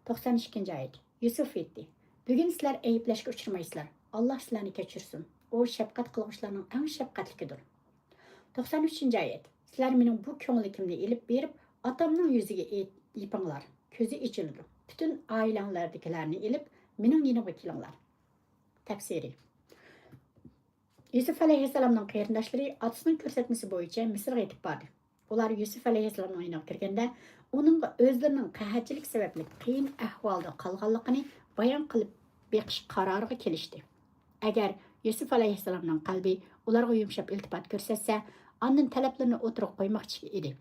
توقسان ئىككىنچى ئايەت. يۈسۈف ئېيتتى، بۈگۈن سىلەر ئەيىبلەشكە ئۇچرىمايسىلەر. ئاللاھ سىلەرنى كەچۈرسۇن. ئۇ شەپقەت قىلغۇچىلارنىڭ ئەڭ شەپقەتلىكىدۇر. توقسان ئۈچىنچى ئايەت. سىلەر مېنىڭ بۇ كۆڭلىكىمنى ئېلىپ بېرىپ، ئاتامنىڭ يۈزىگە ئېيت-، يېپىڭلار. كۆزى ئېچىلىدۇ. پۈتۈن ئائىلەڭلەردىكىلەرنى ئېلىپ، مېنىڭ يېنىمغا كېلىڭلار. تەپسىرى. يۈسۈپ ئەلەيھىسسالامنىڭ قېرىنداشلىرى ئاتىسىنىڭ كۆرسەتمىسى بويىچە مىسىرغا يېتىپ باردى. ئۇلار يۈسۈپ ئەلەيھىسسالامنىڭ يېنىغا كىرگەندە، ئۇنىڭغا ئۆزلىرىنىڭ قەھەتچىلىك سەۋەبلىك قىيىن ئەھۋالدا قالغانلىقىنى بايان قىلىپ بېقىش قارارىغا كېلىشتى. ئەگەر يۈسۈپ ئەلەيھىسسالامنىڭ قەلبى ئۇلارغا يۇمشاپ ئىلتىپات كۆرسەتسە، ئاندىن تەلەپلىرىنى ئوتتۇرىغا قويماقچى ئىدى.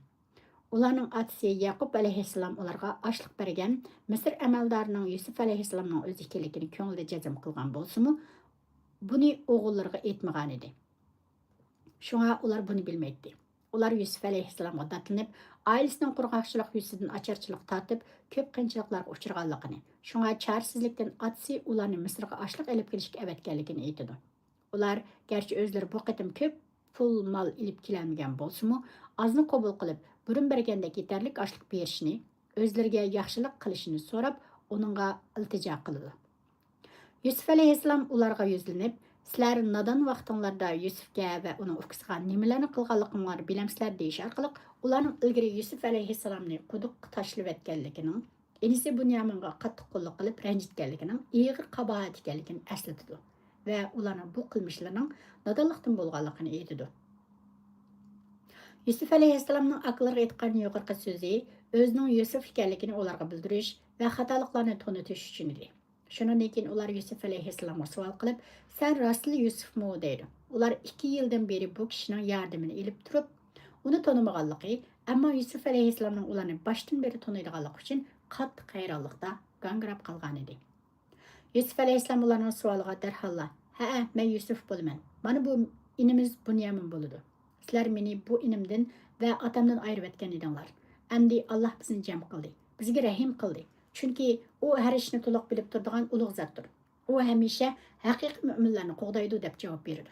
ئۇلارنىڭ ئاتىسى يەقۇپ ئەلەيھىسسالام ئۇلارغا ئاشلىق بەرگەن مىسىر ئەمەلدارىنىڭ يۈسۈپ ئەلەيھىسسالامنىڭ ئۆزى ئىكەنلىكىنى كۆڭلىدە جەزم قىلغان بولسىمۇ، بۇنى ئوغۇللىرىغا ئېيتمىغانىدى. شۇڭا ئۇلار بۇنى بىلمەيتتى. ئۇلار يۈسۈپ ئەلەيھىسسالامغا داتلىنىپ، ئائىلىسىنىڭ قۇرغاقچىلىق يۈزىسىدىن ئاچارچىلىق تارتىپ، كۆپ قىيىنچىلىقلارغا ئۇچرىغانلىقىنى، شۇڭا چارىسىزلىكتىن ئاتىسى ئۇلارنى مىسىرغا ئاشلىق ئېلىپ كېلىشكە ئەۋەتكەنلىكىنى ئېيتىدۇ. ئۇلار گەرچە ئۆزلىرى بۇ قېتىم كۆپ پۇل مال ئېلىپ كېلەلمىگەن بولسىمۇ، ئازنى قوبۇل قىلىپ، بۇرۇن بەرگەندەك يېتەرلىك ئاشلىق بېرىشىنى، ئۆزلىرىگە ياخشىلىق قىلىشىنى سوراپ، ئۇنىڭغا ئىلتىجا قىلىدۇ. يۈسۈپ ئەلەيھىسسالام ئۇلارغا يۈزلىنىپ، سىلەر نادان ۋاقتىڭلاردا يۈسۈپكە ۋە ئۇنىڭ ئۇكىسىغا نېمىلەرنى قىلغانلىقىڭلارنى بىلەمسىلەر؟ دېيىش ئارقىلىق ئۇلارنىڭ ئىلگىرى يۈسۈپ ئەلەيھىسسالامنى قۇدۇققا تاشلىۋەتكەنلىكىنىڭ، ئىنىسى بۇنيامىنغا قاتتىق قۇللۇق قىلىپ رەنجىتكەنلىكىنىڭ ئېغىر قاباھەت ئىكەنلىكىنى ئەسلىتىدۇ ۋە ئۇلارنىڭ بۇ قىلمىشلىرىنىڭ نادانلىقتىن بولغانلىقىنى ئېيتىدۇ. يۈسۈپ ئەلەيھىسسالامنىڭ ئاكىلىرىغا ئېيتقان يۇقىرىقى سۆزى ئۆزىنىڭ يۈسۈپ ئىكەنلىكىنى ئۇلارغا بىلدۈرۈش ۋە خاتالىقلارنى تونۇتۇش ئۈچۈن ئىدى. شۇنىڭدىن كېيىن ئۇلار يۈسۈپ ئەلەيھىسسالامغا سوئال قىلىپ، سەن راستلا يۈسۈپمۇ؟ دەيدۇ. ئۇلار ئىككى يىلدىن بېرى بۇ كىشىنىڭ ياردىمىنى ئېلىپ تۇرۇپ، ئۇنى تونۇمىغانلىقى، ئەمما يۈسۈپ ئەلەيھىسسالامنىڭ ئۇلارنى باشتىن بېرى تونۇيدىغانلىقى ئۈچۈن قاتتىق ھەيرانلىقتا گاڭگىراپ قالغانىدى. يۈسۈپ ئەلەيھىسسالام ئۇلارنىڭ سوئالىغا دەرھاللا، ھەئە، مەن يۈسۈپ بولىمەن. مانا بۇ ئىنىمىز بۇنيامىن بولىدۇ. سىلەر مېنى بۇ ئىنىمدىن ۋە ئاتامدىن ئايرىۋەتكەن ئىدىڭلار. ئەمدى ئاللاھ بىزنى جەم قىلدى. بىزگە رەھىم قىلدى. چۈنكى ئۇ ھەر ئىشنى تولۇق بىلىپ تۇرىدىغان ئۇلۇغ زاتتۇر. ئۇ ھەمىشە ھەقىقىي مۆمىنلەرنى قوغدايدۇ، دەپ جاۋاب بېرىدۇ.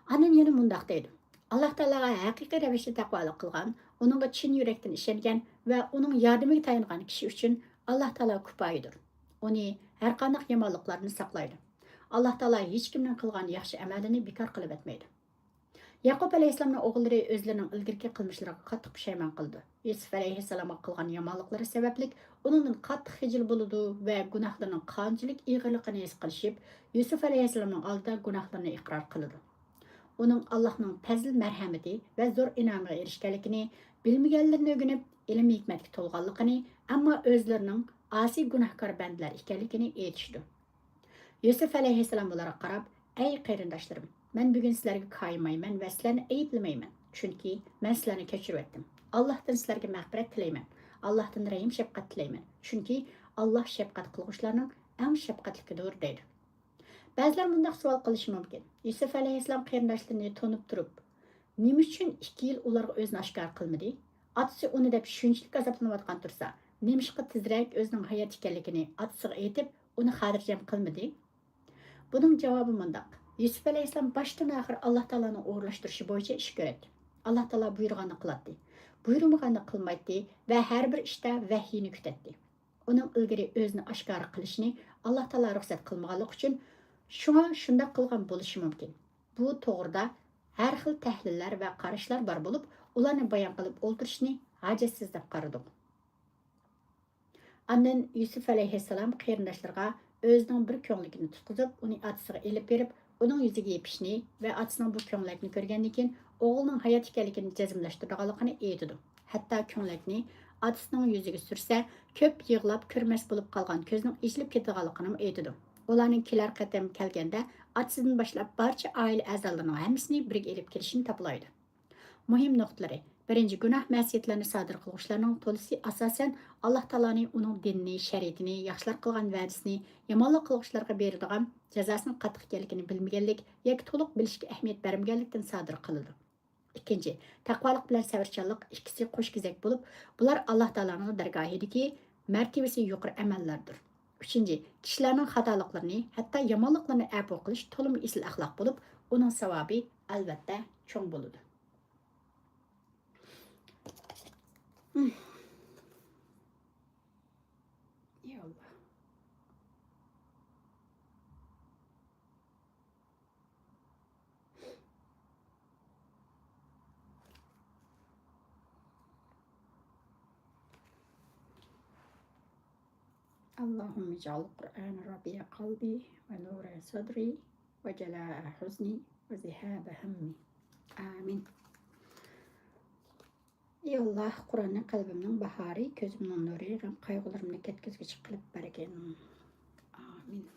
ئاندىن يەنە مۇنداق دەيدۇ، ئاللاھ تائالاغا ھەقىقىي رەۋىشتە تەقۋالىق قىلغان، ئۇنىڭغا چىن يۈرەكتىن ئىشەنگەن ۋە ئۇنىڭ ياردىمىگە تايانغان كىشى ئۈچۈن ئاللاھ تائالا كۇپايىدۇر. ئۇنى ھەرقانداق يامانلىقلاردىن ساقلايدۇ. ئاللاھ تائالا ھېچكىمنىڭ قىلغان ياخشى ئەمەلىنى بىكار قىلىۋەتمەيدۇ. يەقۇپ ئەلەيھىسسالامنىڭ ئوغۇللىرى ئۆزلىرىنىڭ ئىلگىرىكى قىلمىشلىرىغا قاتتىق پۇشايمان قىلىدۇ. يۈسۈپ ئەلەيھىسسالامغا قىلغان يامانلىقلىرى سەۋەبلىك ئۇنىڭدىن قاتتىق خىجىل بولىدۇ ۋە گۇناھلىرىنىڭ قانچىلىك ئېغىرلىقىنى ھېس قىلىشىپ، يۈسۈپ ئەلەيھىسسالامنىڭ ئالدىدا گۇناھلىرىنى ئىقرار قىلىدۇ. ئۇنىڭ ئاللاھنىڭ پەزىل-مەرھەمىتى ۋە زور ئىنئامىغا ئېرىشكەنلىكىنى، بىلمىگەنلىرىنى ئۆگىنىپ، ئىلىم-ھېكمەتكە تولغانلىقىنى، ئەمما ئۆزلىرىنىڭ ئاسىي گۇناھكار بەندىلەر ئىكەنلىكىنى ئېيتىشىدۇ. يۈسۈپ ئەلەيھىسسالام ئۇلارغا قاراپ، ئەي قېرىنداشلىرىم، مەن بۈگۈن سىلەرگە كايىمايمەن ۋە سىلەرنى ئەيىبلىمەيمەن، چۈنكى مەن سىلەرنى كەچۈرۈۋەتتىم. ئاللاھتىن سىلەرگە مەغپىرەت تىلەيمەن. ئاللاھتىن رەھىم-شەپقەت تىلەيمەن، چۈنكى ئاللاھ شەپقەت قىلغۇچىلارنىڭ ئەڭ شەپقەتلىكىدۇر، دەيدۇ. بەزىلەر مۇنداق سوئال قىلىشى مۇمكىن، يۈسۈپ ئەلەيھىسسالام قېرىنداشلىرىنى تونۇپ تۇرۇپ، نېمە ئۈچۈن ئىككى يىل ئۇلارغا ئۆزىنى ئاشكارا قىلمىدى؟ ئاتىسى ئۇنى دەپ شۇنچىلىك ئازابلىنىۋاتقان تۇرسا، نېمىشقا تېزرەك ئۆزىنىڭ ھايات ئىكەنلىكىنى ئاتىسىغا ئېيتىپ، ئۇنى خاتىرجەم قىلمىدى؟ بۇنىڭ جاۋابى مۇنداق، يۈسۈپ ئەلەيھىسسالام باشتىن-ئاخىر ئاللاھ تائالانىڭ ئورۇنلاشتۇرۇشى بويىچە ئىش كۆرەتتى. ئاللاھ تائالا بۇيرۇغاننى قىلاتتى، بۇيرۇمىغاننى قىلمايتتى ۋە ھەر بىر ئىشتا ۋەھيىنى كۈتەتتى. ئۇنىڭ ئىلگىرى ئۆزىنى ئاشكارا قىلىشىنى ئاللاھ تائالا رۇخسەت قىلمىغانلىقى ئۈچۈن، شۇڭا شۇنداق قىلغان بولۇشى مۇمكىن. بۇ توغرىدا ھەر خىل تەھلىللەر ۋە قاراشلار بار بولۇپ، ئۇلارنى بايان قىلىپ ئولتۇرۇشنى ھاجەتسىز دەپ قارىدۇق. ئاندىن يۈسۈپ ئەلەيھىسسالام قېرىنداشلىرىغا ئۆزىنىڭ بىر كۆڭلىكىنى تۇتقۇزۇپ، ئۇنى ئاتىسىغا ئېلىپ بېرىپ، ئۇنىڭ يۈزىگە يېپىشنى ۋە ئاتىسىنىڭ بۇ كۆڭلەكنى كۆرگەندىن كېيىن ئوغلىنىڭ ھايات ئىكەنلىكىنى جەزملەشتۈرىدىغانلىقىنى ئېيتىدۇ. ھەتتا كۆڭلەكنى ئاتىسىنىڭ يۈزىگە سۈرسە، كۆپ يىغلاپ كۆرمەس بولۇپ قالغان كۆزىنىڭ ئېچىلىپ كېتىدىغانلىقىنىمۇ ئېيتىدۇ. ئۇلارنىڭ كېلەر قېتىم كەلگەندە ئاتىسىدىن باشلاپ بارچە ئائىلە ئەزالىرىنىڭ ھەممىسىنى بىرگە ئېلىپ كېلىشىنى تاپىلايدۇ. مۇھىم نۇقتىلىرى، بىرىنچى، گۇناھ مەسىيەتلەرنى سادىر قىلغۇچىلارنىڭ تولىسى ئاساسەن ئاللاھ تائالانى، ئۇنىڭ دىنىنى، شەرىئىتىنى، ياخشىلار قىلغان ۋەدىسىنى، يامانلار قىلغۇچىلارغا بېرىدىغان جازاسىنىڭ قاتتىق ئىكەنلىكىنى بىلمىگەنلىك ياكى تولۇق بىلىشكە ئەھمىيەت بەرمىگەنلىكتىن سادىر قىلىدۇ. ئىككىنچى، تەقۋالىق بىلەن سەۋرچانلىق ئىككىسى قوش كېزەك بولۇپ، بۇلار ئاللاھ تائالانىڭ دەرگاھىدىكى مەرتىۋىسى يۇقىرى ئەمەللەردۇر. ئۈچىنچى، كىشىلەرنىڭ خاتالىقلىرىنى، ھەتتا يامانلىقلىرىنى ئەپۇ قىلىش تولىمۇ ئېسىل ئەخلاق بولۇپ، ئۇنىڭ ساۋابى ئەلۋەتتە چوڭ بولىدۇ. يا ئاللاھ. اللهم اجعل القرآن ربيع قلبي ونور صدري وجلاء حزني وذهاب همي. ئامىن. ئى ئاللاھ، قۇرئاننى قەلبىمنىڭ باھارى، كۆزۈمنىڭ نۇرى، غەم-قايغۇلىرىمنى كەتكۈزگۈچى قىلىپ بەرگىن. ئامىن.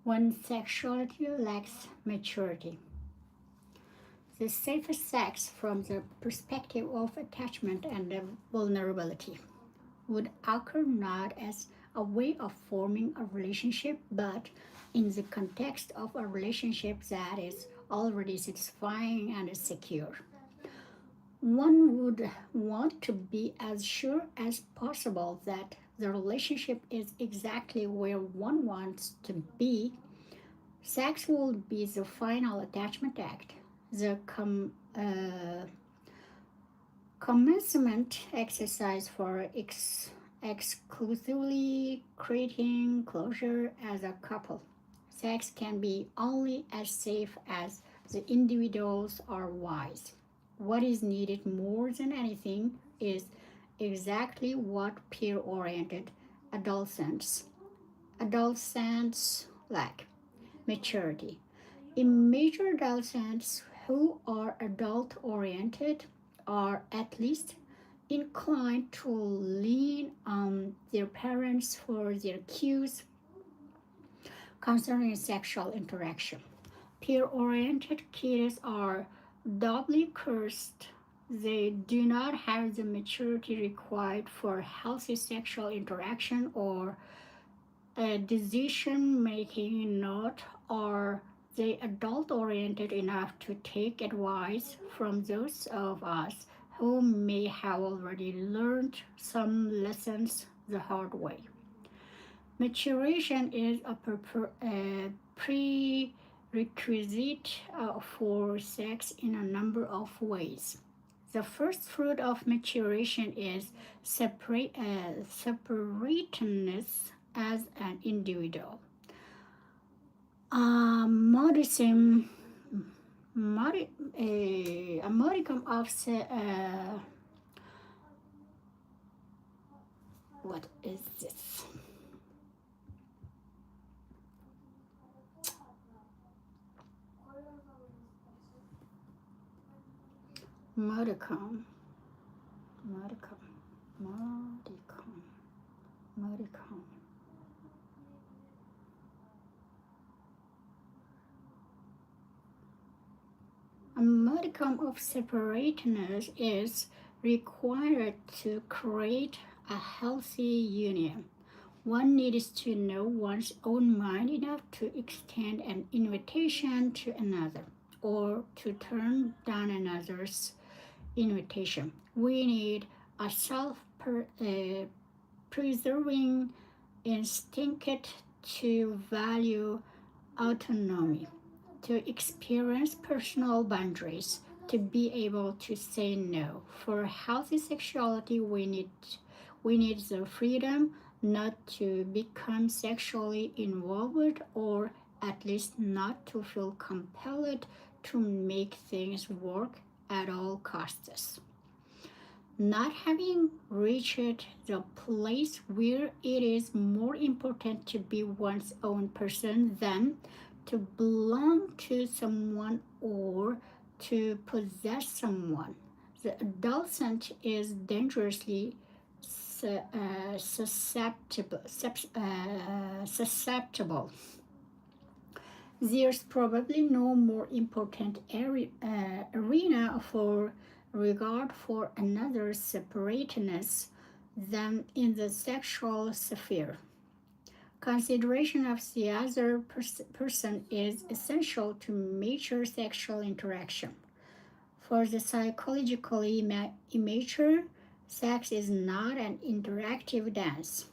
When sexuality lacks maturity. The safest sex from the perspective of attachment and vulnerability would occur not as a way of forming a relationship, but in the context of a relationship that is already satisfying and secure. One would want to be as sure as possible that the relationship is exactly where one wants to be. Sex will be the final attachment act, the com- uh, commencement exercise for ex- exclusively creating closure as a couple. Sex can be only as safe as the individuals are wise. What is needed more than anything is exactly what peer-oriented adolescents adolescents lack: maturity. Immature adolescents who are adult-oriented are at least inclined to lean on their parents for their cues concerning sexual interaction. Peer-oriented kids are doubly cursed. They do not have the maturity required for healthy sexual interaction or a decision making, nor are they adult oriented enough to take advice from those of us who may have already learned some lessons the hard way. Maturation is a, pre- a prerequisite uh, for sex in a number of ways. The first fruit of maturation is separa- uh, separateness as an individual. A modicum, modi- uh, a modicum of se- uh, what is this? Modicum, modicum, modicum, modicum. A modicum of separateness is required to create a healthy union. One needs to know one's own mind enough to extend an invitation to another or to turn down another's invitation. We need a self per, uh, preserving instinct to value autonomy, to experience personal boundaries, to be able to say no. For healthy sexuality, we need we need the freedom not to become sexually involved, or at least not to feel compelled to make things work at all costs. Not having reached the place where it is more important to be one's own person than to belong to someone or to possess someone. The adolescent is dangerously su- uh, susceptible, sus- uh, susceptible. There's probably no more important area, uh, arena for regard for another's separateness than in the sexual sphere. Consideration of the other pers- person is essential to mature sexual interaction. For the psychologically ma- immature, sex is not an interactive dance.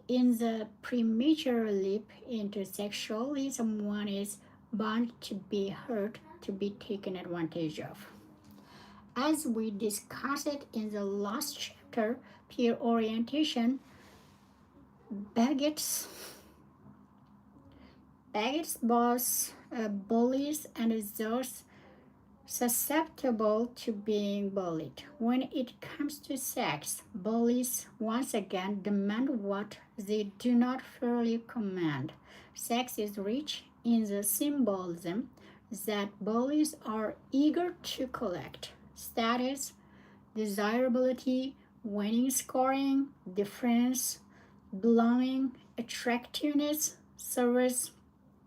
In the premature leap into sexuality, someone is bound to be hurt, to be taken advantage of. As we discussed in the last chapter, peer orientation begets, begets both uh, bullies and those susceptible to being bullied. When it comes to sex, bullies once again demand what they do not fairly command. Sex is rich in the symbolism that bullies are eager to collect: status, desirability, winning scoring, deference, belonging, attractiveness, service,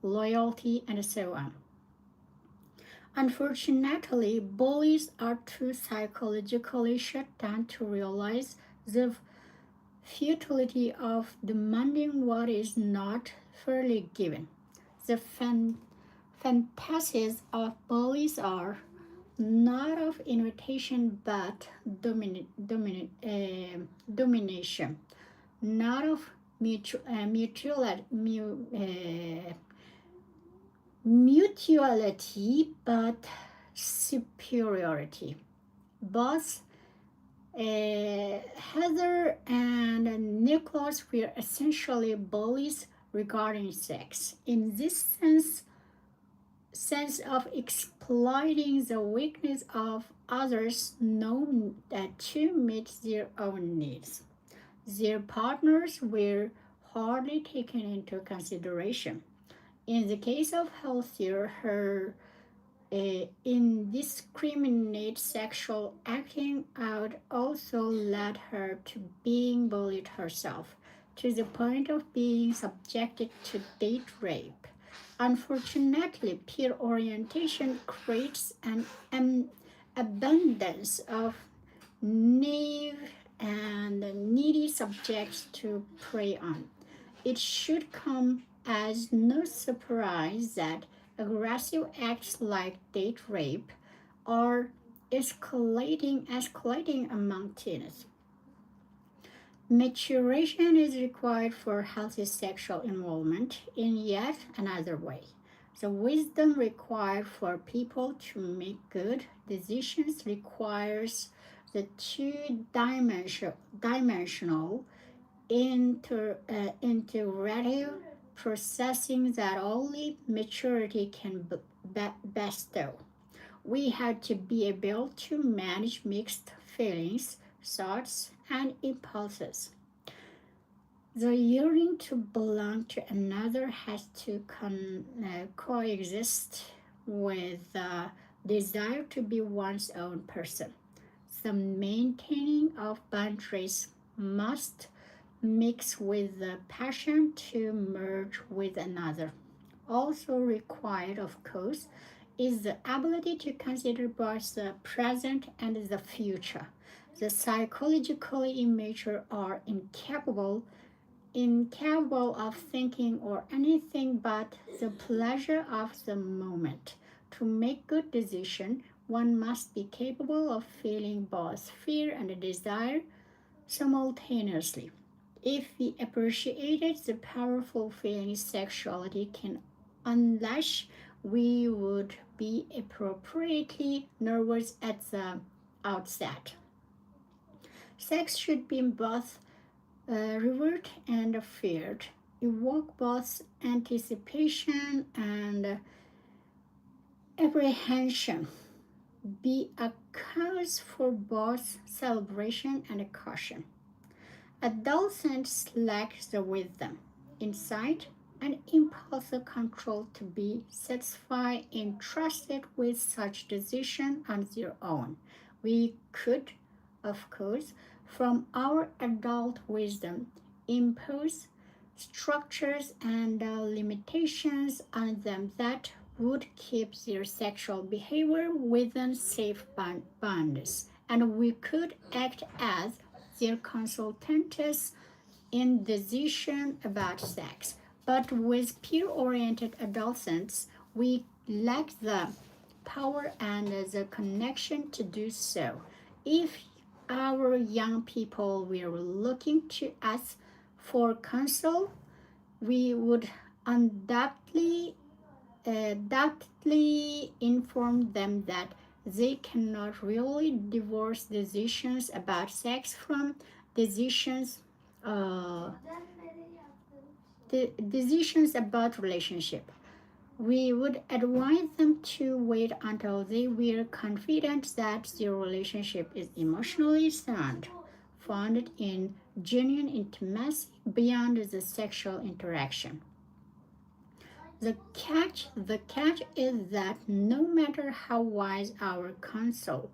loyalty, and so on. Unfortunately, bullies are too psychologically shut down to realize the futility of demanding what is not fairly given. The fan- fantasies of bullies are not of invitation but domini- domini- uh, domination, not of mutual, uh, mutual, mu- uh, mutuality but superiority. Both uh, Heather and Nicholas were essentially bullies regarding sex. In this sense, sense of exploiting the weakness of others, known that to meet their own needs, their partners were hardly taken into consideration. In the case of Heather, her uh, indiscriminate sexual acting out also led her to being bullied herself, to the point of being subjected to date rape. Unfortunately, peer orientation creates an, an abundance of naive and needy subjects to prey on. It should come as no surprise that aggressive acts like date rape are escalating, escalating among teens. Maturation is required for healthy sexual involvement in yet another way. The wisdom required for people to make good decisions requires the two-dimensional, dimensional inter, uh, integrative processing that only maturity can b- be- bestow. We have to be able to manage mixed feelings, thoughts, and impulses. The yearning to belong to another has to con- uh, coexist with the desire to be one's own person. The maintaining of boundaries must mix with the passion to merge with another. Also required, of course, is the ability to consider both the present and the future. The psychologically immature are incapable incapable of thinking or anything but the pleasure of the moment. To make good decision, one must be capable of feeling both fear and desire simultaneously. If we appreciated the powerful feelings sexuality can unleash, we would be appropriately nervous at the outset. Sex should be both uh, revered and feared, evoke both anticipation and apprehension, be a cause for both celebration and caution. Adolescents lack the wisdom, insight, and impulse control to be satisfied and trusted with such decision on their own. We could, of course, from our adult wisdom, impose structures and uh, limitations on them that would keep their sexual behavior within safe ban- bounds, and we could act as their consultants in decision about sex. But with peer-oriented adolescents, we lack the power and the connection to do so. If our young people were looking to us for counsel, we would undoubtedly, uh, doubtedly inform them that they cannot really divorce decisions about sex from decisions uh, the decisions about relationship. We would advise them to wait until they were confident that their relationship is emotionally sound, founded in genuine intimacy beyond the sexual interaction. The catch, the catch is that no matter how wise our counsel,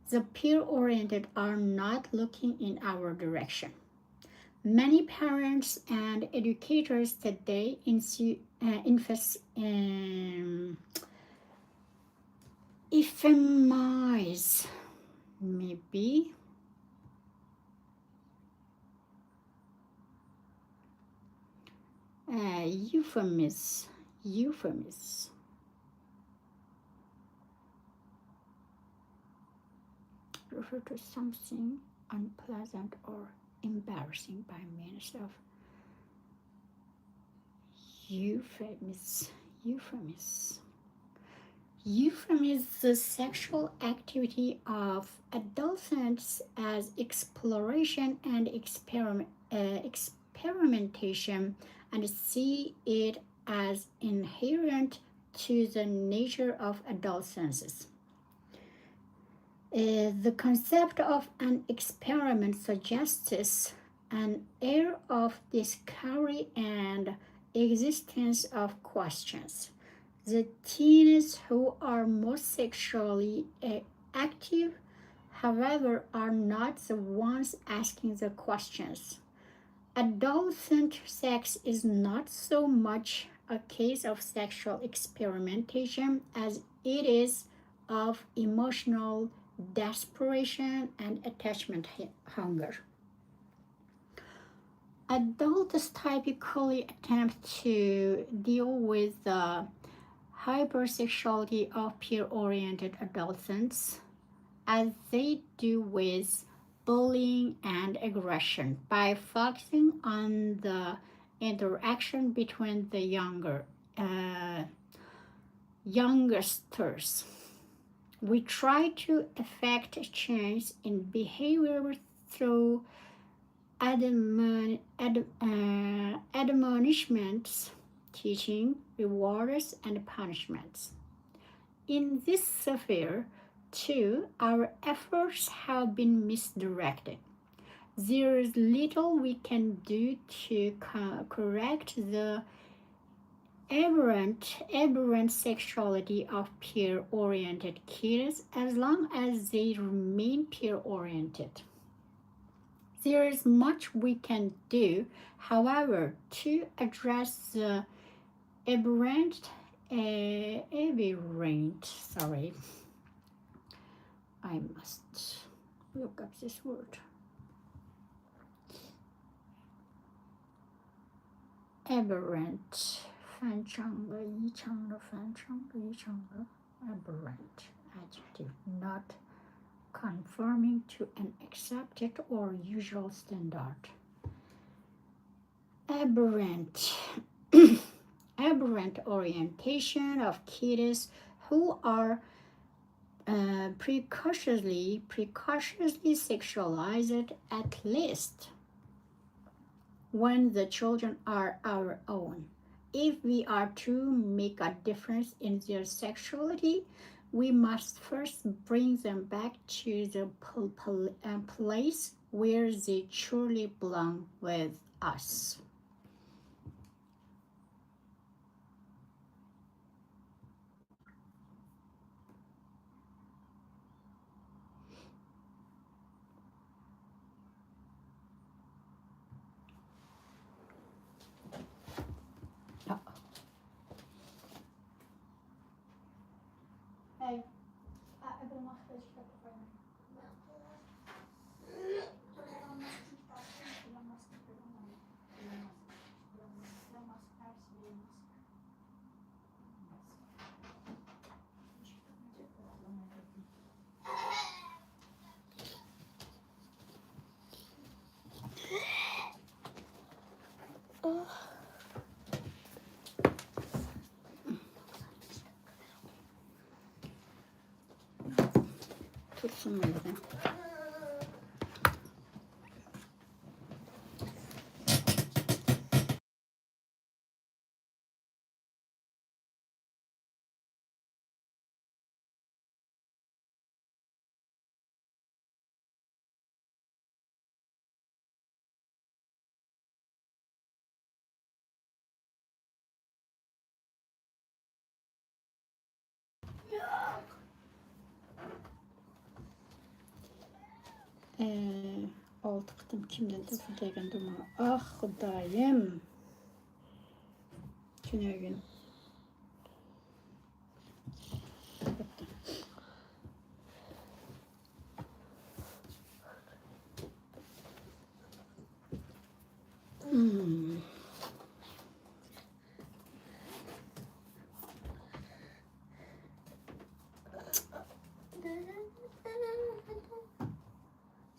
the peer-oriented are not looking in our direction. Many parents and educators today insu- uh, infes- um, euphemize, maybe, uh, euphemize, euphemize, refer to something unpleasant or embarrassing by means of euphemize. Euphemize. Euphemize the sexual activity of adolescents as exploration and experiment, uh, experimentation, and see it as inherent to the nature of adolescence. Uh, the concept of an experiment suggests an air of discovery and existence of questions. The teens who are most sexually uh, active, however, are not the ones asking the questions. Adolescent sex is not so much a case of sexual experimentation as it is of emotional desperation and attachment hu- hunger. Adults typically attempt to deal with the hypersexuality of peer oriented adolescents as they do with bullying and aggression by focusing on the interaction between the younger uh, youngsters. We try to effect change in behavior through admon- ad- uh, admonishments, teaching, rewards, and punishments. In this sphere, too, our efforts have been misdirected. There is little we can do to co- correct the aberrant, aberrant sexuality of peer oriented kids as long as they remain peer oriented. There is much we can do, however, to address the aberrant, uh, aberrant, sorry, I must look up this word. Aberrant, 反常的、异常的、反常的、异常的、aberrant, adjective, not conforming to an accepted or usual standard. aberrant, aberrant orientation of kids who are uh, precociously, precociously sexualized, at least when the children are our own. If we are to make a difference in their sexuality, we must first bring them back to the pl- pl- uh, place where they truly belong, with us. تۇرسۇن مەيدە. ئالتە قېتىم كىمدىن تېلېفون كەلگەندۇ ماڭا؟ ئاھ، خۇدايىم. تۈنۈگۈن.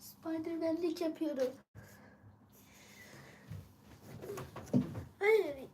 Spiderman'lik yapıyorum. Ay.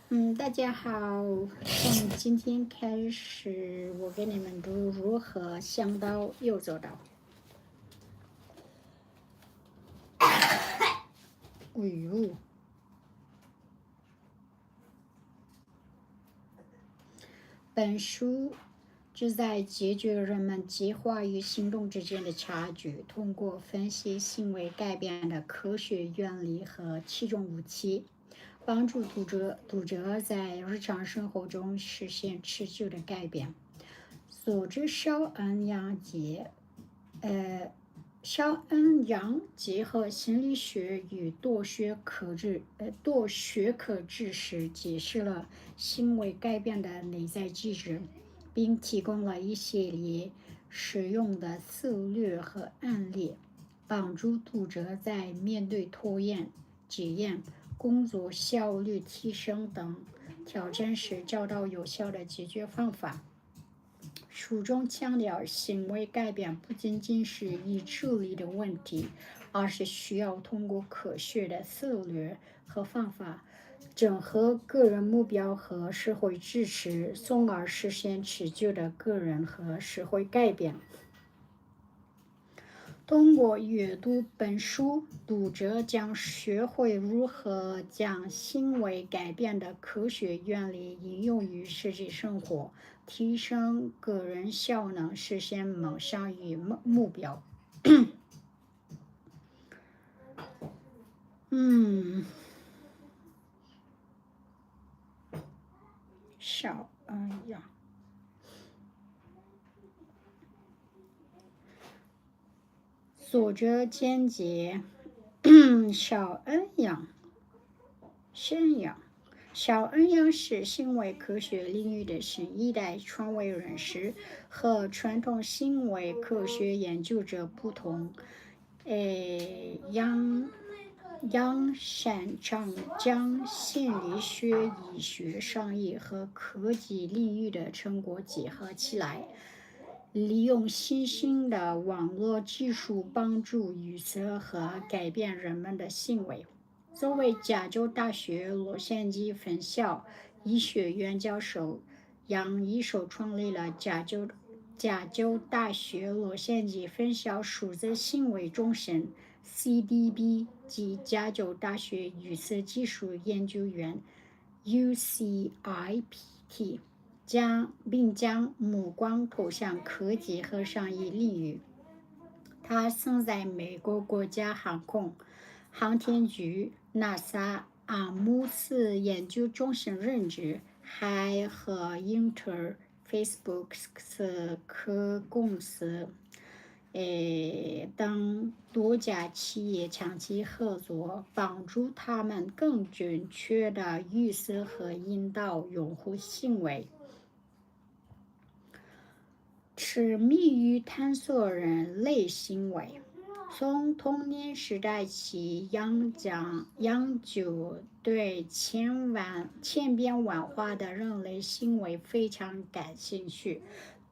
嗯，大家好，从今天开始，我给你们读如何香到又做到。哎呦，本书旨在解决人们计划与行动之间的差距，通过分析行为改变的科学原理和七种武器，帮助读者读者在日常生活中实现持久的改变。作者小恩杨杰，呃，小恩杨结合心理学与多学科知呃多学科知识，解释了行为改变的内在机制，并提供了一系列实用的策略和案例，帮助读者在面对拖延、节约、工作效率提升等挑战时找到有效的解决方法。书中强调，行为改变不仅仅是意志力的问题，而是需要通过科学的策略和方法，整合个人目标和社会支持，从而实现持久的个人和社会改变。通过阅读本书，读者将学会如何将行为改变的科学原理应用于实际生活，提升个人效能，实现梦想与目目标。嗯，小恩杨。作者简介：小恩杨，宣扬。小恩杨是行为科学领域的新一代权威人士，和传统行为科学研究者不同，诶，杨杨擅长将心理学、医学、商业和科技领域的成果结合起来，利用新兴的网络技术帮助预测和改变人们的行为。作为加州大学洛杉矶分校医学院教授，杨一手创立了加州加州大学洛杉矶分校数字行为中心 C D B 及加州大学预测技术研究院 U C I P T，将并将目光投向科技和商业领域。他曾在美国国家航空航天局 NASA 阿姆斯研究中心任职，还和 Intel、Facebook 思科公司，诶，等多家企业长期合作，帮助他们更准确地预测和引导用户行为。痴迷于探索人类行为。从童年时代起，杨将杨就对千万千变万化的人类行为非常感兴趣。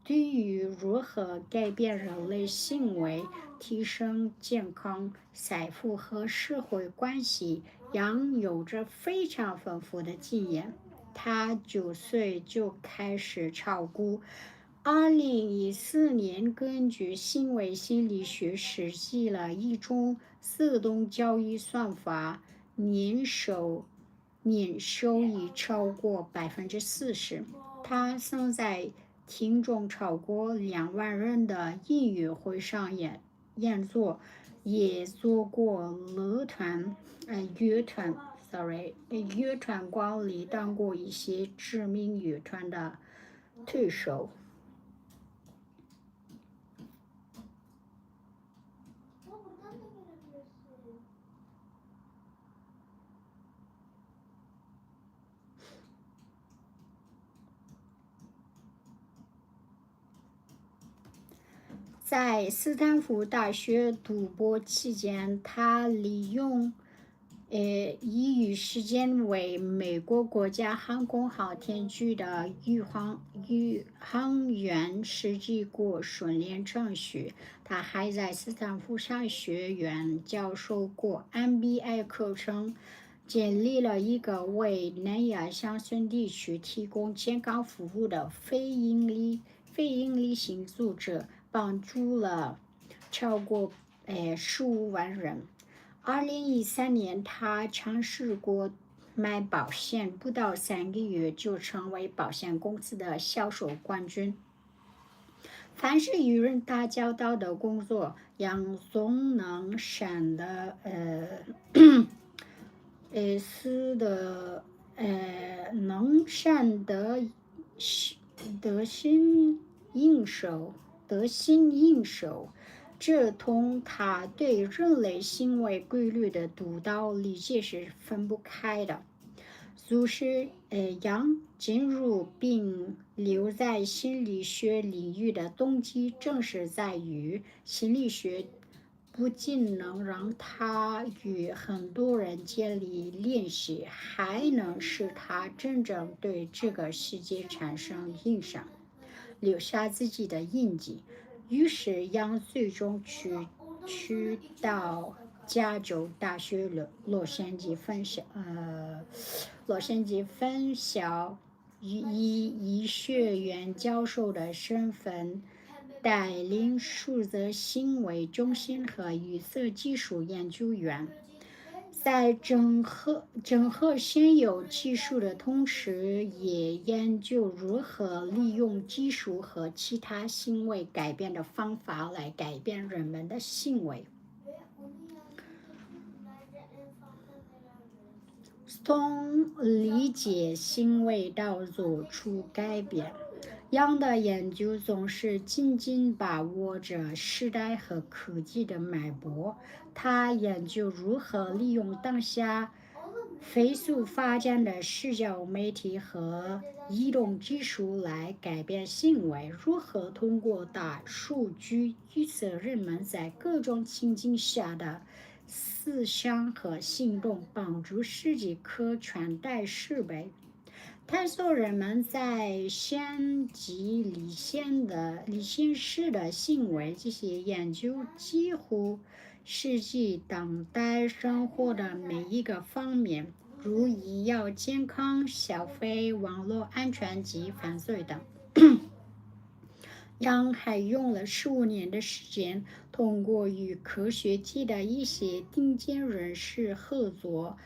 对于如何改变人类行为，提升健康、财富和社会关系，杨有着非常丰富的经验。他九岁就开始炒股，二零一四年，根据行为心理学设计了一种自动交易算法，年收年收益超过百分之四十。他曾在听众超过两万人的音乐会上演演奏，也做过乐团，呃，乐团，sorry，乐团管理，当过一些知名乐团的推手。在斯坦福大学读博期间，他利用呃，业余时间为美国国家航空航天局的宇航宇航员设计过训练程序。他还在斯坦福商学院教授过 M B A 课程，建立了一个为南亚乡村地区提供健康服务的非营利非营利性组织，帮助了超过诶，十五万人。二零一三年，他尝试过卖保险，不到三个月就成为保险公司的销售冠军。凡是与人打交道的工作，杨总能善的呃呃是的呃能善的得心应手，得心应手，这同他对人类行为规律的独到理解是分不开的。苏诗呃杨进入并留在心理学领域的动机，正是在于心理学不仅能让他与很多人建立联系，还能使他真正对这个世界产生影响，留下自己的印记。于是杨最终去去到加州大学洛洛杉矶分校，呃，洛杉矶分校以以医学院教授的身份，带领数字行为中心和预测技术研究院，在整合整合现有技术的同时，也研究如何利用技术和其他行为改变的方法来改变人们的行为。从理解行为到做出改变，杨的研究总是紧紧把握着时代和科技的脉搏。他研究如何利用当下飞速发展的社交媒体和移动技术来改变行为，如何通过大数据预测人们在各种情境下的思想和行动，帮助设计可穿戴设备。探索人们在先及理性的理性式的行为，这些研究几乎涉及当代生活的每一个方面，如医药健康、消费、网络安全及犯罪等。杨还用了十五年的时间，通过与科学界的一些顶尖人士合作，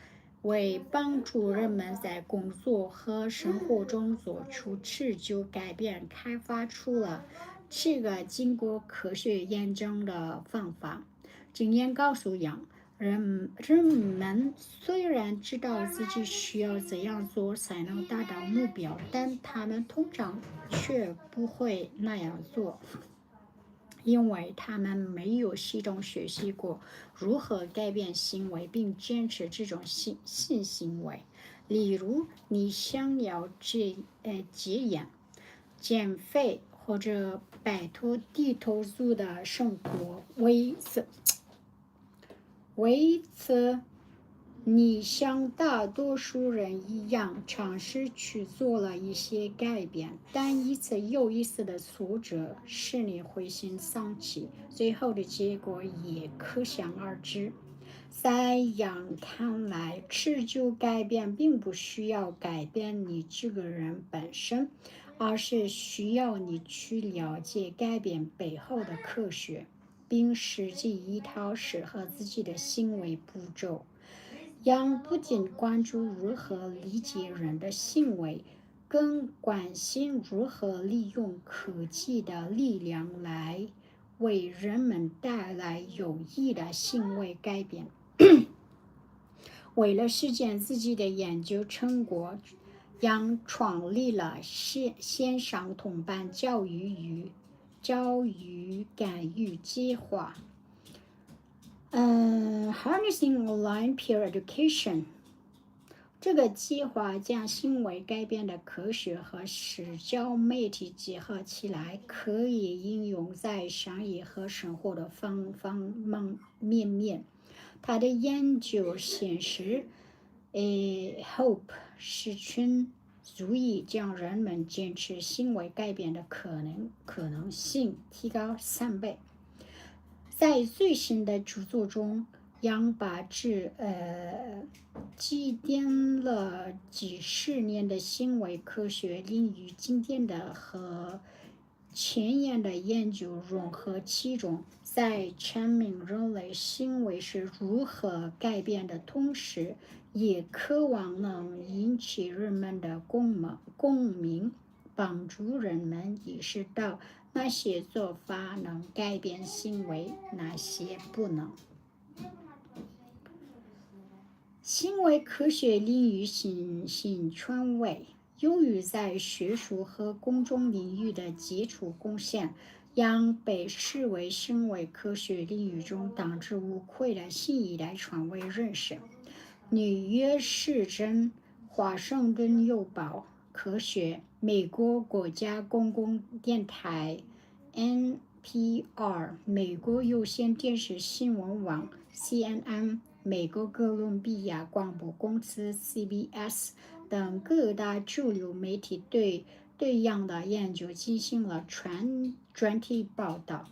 为帮助人们在工作和生活中做出持久改变，开发出了这个经过科学验证的方法。经验告诉杨，人人们虽然知道自己需要怎样做才能达到目标，但他们通常却不会那样做，因为他们没有系统学习过如何改变行为并坚持这种新新行为。例如，你想要戒呃戒烟、减肥或者摆脱低头族的生活，为此为此，你像大多数人一样，尝试去做了一些改变，但一次又一次的挫折使你灰心丧气，最后的结果也可想而知。在杨看来，持久改变并不需要改变你这个人本身，而是需要你去了解改变背后的科学，并设计一套适合自己的行为步骤。杨不仅关注如何理解人的行为，更关心如何利用科技的力量来为人们带来有益的行为改变。为了实践自己的研究成果，杨创立了线线上同伴教育与教育干预计划。嗯，Harnessing Online Peer Education 这个计划将行为改变的科学和社交媒体结合起来，可以应用在商业和生活的方方面面。他的研究显示，诶，Hope 社群足以将人们坚持行为改变的可能可能性提高三倍。在最新的著作中，杨把这呃积淀了几十年的行为科学领域经典的和前沿的研究融合其中，在阐明人类行为是如何改变的同时，也渴望能引起人们的共鸣，共鸣，帮助人们意识到那些做法能改变行为，哪些不能？行为科学领域新新权威，由于在学术和公众领域的杰出贡献，杨被视为行为科学领域中当之无愧的新一代权威人士。《纽约时报》、《华盛顿邮报》、《科学》、美国国家公共电台 N P R、美国有线电视新闻网 C N N、美国哥伦比亚广播公司 C B S 等各大主流媒体对对杨的研究进行了专专题报道。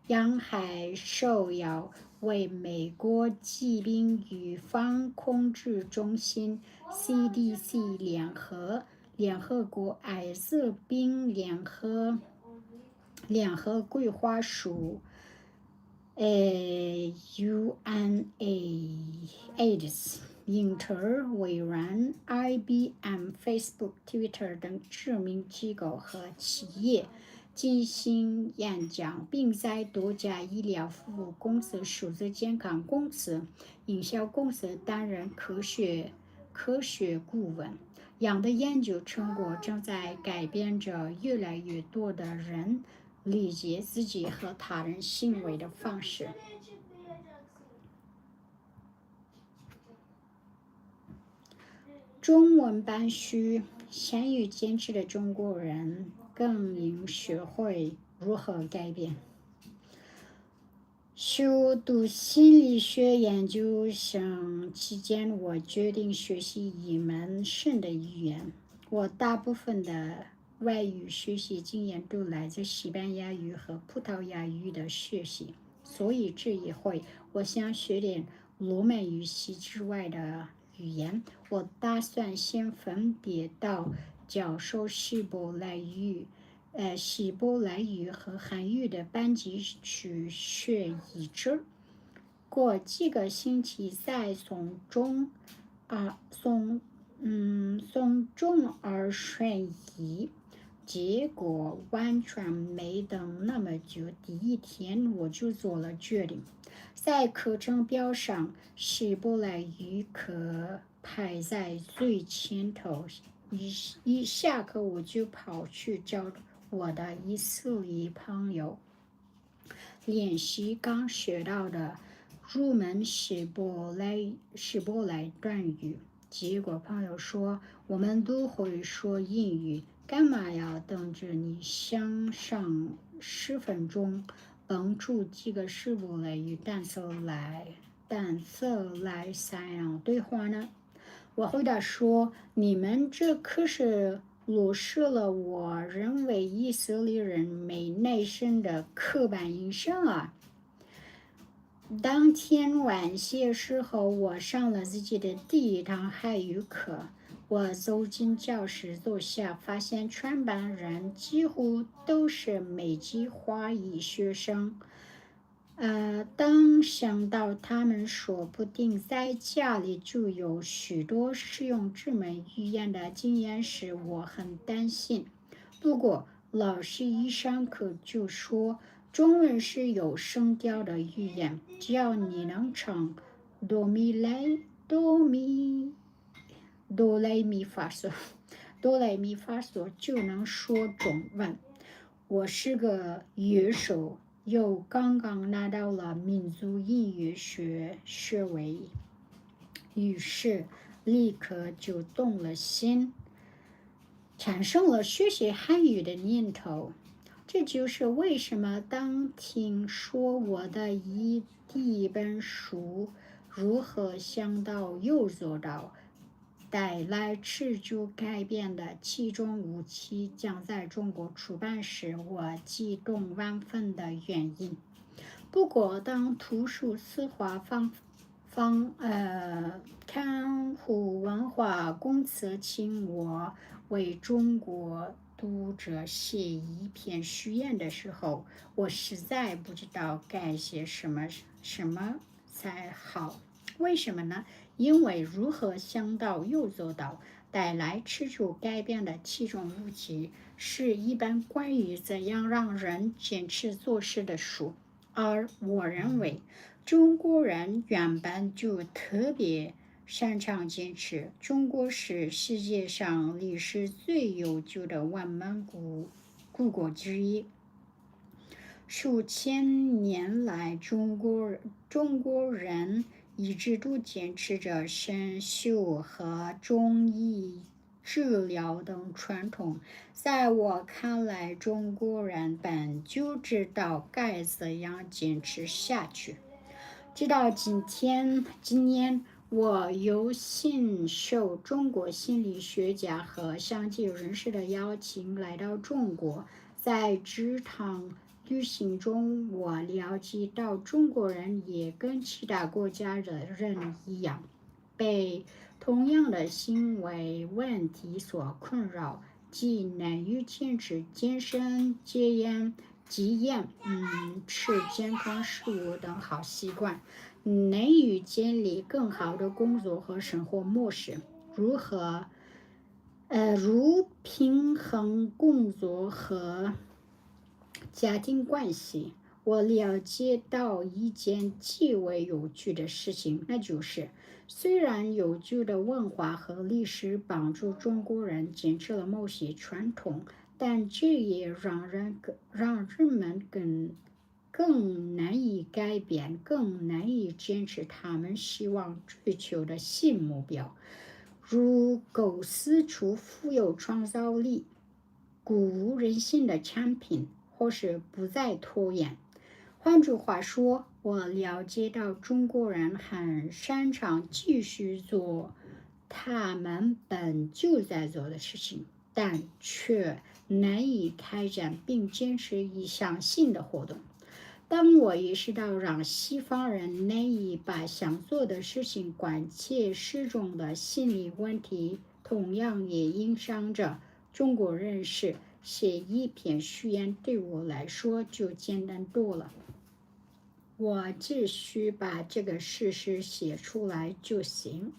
杨还受邀为美国疾病预防控制中心 C D C 联合联合国艾滋病联合联合规划署，呃，U N A I D S、英特尔、微软、I B M、Facebook、Twitter 等知名机构和企业进行演讲，并在多家医疗服务公司、数字健康公司、营销公司担任科学科学顾问。杨的研究成果正在改变着越来越多的人理解自己和他人行为的方式。中文版序：善于坚持的中国人更应学会如何改变。修读心理学研究生期间，我决定学习一门新的语言。我大部分的外语学习经验都来自西班牙语和葡萄牙语的学习，所以这一回我想学点罗曼语系之外的语言。我打算先分别到教授希伯来语，呃，希伯来语和汉语的班级去学一阵儿。过几个星期再从中，啊，从，嗯，从中二选一，结果完全没等那么久，第一天我就做了决定。在课程表上，希伯来语课排在最前头，一一下课我就跑去找我的以色列朋友。练习刚学到的入门希伯来希伯来短语。结果朋友说：“我们都会说英语，干嘛要等着你想上十分钟，蹦出几个希伯来语单词来，单词来才能对话呢？”我回答说：“你们这可是落实了我认为以色列人没耐心的刻板印象啊！”当天晚些时候，我上了自己的第一堂汉语课。我走进教室坐下，发现全班人几乎都是美籍华裔学生。呃，当想到他们说不定在家里就有许多使用这门语言的经验时，我很担心。不过，老师一上课就说，中文是有声调的语言，只要你能唱哆咪来哆咪哆来咪发嗦，哆来咪发嗦，就能说中文。我是个乐手，又刚刚拿到了民族音乐学学位，于是立刻就动了心，产生了学习汉语的念头。这就是为什么当听说我的一第一本书《如何想到又做到》带来持久改变的七种武器将在中国出版时，我激动万分的原因。不过，当图书司法方方呃看护文化公司请我为中国读者写一篇序言的时候，我实在不知道该写什么什么才好。为什么呢？因为《如何想到又做到》带来持久改变的七种武器，是一本关于怎样让人坚持做事的书，而我认为中国人原本就特别擅长坚持。中国是世界上历史最悠久的文明古古国之一，数千年来，中国中国人一直都坚持着神学和中医治疗等传统。在我看来，中国人本就知道该怎样坚持下去。直到今天，今年我有幸受中国心理学家和香积人士的邀请来到中国，在这趟旅行中，我了解到中国人也跟其他国家的人一样，被同样的行为问题所困扰，即难于坚持健身、戒烟、戒烟、嗯，吃健康食物等好习惯，难于建立更好的工作和生活模式。如何，呃，如平衡工作和家庭关系。我了解到一件极为有趣的事情，那就是，虽然悠久的文化和历史帮助中国人坚持了某些传统，但这也让人更让人们更更难以改变，更难以坚持他们希望追求的新目标，如构思出富有创造力、鼓舞人心的产品，或是不再拖延。换句话说，我了解到中国人很擅长继续做他们本就在做的事情，但却难以开展并坚持一项新的活动。当我意识到让西方人难以把想做的事情贯彻始终的心理问题，同样也影响着中国人时，写一篇序言对我来说就简单多了。我只需把这个事实写出来就行。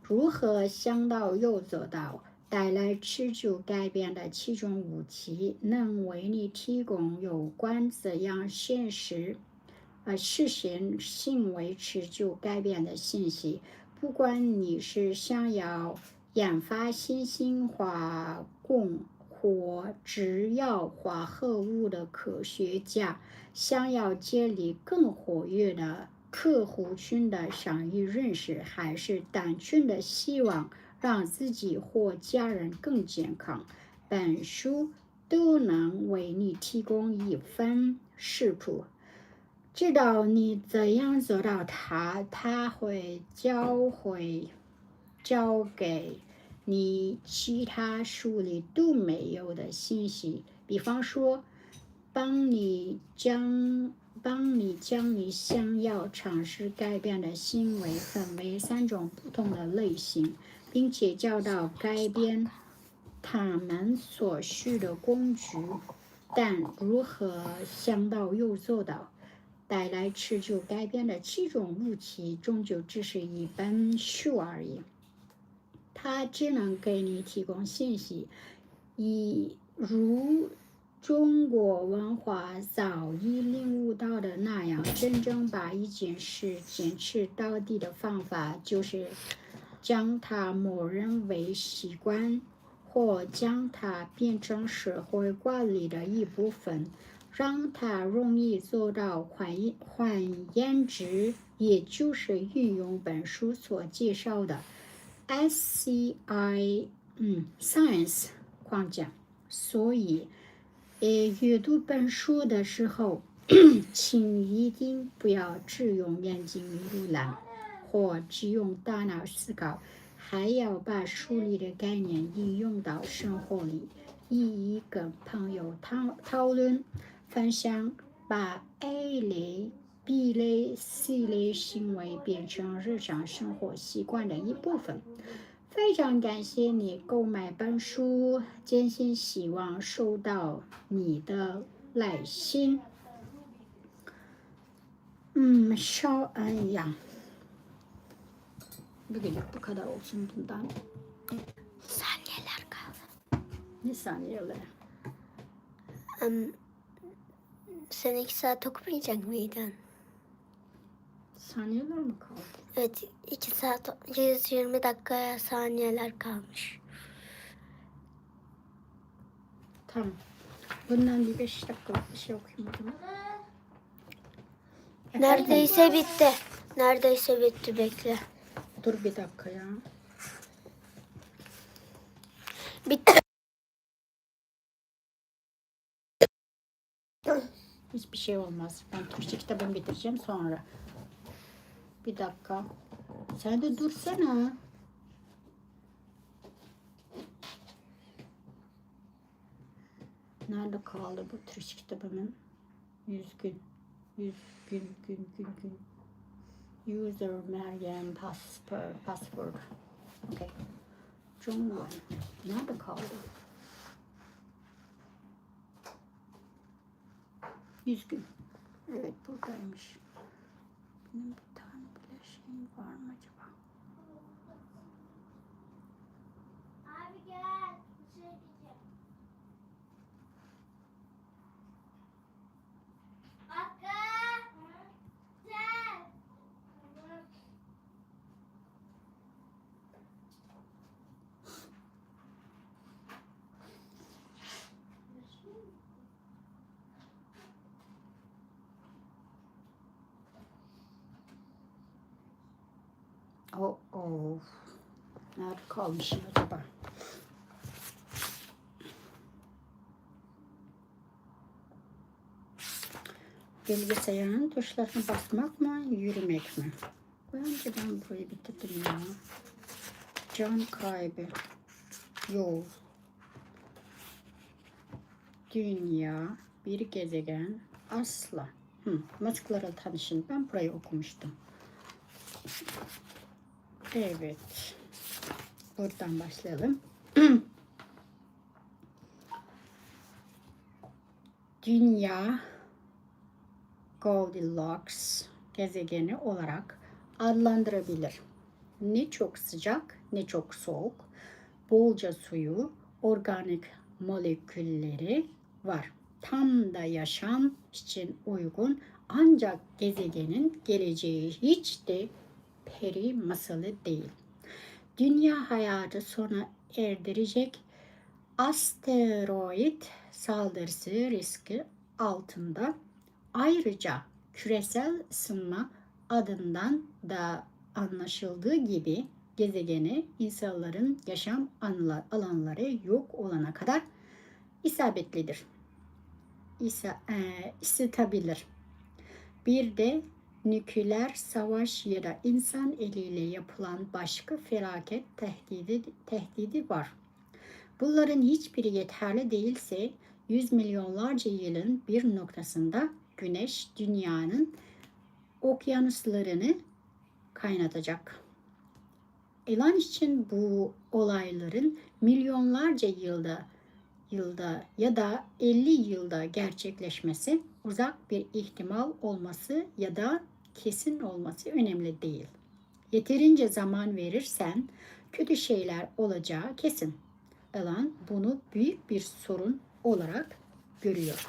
如何想到又做到？带来持久改变的七种武器，能为你提供有关怎样现实，呃，实现行为持久改变的信息。不管你是想要研发新型化工或制药化合物的科学家，想要建立更活跃的客户群的商业认识，还是单纯的希望让自己或家人更健康，本书都能为你提供一份食谱。指导你怎样做到它，它会教会教给你其他书里都没有的信息，比方说，帮你将帮你将你想要尝试改变的行为分为三种不同的类型，并且教导改变他们所需的工具。但如何想到又做到，带来持久改变的七种武器，终究只是一本书而已。它只能给你提供信息，以如中国文化早已领悟到的那样，真正把一件事坚持到底的方法，就是将它默认为习惯，或将它变成社会管理的一部分，让它容易做到。换换言之，也就是运用本书所介绍的 S C I 嗯，Science 框架。所以，诶，阅读本书的时候，请一定不要只用眼睛浏览或只用大脑思考，还要把书里的概念应用到生活里，一一跟朋友讨讨论、分享，把 A 类 B 类、C 类行为变成日常生活习惯的一部分。非常感谢你购买本书，真心希望收到你的来信。嗯，稍安一下。 Bugünlük bu kadar olsun bundan. Saniyeler kaldı. Ne saniyeleri? Em, Sen iki saat okumayacak mıydın? Saniyeler mi kaldı? Evet, iki saat, yüz yirmi dakikaya saniyeler kalmış. Tamam. Bundan bir beş dakikalık bir şey okuyayım o zaman. Neredeyse bitti. Neredeyse bitti, bekle. Dur bir dakika ya. Bitti. Hiçbir şey olmaz. Ben Türkçe kitabımı bitireceğim sonra. Bir dakika. Sen de dursana. Nerede kaldı bu Türkçe kitabımın? Yüz gün. Yüz gün, gün, gün, gün. User Meryem password. Password. Okay. Jungwon. Nerede kaldı? Yüz gün. Evet, buradaymış. Benim bir tane bile şeyim var mı acaba? Abi gel, bir şey diyeceğim. Hakkı, gel. Oh, oh. Nerede kalmışım acaba? Bilgisayarın tuşlarına basmak mı, yürümek mi? Bence ben burayı bitirdim ya. Can kaybı. Yol. Dünya, bir gezegen, asla. Hı, Mozglarla tanışın. Ben burayı okumuştum. Evet. Buradan başlayalım. Dünya Goldilocks gezegeni olarak adlandırabilir. Ne çok sıcak, ne çok soğuk, bolca suyu, organik molekülleri var. Tam da yaşam için uygun, ancak gezegenin geleceği hiç de peri masalı değil. Dünya hayatı sona erdirecek asteroid saldırısı riski altında. Ayrıca küresel ısınma adından da anlaşıldığı gibi gezegeni insanların yaşam anla- alanları yok olana kadar isabetlidir. İsa, e, ısıtabilir. Bir de nükleer savaş ya da insan eliyle yapılan başka felaket tehdidi, tehdidi var. Bunların hiçbiri yeterli değilse yüz milyonlarca yılın bir noktasında güneş dünyanın okyanuslarını kaynatacak. İlan için bu olayların milyonlarca yılda yılda ya da elli yılda gerçekleşmesi uzak bir ihtimal olması ya da kesin olması önemli değil. Yeterince zaman verirsen kötü şeyler olacağı kesin. Alan bunu büyük bir sorun olarak görüyor.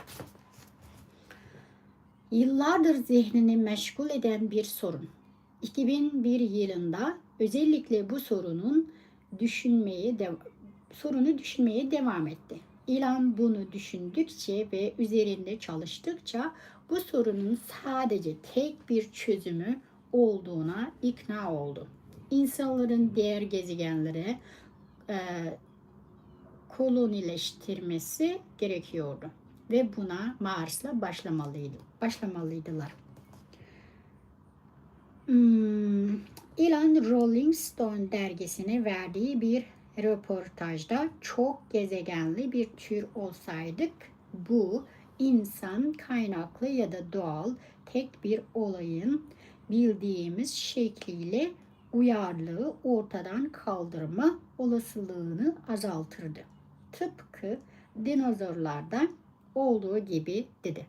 Yıllardır zihnini meşgul eden bir sorun. iki bin bir yılında özellikle bu sorunun düşünmeye de- sorunu düşünmeye devam etti. İlan bunu düşündükçe ve üzerinde çalıştıkça bu sorunun sadece tek bir çözümü olduğuna ikna oldu. İnsanların diğer gezegenlere e, kolonileştirmesi gerekiyordu ve buna Mars'la başlamalıydı, başlamalıydılar. Hmm, İlan Rolling Stone dergisine verdiği bir röportajda çok gezegenli bir tür olsaydık bu insan kaynaklı ya da doğal tek bir olayın bildiğimiz şekliyle uyarlığı ortadan kaldırma olasılığını azaltırdı. Tıpkı dinozorlarda olduğu gibi dedi.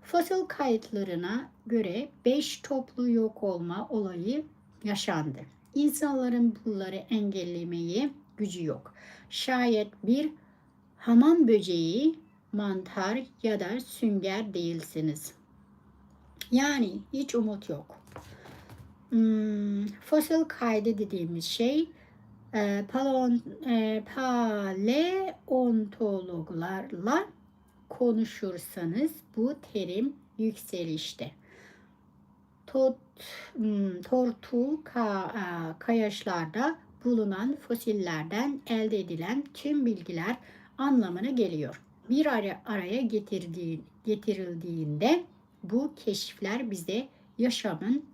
Fosil kayıtlarına göre beş toplu yok olma olayı yaşandı. İnsanların bunları engellemeye gücü yok. Şayet bir Aman böceği, mantar ya da sünger değilsiniz. Yani hiç umut yok. Hmm, fosil kaydı dediğimiz şey, e, paleon-, e, paleontologlarla konuşursanız bu terim yükselişte. Tot-, hmm, tortul ka-, e, kayaçlarda bulunan fosillerden elde edilen tüm bilgiler anlamına geliyor. Bir ara-, araya getirdiği-, getirildiğinde bu keşifler bize yaşamın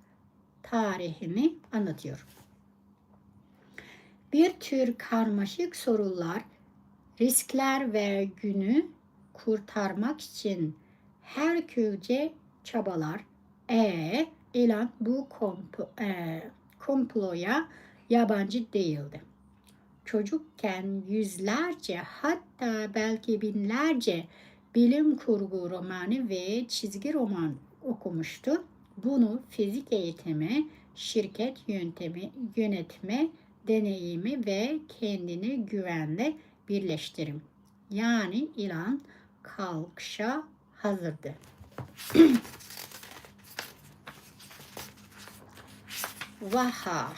tarihini anlatıyor. Bir tür karmaşık sorular, riskler ve günü kurtarmak için her türlü çabalar. E, ilan bu komp-, e, komploya yabancı değildi. Çocukken yüzlerce, hatta belki binlerce bilim kurgu romanı ve çizgi roman okumuştu. Bunu fizik eğitimi, şirket yöntemi, yönetme deneyimi ve kendine güvenle birleştirim. Yani ilan kalkışa hazırdı. Vaha.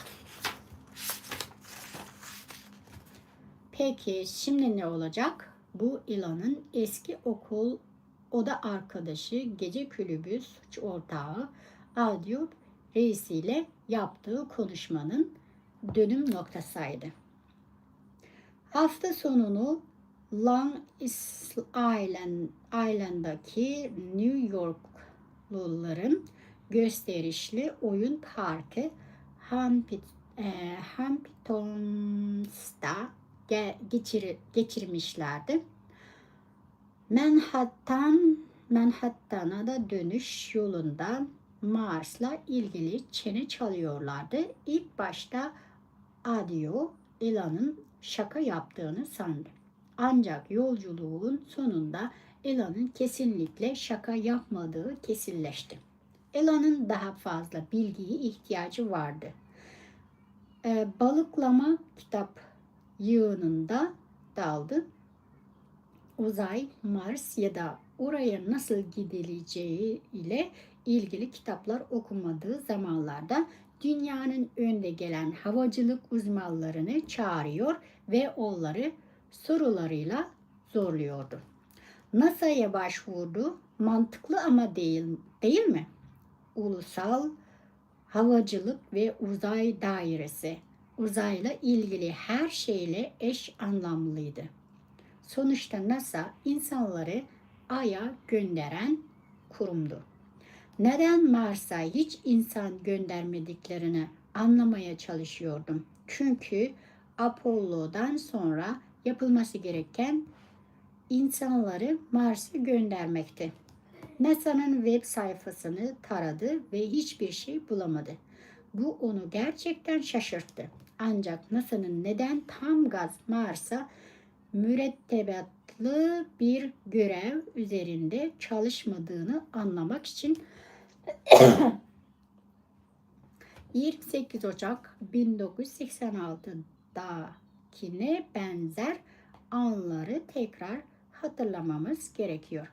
Peki şimdi ne olacak? Bu ilanın eski okul oda arkadaşı, gece kulübü suç ortağı Adio reisiyle yaptığı konuşmanın dönüm noktasıydı. Hafta sonunu Long Is-, Island, Island'daki New Yorkluların gösterişli oyun parkı Hampit-, e, Hamptons'ta ge-, geçir-, geçirmişlerdi. Manhattan, Manhattan'a da dönüş yolunda Mars'la ilgili çene çalıyorlardı. İlk başta Adio Ela'nın şaka yaptığını sandı. Ancak yolculuğun sonunda Ela'nın kesinlikle şaka yapmadığı kesinleşti. Ela'nın daha fazla bilgiye ihtiyacı vardı. E, balıklama kitap yığınında daldı. Uzay, Mars ya da oraya nasıl gidileceği ile ilgili kitaplar okumadığı zamanlarda dünyanın önde gelen havacılık uzmanlarını çağırıyor ve onları sorularıyla zorluyordu. NASA'ya başvurdu. Mantıklı ama değil, değil mi? Ulusal Havacılık ve Uzay Dairesi uzayla ilgili her şeyle eş anlamlıydı. Sonuçta NASA insanları Ay'a gönderen kurumdu. Neden Mars'a hiç insan göndermediklerini anlamaya çalışıyordum. Çünkü Apollo'dan sonra yapılması gereken insanları Mars'a göndermekti. NASA'nın web sayfasını taradı ve hiçbir şey bulamadı. Bu onu gerçekten şaşırttı. Ancak NASA'nın neden tam gaz Mars'a mürettebatlı bir görev üzerinde çalışmadığını anlamak için yirmi sekiz Ocak bin dokuz yüz seksen altıdakine benzer anları tekrar hatırlamamız gerekiyor.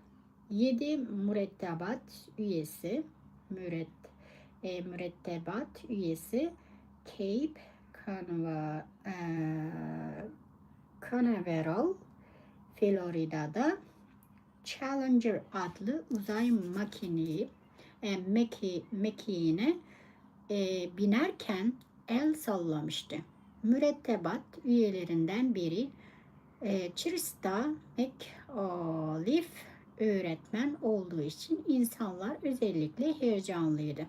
Yedi mürettebat üyesi, müret-, e, mürettebat üyesi Cape Canaveral, e, Canaveral, Florida'da Challenger adlı uzay makineyi, e, meki-, mekiğine, e, binerken el sallamıştı. Mürettebat üyelerinden biri, e, Trista McAuliffe öğretmen olduğu için insanlar, özellikle heyecanlıydı.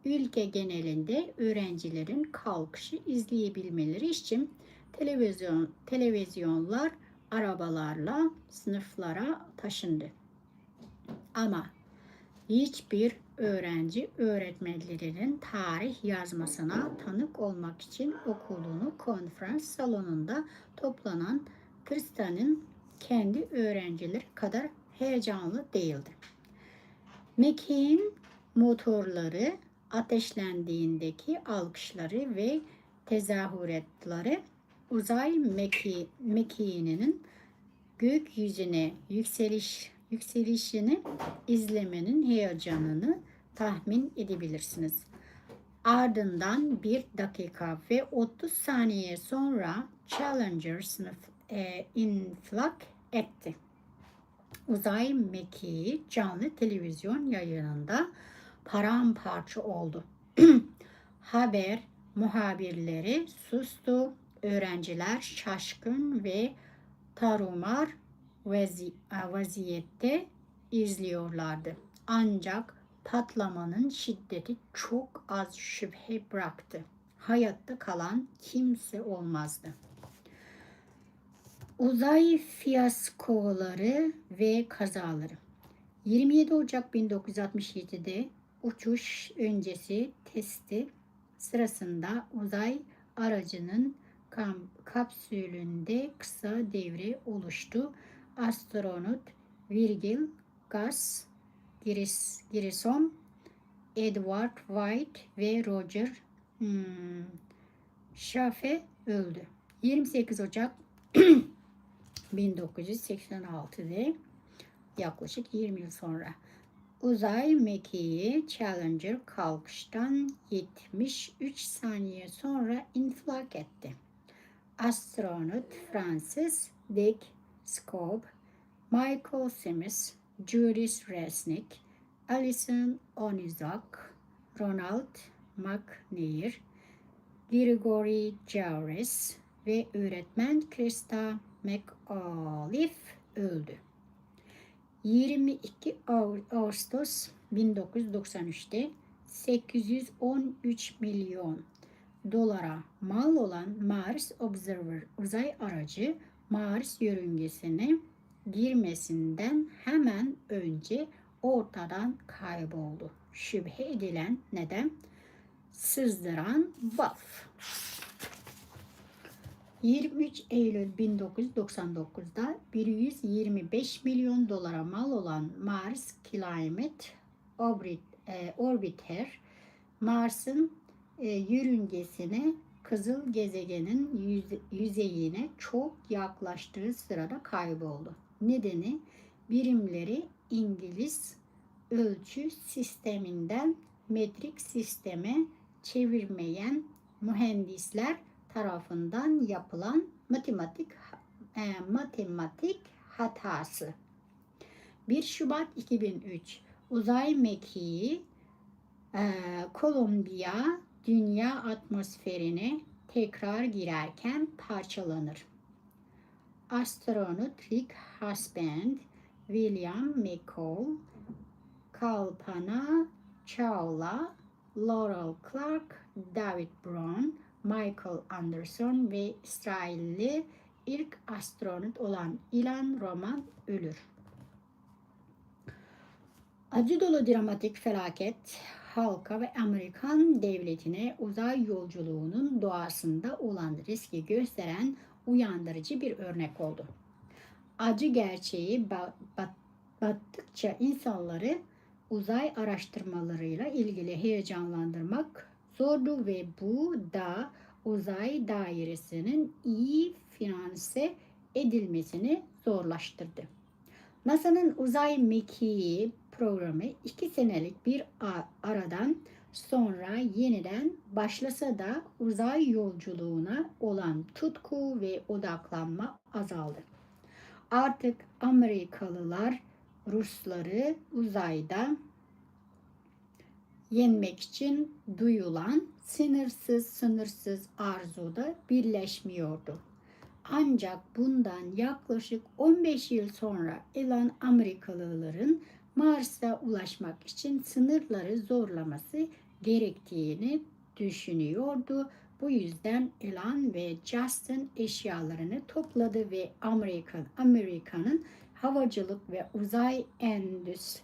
Ülke genelinde öğrencilerin kalkışı izleyebilmeleri için televizyon, televizyonlar arabalarla sınıflara taşındı. Ama hiçbir öğrenci öğretmenlerinin tarih yazmasına tanık olmak için okulunu konferans salonunda toplanan Trista'nın kendi öğrencileri kadar heyecanlı değildi. Mekiğin motorları ateşlendiğindeki alkışları ve tezahüratları uzay meki-, mekiğinin gökyüzüne yükseliş, yükselişini izlemenin heyecanını tahmin edebilirsiniz. Ardından bir dakika ve otuz saniye sonra Challenger sınıf, e, infilak etti. Uzay mekiği canlı televizyon yayınında paramparça oldu. Haber muhabirleri sustu. Öğrenciler şaşkın ve tarumar vezi-, vaziyette izliyorlardı. Ancak patlamanın şiddeti çok az şüphe bıraktı. Hayatta kalan kimse olmazdı. Uzay fiyaskoları ve kazaları. Yirmi yedi Ocak bin dokuz yüz altmış yedide uçuş öncesi testi sırasında uzay aracının kam-, kapsülünde kısa devre oluştu. Astronot Virgil Gus Gris-, Grissom, Edward White ve Roger, hmm, Chaffee öldü. Yirmi sekiz Ocak bin dokuz yüz seksen altıda, yaklaşık yirmi yıl sonra, uzay mekiği Challenger kalkıştan yetmiş üç saniye sonra infilak etti. Astronot Francis Drake Scobie, Michael Smith, Judith Resnik, Alison Onyszak, Ronald McNair, Gregory Jarvis ve öğretmen Krista McAuliffe öldü. Yirmi iki Ağustos bin dokuz yüz doksan üçte sekiz yüz on üç milyon dolara mal olan Mars Observer uzay aracı Mars yörüngesine girmesinden hemen önce ortadan kayboldu. Şüphe edilen neden sızdıran vaf. Yirmi üç Eylül bin dokuz yüz doksan dokuzda bir yüz yirmi beş milyon dolara mal olan Mars Climate Orbit-, e, Orbiter, Mars'ın, e, yörüngesine, kızıl gezegenin yüz-, yüzeyine çok yaklaştığı sırada kayboldu. Nedeni birimleri İngiliz ölçü sisteminden metrik sisteme çevirmeyen mühendisler tarafından yapılan matematik, e, matematik hatası. Bir Şubat iki bin üç, uzay mekiği, e, Columbia dünya atmosferine tekrar girerken parçalanır. Astronot Rick Husband, William McCoy, Kalpana Chawla, Laurel Clark, David Brown, Michael Anderson ve İsrailli ilk astronot olan Ilan Roman ölür. Acı dolu dramatik felaket halka ve Amerikan devletine uzay yolculuğunun doğasında olan riski gösteren uyandırıcı bir örnek oldu. Acı gerçeği ba-, bat-, battıkça insanları uzay araştırmalarıyla ilgili heyecanlandırmak zordu ve bu da uzay dairesinin iyi finanse edilmesini zorlaştırdı. NASA'nın uzay mekiği programı iki senelik bir a-, aradan sonra yeniden başlasa da uzay yolculuğuna olan tutku ve odaklanma azaldı. Artık Amerikalılar Rusları uzayda yenmek için duyulan sınırsız, sınırsız arzuda birleşmiyordu. Ancak bundan yaklaşık on beş yıl sonra Elon Amerikalıların Mars'a ulaşmak için sınırları zorlaması gerektiğini düşünüyordu. Bu yüzden Elon ve Justin eşyalarını topladı ve Amerika, Amerika'nın havacılık ve uzay endüstrisi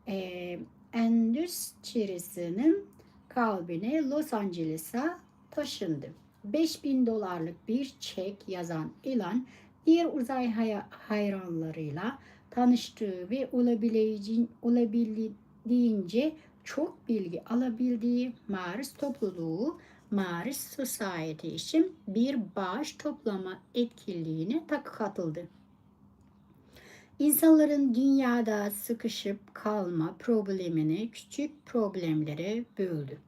e, endüstrisinin kalbine Los Angeles'a taşındı. Beş bin dolarlık bir çek yazan Elon, diğer uzay haya-, hayranlarıyla tanıştığı ve olabileceğin-, olabildiğince çok bilgi alabildiği Mars topluluğu, Mars Society için bir bağış toplama etkinliğine tak-, katıldı. İnsanların dünyada sıkışıp kalma problemini küçük problemlere böldü.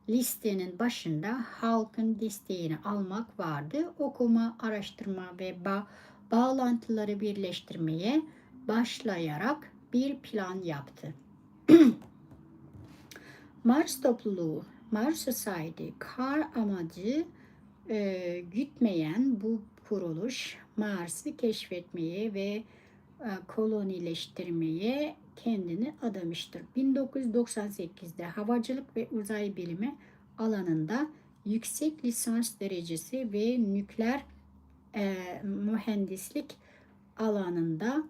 Listenin başında halkın desteğini almak vardı. Okuma, araştırma ve ba bağlantıları birleştirmeye başlayarak bir plan yaptı. Mars topluluğu, Mars Society, kar amacı e, gütmeyen bu kuruluş Mars'ı keşfetmeye ve e, kolonileştirmeye kendini adamıştır. bin dokuz yüz doksan sekizde havacılık ve uzay bilimi alanında yüksek lisans derecesi ve nükleer e, mühendislik alanında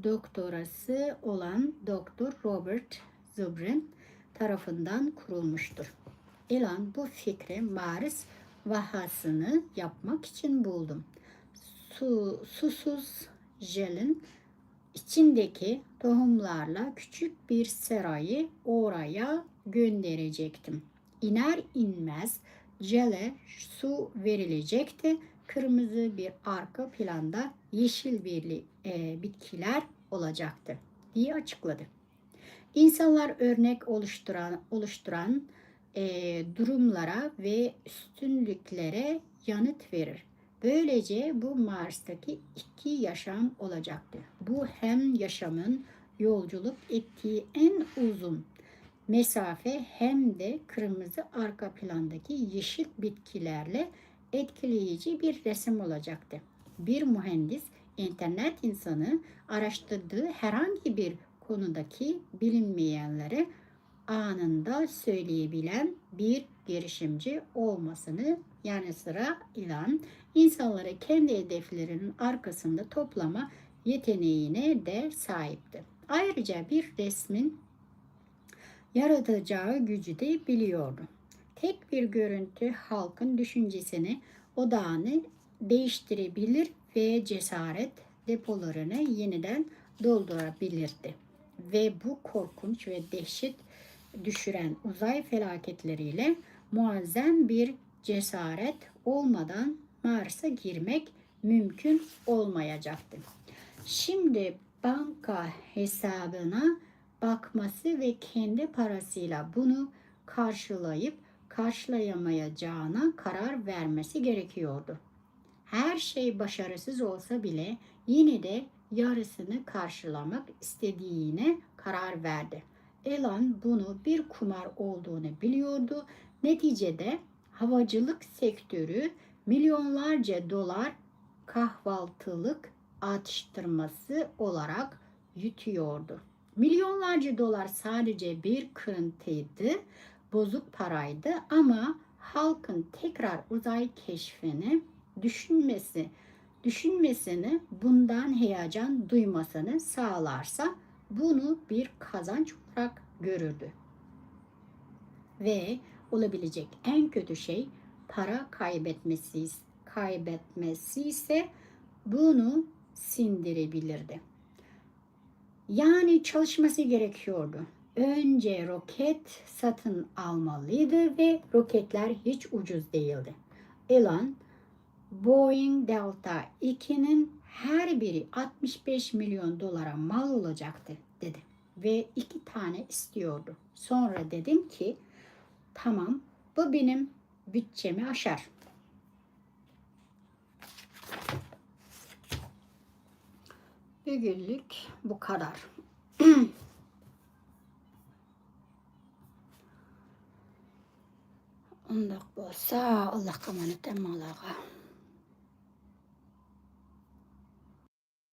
doktorası olan doktor Robert Zubrin tarafından kurulmuştur. Elan bu fikri Mars vahasını yapmak için buldum. Su, susuz jelin içindeki tohumlarla küçük bir serayı oraya gönderecektim. İner inmez jele su verilecekti. Kırmızı bir arka planda yeşil birli e, bitkiler olacaktı diye açıkladı. İnsanlar örnek oluşturan, oluşturan e, durumlara ve üstünlüklere yanıt verir. Böylece bu Mars'taki iki yaşam olacaktı. Bu hem yaşamın yolculuk ettiği en uzun mesafe hem de kırmızı arka plandaki yeşil bitkilerle etkileyici bir resim olacaktı. Bir mühendis, internet insanı araştırdığı herhangi bir konudaki bilinmeyenleri anında söyleyebilen bir girişimci olmasını yanı sıra ilan insanları kendi hedeflerinin arkasında toplama yeteneğine de sahipti. Ayrıca bir resmin yaratacağı gücü de biliyordu. Tek bir görüntü halkın düşüncesini, odağını değiştirebilir ve cesaret depolarını yeniden doldurabilirdi. Ve bu korkunç ve dehşet düşüren uzay felaketleriyle muazzam bir cesaret olmadan Mars'a girmek mümkün olmayacaktı. Şimdi banka hesabına bakması ve kendi parasıyla bunu karşılayıp karşılayamayacağına karar vermesi gerekiyordu. Her şey başarısız olsa bile yine de yarısını karşılamak istediğine karar verdi. Elan bunu bir kumar olduğunu biliyordu. Neticede havacılık sektörü milyonlarca dolar kahvaltılık atıştırması olarak yutuyordu. Milyonlarca dolar sadece bir kırıntıydı, bozuk paraydı ama halkın tekrar uzay keşfini düşünmesi, düşünmesini, bundan heyecan duymasını sağlarsa bunu bir kazanç olarak görürdü. Ve olabilecek en kötü şey para kaybetmesi, kaybetmesi ise bunu sindirebilirdi. Yani çalışması gerekiyordu. Önce roket satın almalıydı ve roketler hiç ucuz değildi. Elon, Boeing Delta ikinin her biri altmış beş milyon dolara mal olacaktı dedi ve iki tane istiyordu. Sonra dedim ki, tamam, bu benim bütçemi aşar. Bugünlük bu kadar. ئۇنداق بولسا، ئاللاھقا ئامانەت ھەممىڭلارغا.